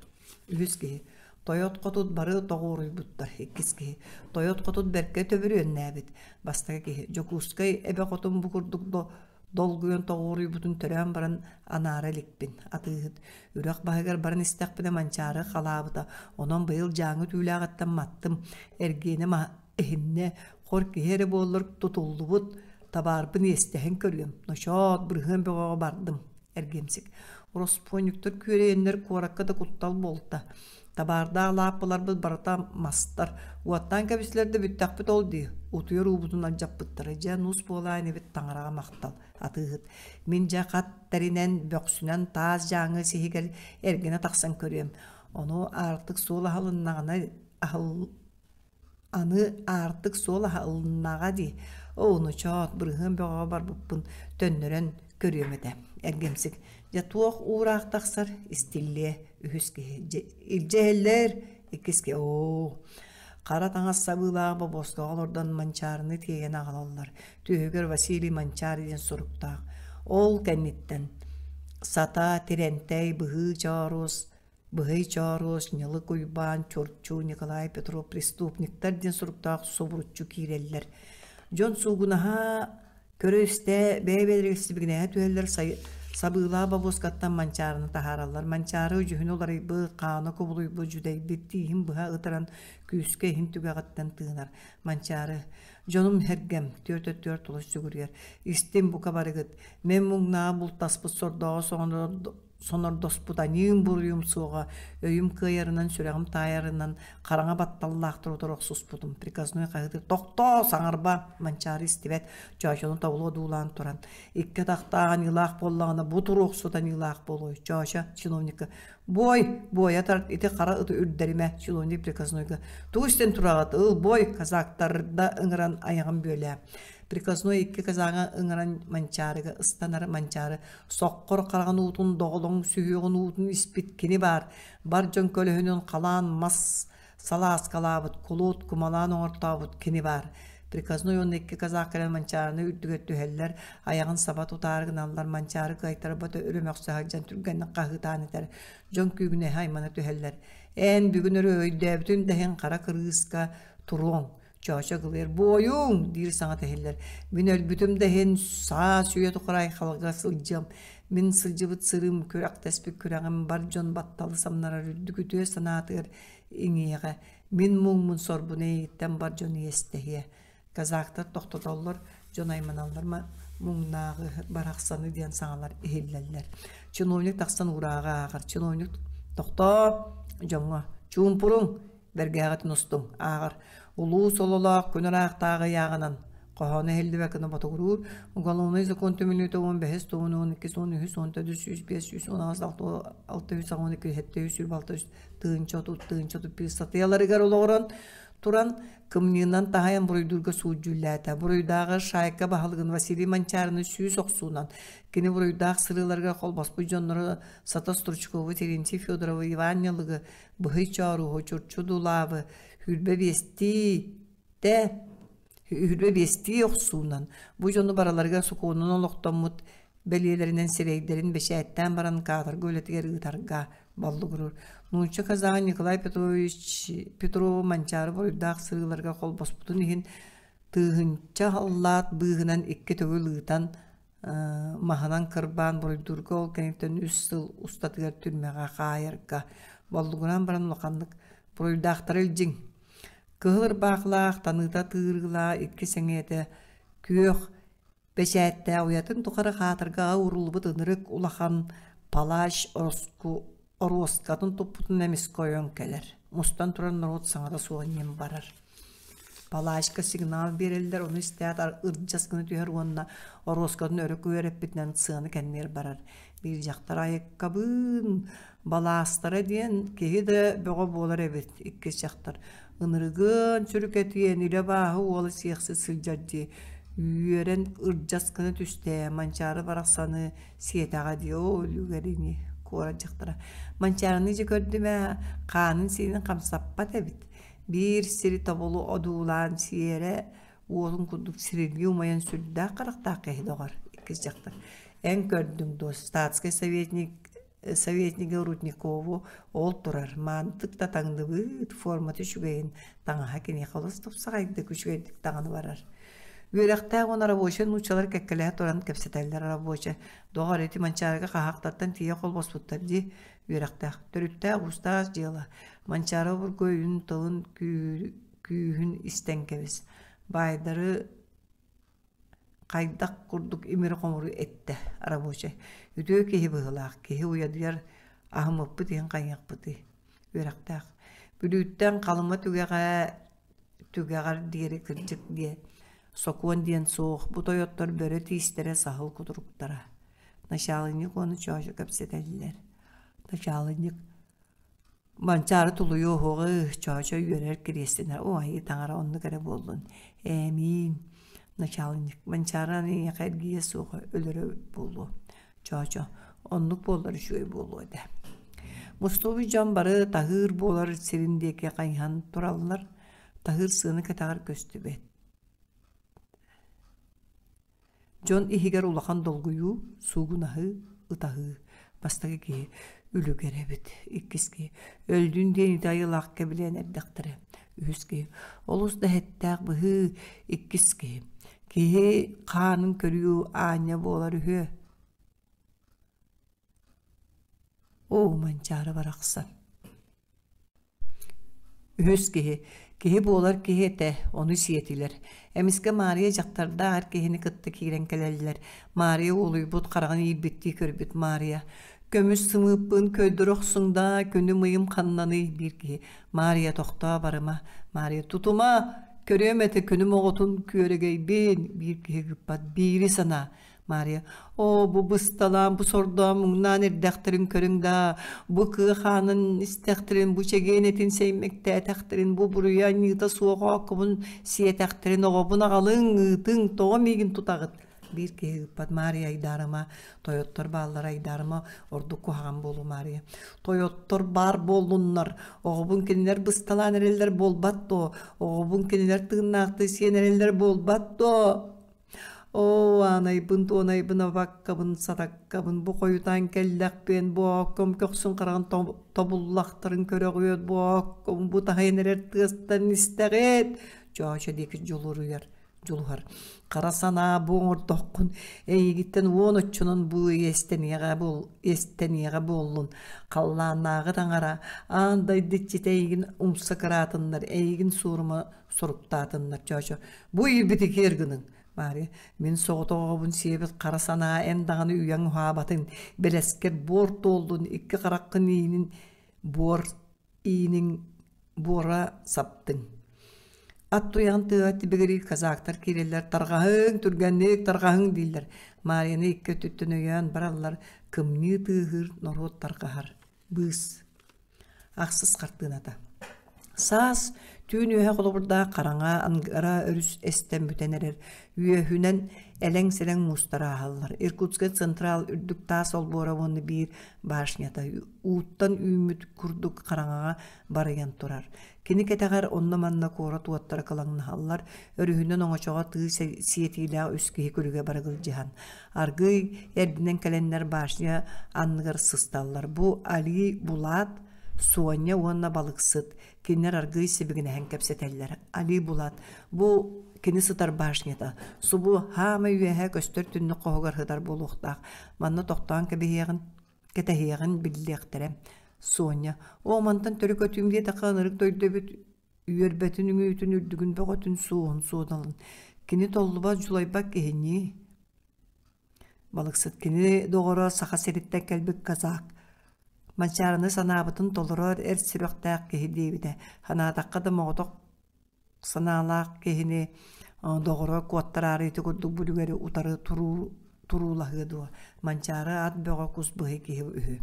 Үһүс киһи Тойот хотут бары тоҕуоруйбуттар. Иккис киһи Тойот хотут бэркэ төбүрүөннээбит. Бастакы киһи Дьокуускай эбэ хотун бу курдук долгуйан тоҕуоруйбутун төрөөн баран анаара иликпин. Атыыһыт үрэх баһыгар баран истэхпинэ Манчаары халаабыта. Онон быйыл Дьааҥы түүлээҕиттэн маттым. Эргиэним эһиннэ. Хор киһи эрэ буоллар тутуллубут табаарбын иэстэһэн көрүөм. Ночоот, бырыһыан бөҕөҕө бардым. Эргиэмсик. Ороспуонньуктар күөрэйэннэр куоракка да куттал буолта. Табаардаах лааппыларбыт барыта мастар. Уоттаан кэбистилэр да бүттэхпит ол дии. Утуйар уубутун алдьаппыттара. Дьэ, нус буолаа инибит таҥараҕа махтал. Атыыһыт. Мин дьэ хат тэринэн, бөхсүнэн таас дьааҥы сиһигэр эргинэ тахсан көрүөм. Ону аартык суол аһылыннаҕына аһыл Аны аартык суол аһылыннаҕа дии, оо, ночоот, бырыһыан бөҕөҕө барбыппын төннөрөн көрүөм этэ. Эргэмсик, дьэ туох уураах тахсар, истиллиэ, үһүс киһи, дьэ илдьэ иһэллэр, иккис киһи, оо, хара таҥас сабыылаах бобуоскаҕа олордон Манчаарыны тиэйэн аҕалаллар. Түөһүгэр Василий Манчаары диэн суруктаах. Ол кэнниттэн. Сата, Тирэнтэй, Быһыы Чооруос, Быһый Чооруос, Ньылык Уйбаан, Чурчу, Николай Петров преступниктар диэн суруктаах субуруччу киирэллэр. Дьон суугунаһа көрө-истэ бэйэ-бэйэлэригэр сибигинэһэ түһэллэр, сабыылаах бобуоскаттан Манчаарыны таһаараллар. Манчаары дьүһүнэ уларыйбыт, хаана кубулуйбут, дьүдэйбит, тииһин быһа ытыран күүскэ иһин түгэҕиттэн тыынар. Манчаары Дьонум эргэм, 4-4 олус сүгүрүйэр. Истим бука барыгыт. Мен муҥнааҕы бултаспыт сордооҕу сонордоспут аньыым-буруйум суоҕа, өйүм кыайарынан, сүрэҕим таайарынан хараҥа батталлаахтар утары охсуспутум. Приказной хаһыытыр «Тохтоо, саҥарба!» Манчаары истибэт, Чоочону тобулу одуулаан туран. Икки атахтаах аньыылаах буоллаҕына, бу туруохсут аньыылаах буолуой. Чоочо чиновникка Бой, буойа тарт, ити хара ыты үрдэримэ, чиновник приказнойга. Тугу истэн тураҕыт, ыл, бой, казактарда ыҥыран айаҕын бүөлээ. Приказной икки казаҕа ыҥыран Манчаарыга ыстанар Манчаары соххор хараҕын уутун доҕолоҥ сүһүөҕүн уутун испит кини баар. Бар дьон көлөһүнүн халаан мас салааскалаабыт, кулуут кумалаан оҥортообут кини баар. Приказной уонна икки казак кэлэн Манчаарыны үрдүгэр түһэллэр, айаҕын саба тутаары гыналлар, Манчаары кыайтарбата өрө мөхсө сылдьан түргэнник хаһыытаан этэр, дьон күүгүнэһэ аймана түһэллэр. Эн бүгүн өрө өйдөөбүтүн да иһин хара кырыыска туруоҥ, Чоочо кылыйар «Буойуҥ!» диир саҥата иһиллэр. «Мин өлбүтүм да иһин саас үйэ тухары айхалга сылдьыам. Мин сылдьыбыт сырыым, күрэхтэспит күрэҕим бар дьон батталы самнарар үрдүк үтүө санаатыгар иҥиэҕэ. Мин муҥмун сорбун эйигиттэн бар дьон иэстэһиэ». Казактар тохтотоллор, дьон айманаллар муҥнааҕы барахсаны диэн саҥалар иһиллэллэр. Чиновник тахсан уурааҕы ааҕар. Чиновник тохтоо дьоҥҥо чуумпуруҥ бэргээҕитин устуҥ ааҕар улуу сололоох күн ыраахтааҕы ыйааҕынан хоһооно иһиллибэт гына ботугуруур уголовнай закон түмүллүүтэ уон бэһис туон уон иккис уон үһүс уон төрдүс сүүс биэс сүүс уон аҕыс алта алта үс аҕыс уон икки сэттэ үс сүүрбэ алта үс тыһыынча отут тыһыынча отут биир сатыйаларыгар олоҕуран туран кымньыынан таһайан буруйдуурга суут дьүүллээтэ. Буруйдааҕы шайка баһылыгын Василий Манчаарыны сүүс охсуунан, кини буруйдаах сырыыларыгар холбоспут дьоннору Сата Стручкову, Терентий Федоровы, Иван Ньылыгы, Быһый Чооруһу, Чурчу Дулаабы, Хүрбэ биэстии тэ Хүрбэ биэстии охсуунан бу дьону барыларыгар сокуонунан олохтоммут бэлиэлэринэн сирэйдэрин бэчээттээн баран каторга үлэтигэр ыытарга боллугуруур. Нуучча казаҕа Николай Петрович Петрову Манчаары буруйдаах сырыыларга холбоспутун иһин тыһыынча аллаат быыһынан икки төгүл ыытан маһынан кырбаан буруйдуурга ол кэнниттэн үс сыл устатыгар түрмэҕэ хаайарга боллугураан баран улаханнык буруйдаахтары илдьиҥ кыһыл ырбаахылаах таныыта тыырыылаах икки сэҥийэтэ күөх бэчээттээх уйатын тухары хаатыргаҕа ууруллубут ынырык улахан палач ороску оруоскатын туппутун эмискэ ойон кэлэр мустан туран норуот саҥата суох ньим барар Палачка сигнал биэрэллэр, ону истээт ырдьас гына түһэр уонна оруоскатын өрө күөрэппитинэн сыана кэннигэр барар. Биир дьахтар айыккабыын, балаастара диэн киһи да бөҕө буолар эбит. Иккис дьахтар ынырыгын сүрүкэтиэн илэ бааһы уола сиэхсит сылдьар дии. Үөрэн ырдьас гына түстэ, Манчаары барахсаны сиэтэҕэ дии, оо үлүгэр ини куорат дьахтара. Манчаарыны дьэ көрдүм ээ, хаанын-сиинин хамсаппат эбит. Биир сири тобулу одуулаан сиэрэ уолун курдук сирилии умайан сүрдээх харахтаах киһи доҕор иккис дьахтар эн көрдүҥ дуо статскай советник советнига Рудникову ол турар маантык да таҥныбыт формата үчүгэйин таҥаһа киниэхэ олус тупсаҕайдык үчүгэйдик таҥаны барар үөрэхтээх уонна рабочай нууччалар кэккэлэһэ туран кэпсэтэллэр рабочай доҕор ити Манчаарыга хаһаахтартан тиийэ холбоспуттар дии үөрэхтээх төрүттээх-уустаах дьыала Манчаары обургу өйүн тылын күүһүн истэн кэбис баайдары хайдах курдук имири-хомуру эттэ рабочай үтүө киһи быһыылаах киһи уйадыйар аһыммыппыт иһин хайыахпытый үөрэхтээх Бүлүүттэн Халыма түгэҕэ түгэҕэр диэри кырдьык диэ сокуон диэн суох бу тойоттор бөрө тиистэрэ саһыл кутуруктара начаалынньык уонна чоочо кэпсэтэллэр начаалынньык Манчаары тулуйуо уһуоҕу Чоочо үөрэр кириэстэнэр оо айыы таҥара оннук эрэ буоллун ээмиин начаалынньык Манчаары аны эйиэхэ эргийиэ суоҕа өлөрө буолуо Чоочо оннук буоллар үчүгэй буолуо этэ Мустубут дьон бары таһыыр буолар сирин диэки хайыһан тураллар таһыыр сыана кэтэҕэр көстүбэт Дьон иһигэр улахан долгуйуу, суугунаһыы, ытаһыы. Бастакы киһи үлүгэр эбит. Иккис киһи өлдүн диэн ити айылаах кэбилээн эрдэхтэрэ. Үһүс киһи олус да эһэттээх быһыы. Иккис киһи киһи хаанын көрүү аанньа буолар үһүө. Оо, Манчаары барахсан. Үһүс киһи киһи буолар киһи этэ, ону сиэтилэр. Эмискэ Маарыйа дьахтардаах эр киһини кытта киирэн кэлэллэр. Маарыйа уолуйбут хараҕын иирбиттии көрбүт Маарыйа «Көмүс сымыыппын көрдөрө охсуҥ даа, күнүм-ыйым ханнаный?» диир киһи. Маарыйа тохтоо барыма. Маарыйа «Тутума, көрүөм этэ күнүм оҕотун күөрэгэйбин» биир киһи ыыппат. Биири санаа. Маарыйа «Оо, бу бысталаан, бу сордоон муҥнаан эрдэхтэрин көрүҥ даа, бу кыа хаанын истэхтэрин, бу чэгиэн этин сэймэктээтэхтэрин, бу буруйа аньыыта суох ооккобун сиэтэхтэрин, оҕобун аҕалыҥ, ыытыҥ, тоҕо миигин тутаҕыт?» Биир киһи ыыппат Маарыйа айдаарыма, тойоттор бааллар айдаарыма, ордук куһаҕан буолуо Маарыйа. Тойоттор баар буоллуннар, оҕобун кинилэр бысталаан эрэллэр буолбат дуо, оҕобун кинилэр тыыннаахтыы сиэн эрэллэр буолбат дуо? Оо, аанайбын, туонайбын, абаккабын, сатаккабын, бу хойутаан кэллэхпиэн, бу оокком көхсүн хараҕын тобуллахтарын көрөҕүөт, бу оокком бу таһыйан эрэр тыастан истэҕиэт, Чоочо диэки дьулуруйар, дьулуһар. Хара санаа бу оҥордоххун, эйигиттэн уон оччонон бу иэстэниэҕэ буол, иэстэниэҕэ буоллун. Халлааннааҕы таҥара, аан дайды иччитэ эйигин умса кыраатыннар, эйигин суорума суруктаатыннар Чоочо бу иирбити киэр гыныҥ Маарыйа мин соҕотох оҕобун сиэбит хара санаа эн даҕаны үйэҥ уһаабатын бэлэскэр буор туоллун икки хараххын иинин буор ииниҥ буора саптыҥ Ат туйаҕын тыаҕа тибигириир казактар киирэллэр тарҕаһыҥ түргэнник тарҕаһыҥ дииллэр Маарыйаны икки өттүттэн өйөөн бараллар кымньыы тыаһыыр норуот тарҕаһар быыс Ахсыс хартыыната. Саас түүн үөһэ холобурдаах хараҥа Ангара өрүс эстэн бүтэн эрэр. Үөһүнэн элэҥ-сэлэҥ муустар ааһаллар. Иркутскай централ үрдүк таас олбуора уонна биир башнята ууттан үүммүт курдук хараҥаҕа барыйан турар. Кини кэтэҕэр онно-манна куорат уоттара кылаҥнаһаллар, өрүһүнэн оҥочоҕо тыы сиэтиилээх үс киһи күлүгэ барыгылдьыһан. Аргыый эрдинэн кэлэннэр башня анныгар сысталлар. Бу Али Булат, Соня уонна балыксыт. Кинилэр аргыый сибигинэһэн кэпсэтэллэр. Али Булат бу кини сытар башнята. Субу хаамай үөһэ көстөр түннүк хоһугар сытар буолуохтаах. Манна тохтоон кэбиһиэҕин, кэтэһиэҕин биллиэхтэрэ. Соня, оо мантан төрүк өтүүм диэтэххэ ынырык дойду эбит үөрбэтин үҥүүтүн үрдүгүн бөҕөтүн суоһун суодалын кини толлубат дьулайбат киһинии балыксыт кини доҕоро саха сириттэн кэлбит казак манчаарыны санаабытын толорор эр сүрэхтээх киһи диэбитэ санаатахха да моҕотох санаалаах киһини доҕоро куоттараары ити курдук бүлүгэри утары туруу туруулаһыа дуо манчаары ат бөҕө кус быһый киһи үһү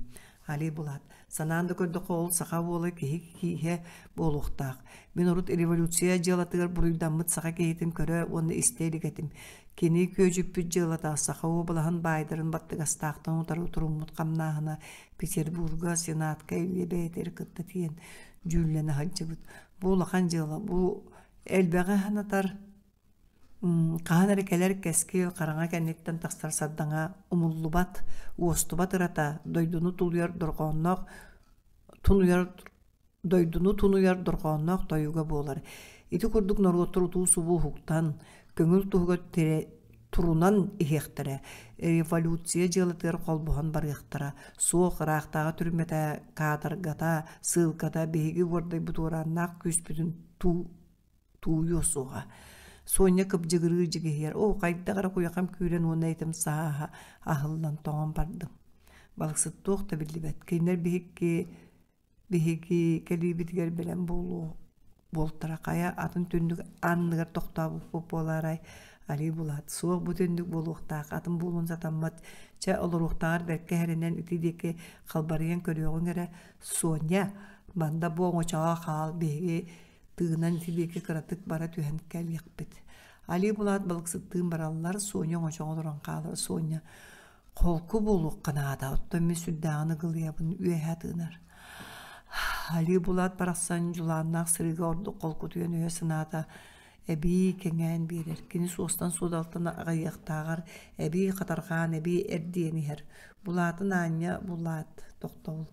Али Булат санаан да көрдөххө ол саха уола киһи кииһэ буолуохтаах мин урут революция дьыалатыгар буруйдаммыт саха киһитин көрө уонна истэ илик этим кини күөдьүппүт дьыалата саха уобалаһын баайдарын баттыгастаахтан утары туруммут хамнааһына Петербурга сенатка илиэ бэйэтигэр кытта тиийэн дьүүллэнэ сылдьыбыт бу улахан дьыала бу элбэҕи санатар Хаһан эрэ кэлэр кэскил хараҥа кэнниттэн тахсар сардаҥа умуллубат, уостубат ырата, дойдуну тулуйар дорҕоонноох тунуйар дойдуну тунуйар дорҕоонноох тойуга буолар. Ити курдук норуоттар утуу-субуу уһуктан, көҥүл туһугар турунан иһиэхтэрэ, революция дьыалатыгар холбоһон барыахтара. Суох ыраахтааҕы түрмэтэ, каторгата, сыылката биһиги уордайбыт уорааннаах күүспүтүн туу тууйуо суоҕа. Соня кыбдьыгырыы дьигиһийэр, оо, хайдах эрэ куйахам күүрэн уонна этим сааһа аһыллан тоҥон бардым. Балыксыт туох да биллибэт. Кинилэр биһикки биһиги кэлиибитигэр бэлэм буолуо буолтара хайа атын түннүк анныгар тохтообуппут буолаарай Али Булат суох бу түннүк буолуохтаах атын буолуон сатаммат чэ олоруохтааҕар бэркэ эһэринэн ити диэки халбарыйан көрүөҕүҥ эрэ Соня манда бу оҥочоҕо хаал биһиги Тыынан ити диэки кыратык бара түһэн кэлиэхпит. Али Булат балыксыттыын бараллар, Соня оҥочоҕо олорон хаалар. Соня холку буолуохха наада, оттон мин сүрдээҕин ыгылыйабын үөһэ тыынар. Али Булат барахсан дьулааннаах сырыыга ордук холкутуйан өйө санаата. Эбии кэҥээн биэрэр. Кини суостан-суодалтан аҕыйахтааҕар эбии хатарҕаан, эбии эрдийэн иһэр. Булаатын аанньа булаат, тохтобул.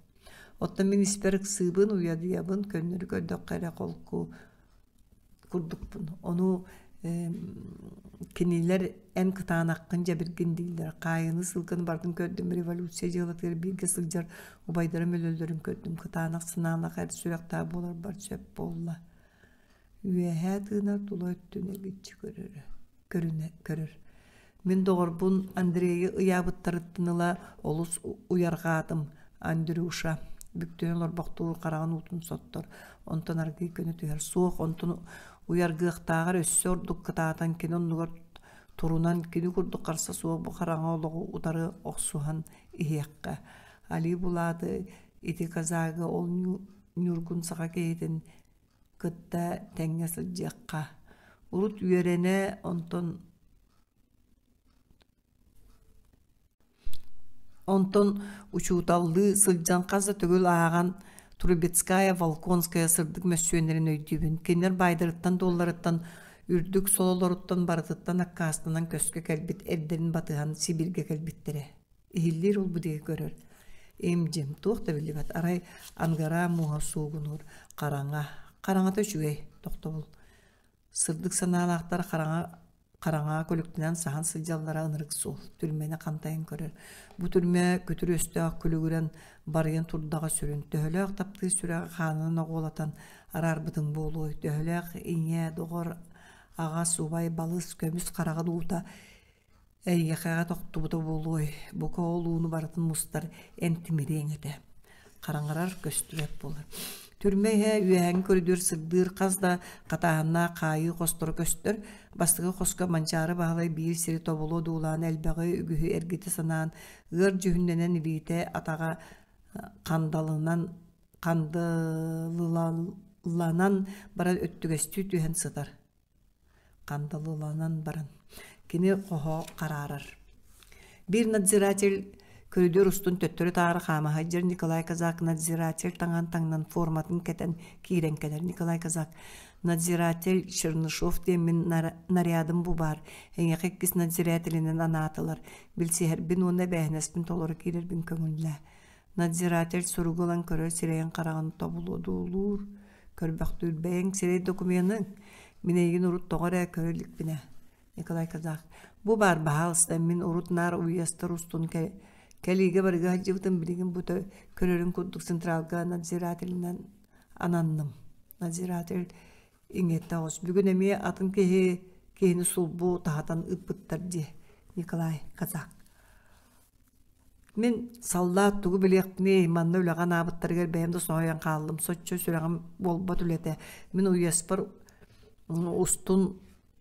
Оттон мин испэр ыксыыбын, уйадыйабын, көннөрү көрдөххө эрэ холку курдукпун. Ону кинилэр эн кытаанаххын дьэбиргин дииллэр. Хаайыыны сылгыны барытын көрдүм, революция дьыалатыгар бииргэ сылдьар убайдарым өлөллөрүн көрдүм. Кытаанах санаалаах эр сүрэхтээх буоларбар сөп буолла. Үөһээ тыынар тула өттүн эргиччи көрөрө, көрүнэ көрөр. Мин доҕорбун Андрейы ыйаабыттарыттан ыла олус уйарҕаатым. Андрюша бүктүнэн олорбохтуур хараҕын уутун соттор, онтон аргыый көнө түһэр. Суох, онтон уйаргыахтааҕар өссө ордук кытаатан кини оннугар турунан кини курдук харса суох бу хараҥа олоҕу утары охсуһан иһиэххэ. Али Булаты ити казагы ол ньургун саха киһитин кытта тэҥҥэ сылдьыахха. Урут үөрэнэ, онтон Онтон учууталлыы сылдьан хас да төгүл ааҕан Трубецкая, Волконская сырдык мөссүөннэрин өйдүүбүн. Кинилэр баайдарыттан-дуолларыттан, үрдүк сололоруттан барытыттан аккаастанан көскө кэлбит эрдэрин батыһан Сибииргэ кэлбиттэрэ. Иһиллиир ол-бу диэки көрөр. Им-дьим, туох да биллибэт, арай ангараа мууһа суугунуур, хараҥа, хараҥата үчүгэй, тохтобул. Сырдык санаалаахтар хараҥа хараҥаҕа күлүктэнэн саһан сылдьаллара ынырык суол, түрмэни хантайан көрөр. Бу түрмэ күтүр өстөөх күлүгүрэн барыйан турдаҕа сүрүн, төһөлөөх таптыыр сүрэҕи хаанынан оҕуолатан араарбытыҥ буолуой, төһөлөөх ийэ, доҕор, аҕа, субай, балыс, көмүс хараҕын уута Эйиэхэҕэ тохтубута буолуой, бука ол ууну барытын мустар эн тимириэҥ этэ. Хараҥарар көстүбэт буолар. Түрмэ иһэ үөһээҥҥи көрүдүөр сырдыыр хас да хатааһыннаах хаайыы хосторо көстөр. Бастакы хоско Манчаары Баһылай биир сири тобулу одуулаан элбэҕи үгүһү эргитэ санаан ыар дьүһүннэнэн илиитэ атаҕа хандалынан хандалыланан баран өттүгэстүү түһэн сытар. Хандалыланан баран, кини хоһо хараарар. Биир надзиратель көрүдүөр устун төттөрү-таары хаама сылдьар Николай Казак надзиратель таҥаһын таҥнан форматын кэтэн киирэн кэлэр. Николай Казак надзиратель Чернышов диэммин нарядым бу баар. Эйиэхэ иккис надзирателинэн анаатылар. Билсиһэрбин уонна эбээһинэспин толоро киирэрбин көҥүллээ. Надзиратель суругу ылан көрөр сирэйин-хараҕын тобулуодуулуур, көрбөхтүүр бэйэҥ сирэй докуменыҥ, мин эйигин урут тоҕо эрэ көрө иликпинэ. Николай Казах бу баар баһаалыста мин урут наар уезтар устун кэлиигэ барыга сылдьыбытым билигин бу көрөрүн курдук централга надзирателинэн ананным. Надзиратель иҥиэттэ оҕус. Бүгүн эмиэ атын киһи киһини сулбу таһатан ыыппыттар дии. Николай Казах Мин саллаат тугу билиэхпиний, манна үлэҕэ анаабыттарыгар бэйэм да соһуйан хааллым, соччо сүрэҕим буолбат үлэтэ. Мин уеспар устун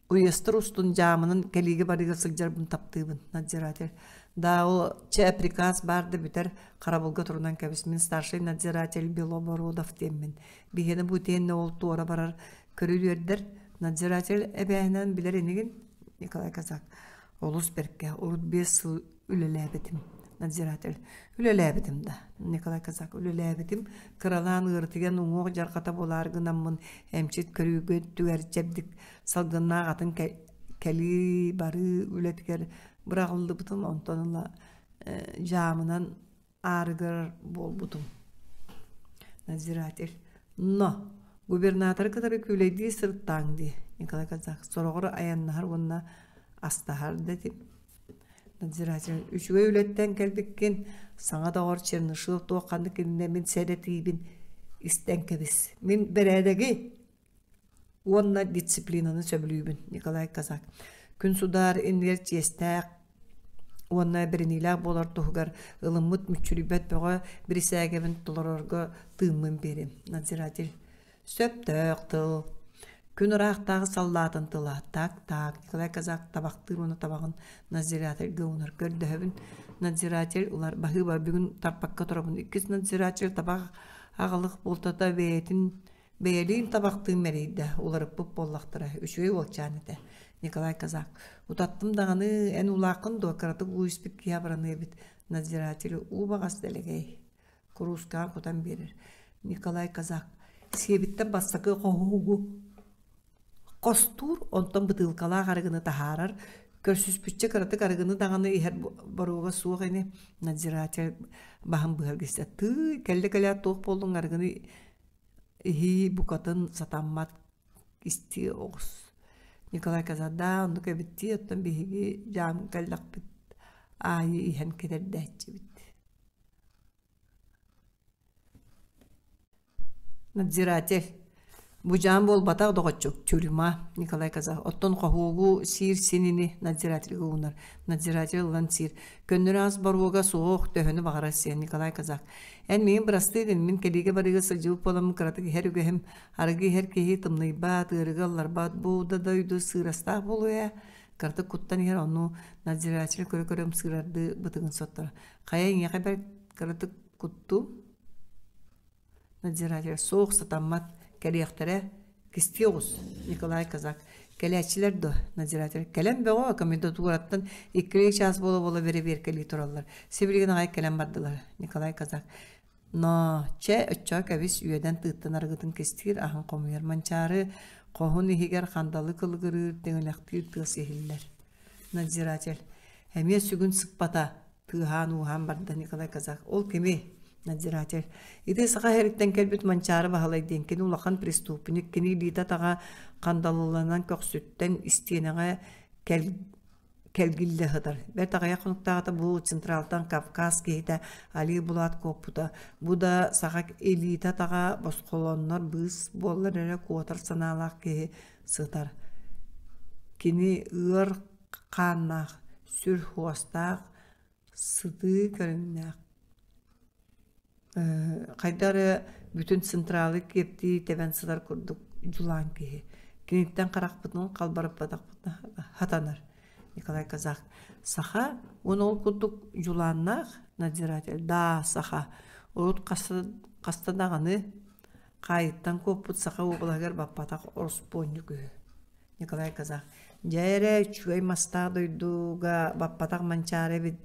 уезтар устун дьаамынан кэлиигэ барыыга сылдьарбын таптыыбын, надзиратель. Да, ол чэ приказ баар да бүтэр, харабылга турунан кэбис. Мин старшай надзиратель Белобородов диэммин. Биһиэнэ бу итиэннэ ол туора барар көрүдүөрдэр надзиратель эбээһинэн билэр инигин Николай Казак. Олус бэркэ, урут 5 сыл үлэлээбитим. Надзиратель. Үлэлээбитим да. Николай Казак үлэлээбитим. Кыралаан ыарытыйан уҥуох дьарҕата буолаары гынаммын эмчит көрүүгэ түгэр чэбдик салгыннаах атын кэлии барыы үлэтигэр быраҕыллыбытым. Онтон ыла дьаамынан аарыгырар буолбутум. Надзиратель. Но губернаторы кытары күүлэйдии сырыттааҥ дии Николай Казак сороҕор айаннаһар уонна астаһар да этим. Надзиратель үчүгэй үлэттэн кэлбиккин саҥа доҕор Чернышев туох ханнык иннинэ мин сэрэтиибин истэн кэбис. Мин бэрээдэги уонна дисциплинаны сөбүлүүбүн Николай Казак. Күн судаар иннигэр чиэстээх уонна бэриниилээх буолар туһугар ылыммыт мүччүрүйбэт бөҕө бирисээгэбин толорорго тыыммын биэрим. Надзиратель Сөптөөх тыл. Күн ыраахтааҕы саллаатын тыла. Так-так. Николай Казак табахтыыр уонна табаҕын надзирательга уунар. Көрдөһөбүн. Надзиратель ылар. Баһыыба бүгүн тарпакка турабын. Иккис надзиратель табах аҕалых буолтата бэйэтин Бэйэлиин табахтыын мэлийдэ, уларыппыт буоллахтара, үчүгэй уолчаан этэ. Николай Казак: «Утаттым даҕаны, эн уулааххын дуо, кыратык уу испит киһи абыраныа эбит». Надзиратель уу баҕас дэлэгэй, куруускаҕа кутан биэрэр. Николай Казак: «Сиэбиттэн бастакы хоһуугу. Хостуур, онтон бытыылкалаах арыгыны таһаарар. Көрсүспүччэ кыратык арыгыны даҕаны иһэр боруога суох ини. Надзиратель баһын быһар гистэ. Тыый, кэллэ-кэлээт туох буоллуҥ арыгыны иһии букатын сатаммат истии оҕус. Николай Казарда оннук эбиттии, оттон биһиги дьаам кэллэхпит аайы иһэн кэтэрдээччибит. Надзиратель Бу дьаам буолбатах, доҕоччук, тюрьма, Николай Казах. Оттон хоһуогу сиир син ини надзирательгэ уунар. Надзиратель ылан сиир. Көннөрү ас боруога суох, төһөнү баҕарар сиэн, Николай Казах. Эн миигин бырастыы гын, мин кэлиигэ барыыга сылдьыбыт буоламмын кыратык иһэр үгэһим. Арыгы иһэр киһи тымныйбат, ыарыыга ылларбат, бу да дойду сыырастаах буолуо ээ. Кыратык куттан иһэр, ону надзиратель көрө-көрө ымсыырардыы бытыгын соттор. Хайа эйиэхэ бэрт кыратык куттуу Надзиратель суох сатаммат, кэлиэхтэрэ, кистии оҕус, Николай Казак. Кэлээччилэр дуо? Надзиратель кэлэн бөҕө, комендатураттан иккилии чаас буола-буола бэрэбиэркэлии тураллар. Сибилигин аҕай кэлэн бардылар, Николай Казак. Но, чэ, оччоҕо кэбис, үөдэн тыыттан арыгытын кистиир, аһын хомуйар. Манчаары хоһун иһигэр хандалы кылыгырыыр, тиҥилэхтиир тыас иһиллэр. Надзиратель эмиэ сүгүн сыппата, тыаһаан-ууһаан барда Николай Казак. Ол кими? Надзиратель. Ити саха иһэриттэн кэлбит Манчаары Баһылай диэн кини улахан преступник, кини илиитэ-атаҕа хандалыланан көхсүттэн истиэнэҕэ кэл кэлгиллэ сытар. Бэрт аҕыйах хонуктааҕыта бу Централтан Кавказ киһитэ Али Булат куоппута. Бу да саха илиитэ-атаҕа босхолоннор быыс буоллар эрэ куотар санаалаах киһи сытар. Кини ыар хааннаах, сүр хуостаах, сытыы көрүҥнээх. Хайдах эрэ бүтүн централы киэптии тэбэн сытар курдук дьулаан киһи. Киниттэн харахпытын халбарыппатахпытына хатанар. Николай Казах саха уонна ол курдук дьулааннаах надзиратель даа саха урут хаста даҕаны хаайыттан куоппут саха уобалаһыгар баппатах ороспуонньук үһү. Николай Казах дьэ эрэ үчүгэй мастаах дойдуга баппатах манчаары эбит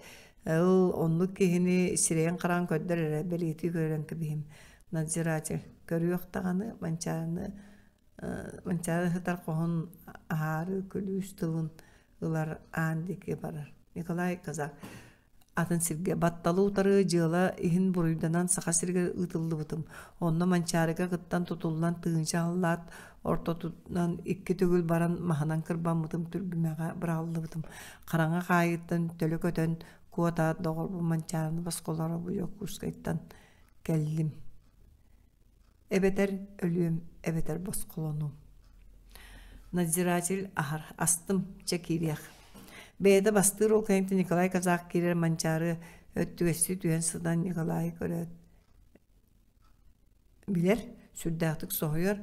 ыл оннук киһини сирэйин-хараҕын көрдөр эрэ бэлиэтии көрөн кэбиһим надзиратель көрүөх даҕаны манчаарыны манчаары сытар хоһун аһаары күлүүс тылын ылар аан диэки барар Николай Казах Атын сиргэ батталы утары дьыала иһин буруйданан Саха сиригэр ыытыллыбытым. Онно Манчаарыга кыттан тутуллан тыһыынча аһыллаат, ортотунан икки төгүл баран маһынан кырбаммытым, түргүмэҕэ быраҕыллыбытым. Хараҥа хаайыыттан төлө көтөн, куотаат доҕорбун Манчаарыны босхолоро бу Дьокуускайтан кэллим. Эбэтэр өлүөм, эбэтэр босхолонуом. Надзиратель аһар, астым, чэ киириэх. Бэйэтэ бастыыр ол кэнниттэн Николай Казак киирэр Манчаары өттүгэстии түһэн сытан Николайы көрөөт билэр, сүрдээхтик соһуйар,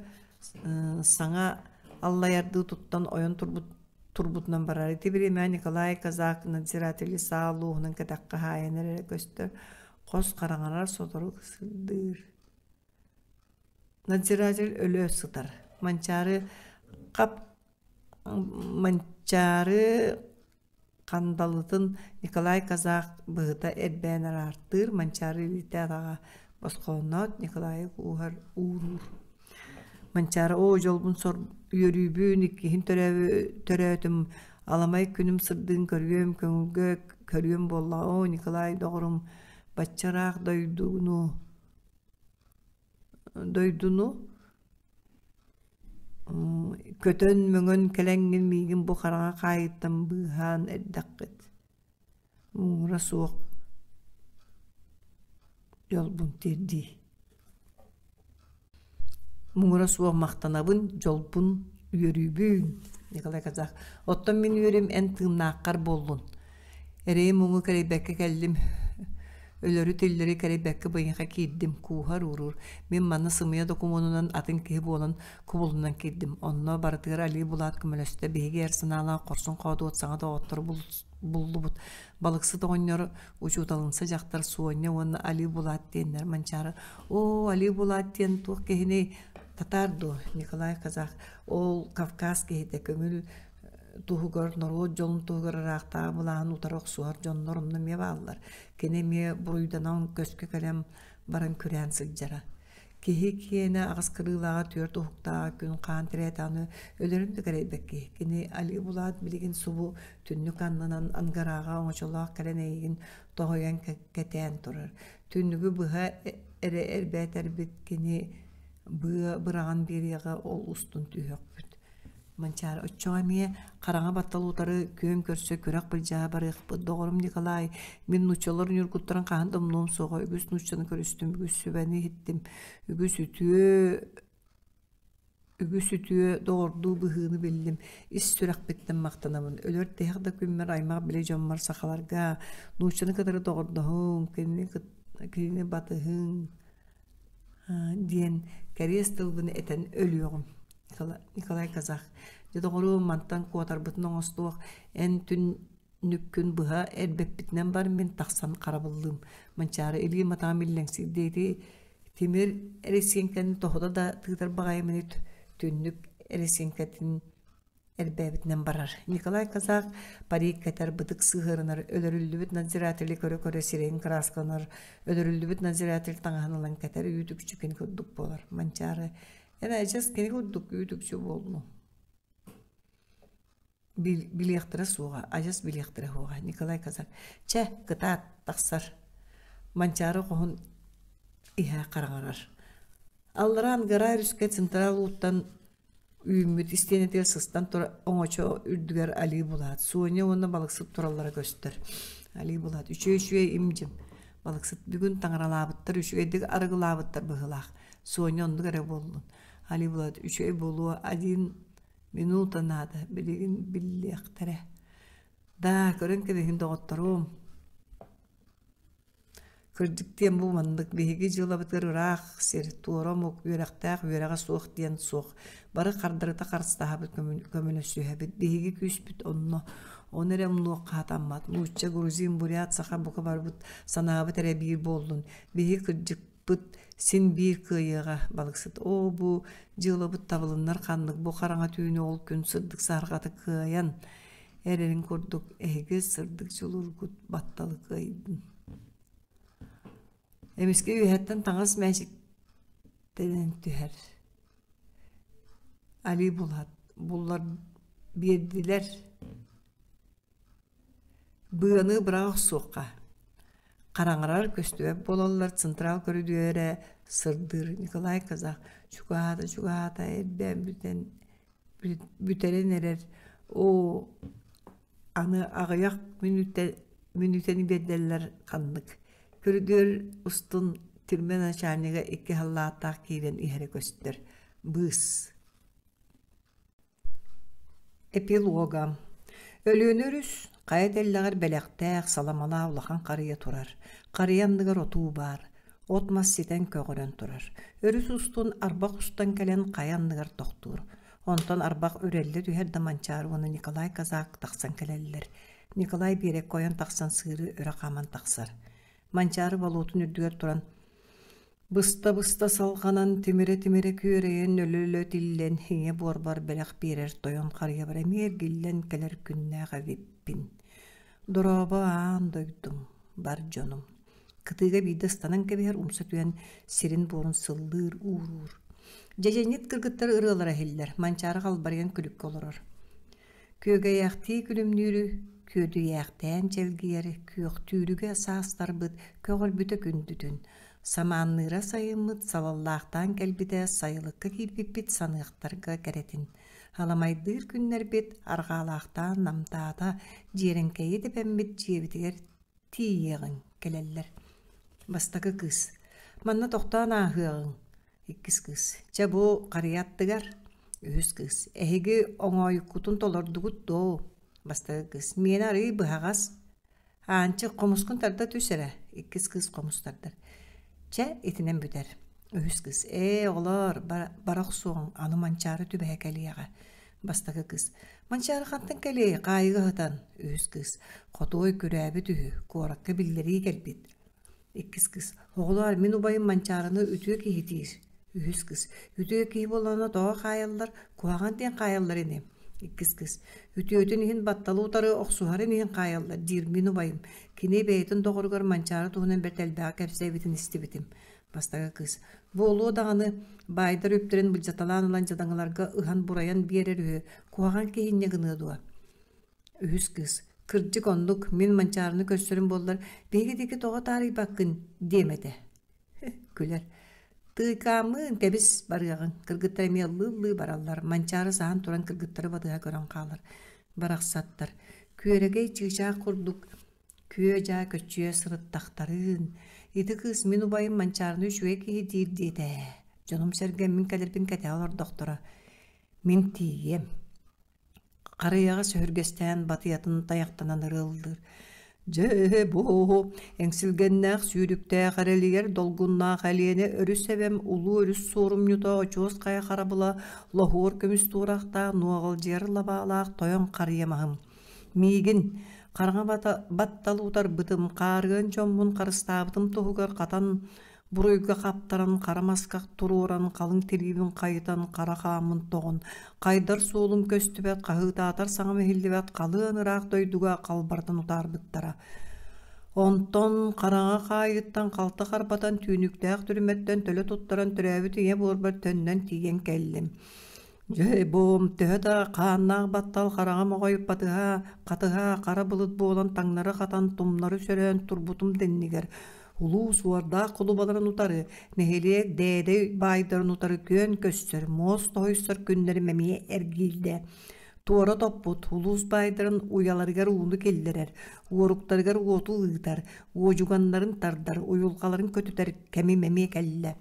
саҥа аллайардыы туттан ойон турбут турбутунан барар. Ити бириэмэ Николай Казак надзиратели саа лууһунан кэтэххэ хаайан эрэрэ көстөр, хос хараҥарар сотору сырдыыр. Надзиратель өлө сытар. Манчаары хап Манчаары хандалытын Николай Казак быһыта эрбээн араартыыр, Манчаары илиитэ атаҕа босхолонноот Николайы кууһар ууруур. Манчаары оо дьолбун сор үөрүүбүн иккиһин төрөөтүм аламай күнүм сырдыгын көрүөм көҥүлгэ көрүөм буоллаҕа оо Николай доҕорум бачча ыраах дойдуну дойдуну көтөн-мөҥөн кэлэҥҥин миигин бу хараҥа хаайыттан быыһаан эрдэххит муҥура суох дьолбун тиэрдии Муҥура суох махтанабын, дьолбун, үөрүүбүн, Николай Казах. Оттон мин үөрүм эн тыыннааххар буоллун. Эрэйи-муҥу кэрэйбэккэ кэллим, өлөрү-тиллэри кэрэйбэккэ быйыҥха киирдим, кууһар ууруур. Мин манна сымыйа докумуонунан атын киһи буолан кубулунан киирдим. Онно барытыгар Али Булат көмөлөстө. Биһиги эр санаалаах хорсун хоодуот саҥа доҕоттору буллубут. Балыксыт оҕонньор, учууталымса дьахтар Суонньа уонна Али Булат диэннэр Манчаары «Оо, Али Булат диэн туох киһиний? Татаар дуо?» Николай Казах «Ол Кавказ киһитэ көҥүл туһугар, норуот дьолун туһугар ыраахтааҕы былааһын утары охсуһар дьоннор онно эмиэ бааллар. Кини эмиэ буруйданан көскө кэлэн баран күрээн сылдьара. Киһи киэнэ аҕыс кырыылааҕа түөрт уһуктааҕа күн хаан тирээтэҕинэ өлөрүн да кэрэйбэт киһи. Кини Али Булат билигин субу түннүк аннынан ангараҕа оҥочолоох кэлэн эйигин тоһуйан кэтээн турар. Түннүгү быһа эрэ эрбээтэрбит кини быа быраҕан биэриэҕэ ол устун түһүөхпүт. Манчаары оччоҕо эмиэ хараҥа баттал утары күөн көрсө күрэх былдьаһа барыахпыт. Доҕорум Николай, мин нууччалар ньургуттарын хаһан да умнуом суоҕа. Үгүс нууччаны көрүстүм, үгүс сүбэни иһиттим, үгүс үтүө үгүс үтүө доҕордуу быһыыны биллим. Ис сүрэхпиттэн махтанабын. Өлөр тиһэх да күммэр аймах билэ дьоммор сахаларга нууччаны кытары доҕордоһуҥ, кинини, кинини батыһыҥ диэн кэриэс тылбын этэн өлүөҕүм. Николай Казах Дьэ доҕоруом мантан куотарбытын оҥостуох эн түннүккүн быһа эрбэппитинэн бар мин тахсан харабыллыым. Манчаары илиим атаҕым иллэҥсийдэ ити тимир эрэсиэҥкэни тоһута да тыытар баҕайым ини түннүк эрэсиэҥкэтин эрбээбитинэн барар. Николай Казак парик кэтэр, бытык сыһыарынар, өлөрүллүбүт надзиратели көрө-көрө сирэйин кырааскаланар, өлөрүллүбүт надзиратель таҥаһын ылан кэтэр үүт-үкчү кини курдук буолар. Манчаары эн адьас кини курдук үүт-үкчү буоллуҥ. Билиэхтэрэ суоҕа, адьас билиэхтэрэ суоҕа. Николай Казак чэ, кытаат, тахсар. Манчаары хоһун иһэ хараҥарар. Аллараа Ангара өрүскэ централ ууттан Үүммүт истиэнэтигэр сыстан турар оҥочо үрдүгэр Али Булат, Соня уонна балыксыт тураллара көстөр. Али Булат үчүгэй-үчүгэй им-дьим. Балыксыт бүгүн таҥаралаабыттар, үчүгэйдик арыгылаабыттар быһыылаах. Соня оннук эрэ буоллун. Али Булат үчүгэй буолуо один минута наада, билигин биллиэхтэрэ. Да, көрөн кэбиһин доҕотторуом. Кырдьык диэн бу маннык биһиги дьыалабытыгар ыраах сир, туора омук, үөрэхтээх үөрэҕэ суох диэн суох. Бары хардарыта харыстаһабыт, көмөлөсүһэбит. Биһиги күүспүт онно. Ону эрэ умнуохха сатаммат. Нуучча, грузин, бурят, саха бука барбыт санаабыт эрэ биир буоллун. Биһиги кырдьыкпыт син биир кыайыаҕа балыксыт. Оо, бу дьыалабыт табылыннар ханнык бу хараҥа түүнү ол күн сырдык саһарҕата кыайан эрэрин курдук эһиги сырдык дьулуургут батталы кыайдын. Эмискэ үөһэттэн таҥас мээчиктэнэн түһэр. Али булат буллар биэрдилэр. Быаны быраҕа охсуохха. Хараҥарар көстүбэт буолаллар централ көрүдүөрэ сырдыыр Николай Казах чугаһаата чугаһаата эрдээн бүтэн бүтэрэн эрэр оо аны аҕыйах мүнүүтэ мүнүүтэни биэрдэллэр ханнык көрүдүөр устун түрмэ начальнига икки халлааттаах киирэн иһэрэ көстөр быыс Эпилога Өлүөнэ өрүс хайа тэллэҕэр бэлэхтээх саламалаах улахан харыйа турар. Харыйа анныгар отуу баар. От-мас ситэн көҕөрөн турар. Өрүс устун арбах устан кэлэн хайа анныгар тохтуур. Онтон арбах үрэллэ түһэр да Манчаары уонна Николай Казак тахсан кэлэллэр. Николай биэрэккэ ойон тахсан сыыры өрө хааман тахсар. Манчаары болуотун үрдүгэр туран Быста-быста салҕанан, тимирэ-тимирэ күөрэйэн, өлө-өлө тиллэн, ийэ буорбар бэлэх биэрэр тойон харыйабар эмиэ эргиллэн кэлэр күннээх эбиппин. Дорообо аан дойдум, бар дьонум. Кытыыга биирдэ ыстанан кэбиһэр, умса түһэн сирин-буорун сыллыыр, ууруур. Дьэдьэнньит кыргыттар ырыалара иһиллэр, Манчаары халбарыйан күлүккэ олорор. Күөгэйээхтии күлүмнүүрү, күөдүйээхтээн чэлгийэр, күөхтүүрүгэ саастарбыт көҕөрбүтэ күндүтүн, самаанныыра сайыммыт салаллаахтаан кэлбитэ сайылыкка киирбиппит саныахтарга кэрэтин, аламайдыыр күннэрбит арҕаалаахтаан намтаата, дьиэрэҥкэйи тэбэммит дьиэбитигэр тиийиэҕиҥ кэлэллэр. Бастакы кыыс: «Манна тохтоон ааһыаҕыҥ, Иккис кыыс: «Чэ бу харыйа аттыгар». Үһүс кыыс: «Эһиги оҥоойуккутун толордугут дуо?» Бастакы кыыс: «Миэнэ арыый быһаҕас. Аанчык, хомускун тарда түс эрэ». Иккис кыыс хомус тардар. «Чэ, итинэн бүтэр». Үһүс кыыс: «Ээ, оҕолоор, бара охсуоҥ, аны Манчаары түбэһэ кэлиэҕэ». Бастакы кыыс: «Манчаары хантан кэлиэй, хаайыга сытан». Үһүс кыыс: «Хотуой күрээбит үһү, куоракка биллэрии кэлбит». Иккис кыыс: «Оҕолоор, мин убайым Манчаарыны үтүө киһи диир». Үһүс кыыс: «Үтүө киһи буоллаҕына тоҕо хаайаллар, куһаҕан диэн хаайаллар ини». Иккис кыыс: «Үтүөтүн иһин батталы утары охсуһарын иһин хаайаллар диир мин убайым. Кини бэйэтин доҕоругар Манчаары туһунан бэрт элбэҕи кэпсээбитин истибитим». Бастакы кыыс Буолуо даҕаны, баайдар үптэрин былдьаталаан ылан дьадаҥыларга ыһан-бурайан биэрэр үһү, куһаҕан киһи инньэ гыныа дуо? Үһүс кыыс Кырдьык оннук, мин Манчаарыны көрсөрүм буоллар, биһиги диэки тоҕо таарыйбаккын диэм этэ. Күлэр. Тыыкааммыын, кэбис, барыаҕыҥ. Кыргыттар эмиэ ыллыы-ыллыы бараллар. Манчаары саһан туран кыргыттары батыһа көрөн хаалар. Барахсаттар. Күөрэгэй чыычаах курдук күө-дьаа көччүйэ сырыттахтарыын. Ити кыыс мин убайым Манчаарыны үчүгэй киһи диир диэтэ ээ. Дьонум-сэргэм мин кэлэрбин кэтэһэ олордохторо. Мин тиийиэм. Харыйаҕа сөһүргэстээн батыйатын тайахтанан ырыаллыыр: «Дьэ, бу эҥсилгэннээх сүүрүктээх эрэлигэр долгуннаах Элиэнэ өрүс эбэм улуу өрүс суорумньута очуос хайа харабыла лоһуор көмүс туорахтаах нуоҕалдьыйар лабаалаах тойон харыйа маһым. Миигин хараҥа баттал утарбытым, хаарыан дьоммун харыстаабытым туһугар хатан Буруйга хаптаран, хара маска туруоран, халыҥ тириибин хайытан, хара хааммын тоҕон, хайдар суолум көстүбэт, хаһыытаатар саҥам иһиллибэт халыан ыраах дойдуга халбарытан утаарбыттара. Онтон хараҥа хаайыттан халты харбатан, түүнүктээх түрмэттэн төлө туттаран төрөөбүт ийэ буорбар төннөн тиийэн кэллим. Дьэ, буом, төһө да хааннаах баттал хараҕа моҕой батыһа, хатыһа хара былыт буолан таҥнары хатан, тумнары сөрөөн турбутум да иннигэр, улуу суордаах кулубаларын утары, нэһилиэк дээдэй баайдарын утары күөн көссөр, муос тоһуйсар күннэрим эмиэ эргийдэ. Туора топпут, улуус баайдарын уйаларыгар ууну киллэрэр, уоруктарыгар уоту ыытар, уодьуганнарын тардар, уйулҕаларын көтүтэр кэмим эмиэ кэллэ.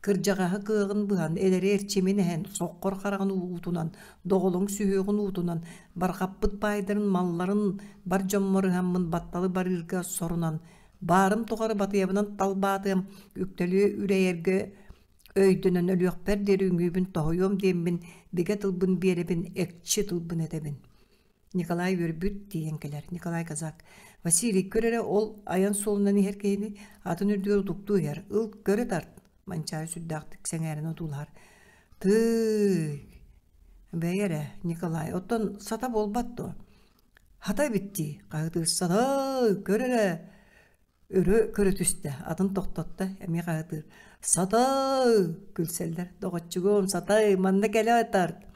Кырдьаҕаһы кыаҕын быһан, эдэри эрчимин эһэн, соххор хараҕын уутунан, доҕолоҥ сүһүөҕүн уутунан, барҕаппыт баайдарын малларын бар дьоммор ыһаммын батталы барыырга сорунан, баарым тухары батыйабынан талбаатыам, үктэлиэ үрэйэргэ өйдөнөн өлүөхпэр диэри үҥүүбүн тоһуйуом диэммин бигэ тылбын биэрэбин, экчи тылбын этэбин. Николай үөрбүт тиийэн кэлэр. Николай Казак. Василий, көр эрэ ол айан суолунан иһэр киһини атын үрдүгэр утуктуу иһэр. Ыл, көрө тарт. Манчаары сүрдээхтик сэҥээрэн одуулаһар. Тыый! Бэйэ эрэ, Николай, оттон сата буолбат дуо? Хата эбит дии, хаһыытыыр сата, көр эрэ, Өрө көрө түстэ, атын тохтотто, эмиэ хаһытыыр: «Сатай!» күлсэллэр. «Доҕоччугум, Сатай, манна кэлэ тарт!»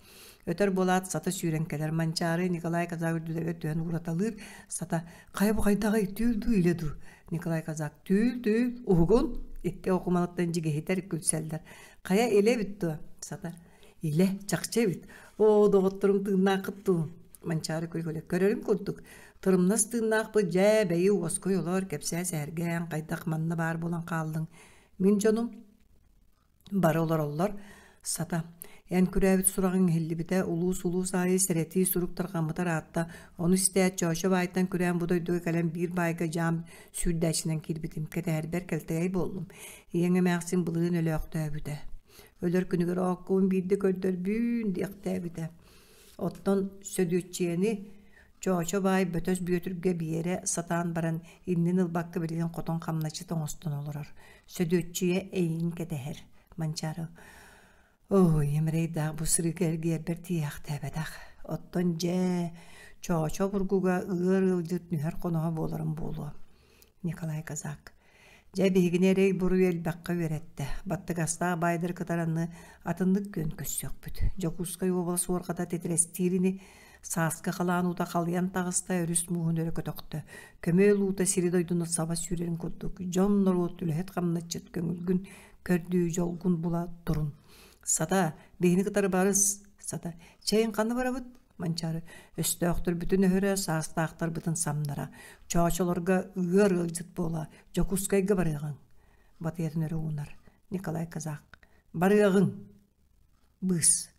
Өтөр буолаат, Сата сүүрэн кэлэр. Манчаары Николай Казак үрдүлэригэр түһэн уураталыыр. Сата: «Хайа бу хайдаҕый, түүл дуу, илэ дуу?» Николай Казак: «Түүл, түүл, уһугун!» Икки окумалыттан дьигиһитэр, күлсэллэр. «Хайа, илэ эбит дуо?» Сата: «Илэ, чахчы эбит. Оо, доҕотторум тыыннааххыт дуу?» Манчаары күлүгүлэ көрөрүм курдук, тырымнас тыыннаахпыт дьээ, бэйи уоскуй олоор, кэпсээ сэһэргээн, хайдах манна баар буолан хааллыҥ? Мин дьонум бары олороллор. Сата, эн күрээбит сураҕыҥ иһиллибитэ, улуус-улуус аайы сэрэтии сурук тарҕаммыта ыраатта. Ону истээт, Чоочо баайтан күрээн бу дойдуга кэлэн биир баайга дьаам сүүрдээччинэн киирбитим. Кэтэһэрбэр кэлтэгэй буоллум. Ийэҥ эмээхсин былырыын өлөөхтөөбүтэ. Өлөр күнүгэр ооккубун биирдэ көрдөрбүүн диэхтээбитэ. Оттон Сөдүөччүйэни Чоочо баай Бөтөс Бүөтүргэ биэрэ сатаан баран иннин ылбакка билигин хотон хамначчыт оҥостон олорор. Сөдүөччүйэ эйигин кэтэһэр. Манчаары «Ой, эмэрэйдээх бу сырыыга эргийэрбэр тиийээхтээбэтэх. Оттон дьэ, Чоочо обургуга ыар ыалдьыт нүһэр хоноһо буоларым буолуо». Николай Казак Дьэ, биһигини эрэй-буруй элбэххэ үөрэттэ. Баттыгастаах баайдары кытары аны атыннык күөн көрсүөхпүт. Дьокуускай уобалас уорҕата титирэстиир ини, сааскы халаан уута халыйан таҕыста, өрүс мууһун өрө көтөхтө. Көмүөл уута сири-дойдуну саба сүүрэрин курдук, дьон-норуот үлэһит-хамначчыт көҥүлгүн көрдүү, дьолгун була турун. Сата, биһини кытары барыс. Сата, чэйин ханна барабыт? Манчаары өстөөхтөрбүтүн өһөрө, саастаахтарбытын самнара, чоочолорго ыар ыалдьыт буола Дьокуускайга барыаҕыҥ, батыйатын өрө уунар Николай Казак. Барыаҕыҥ! Быыс.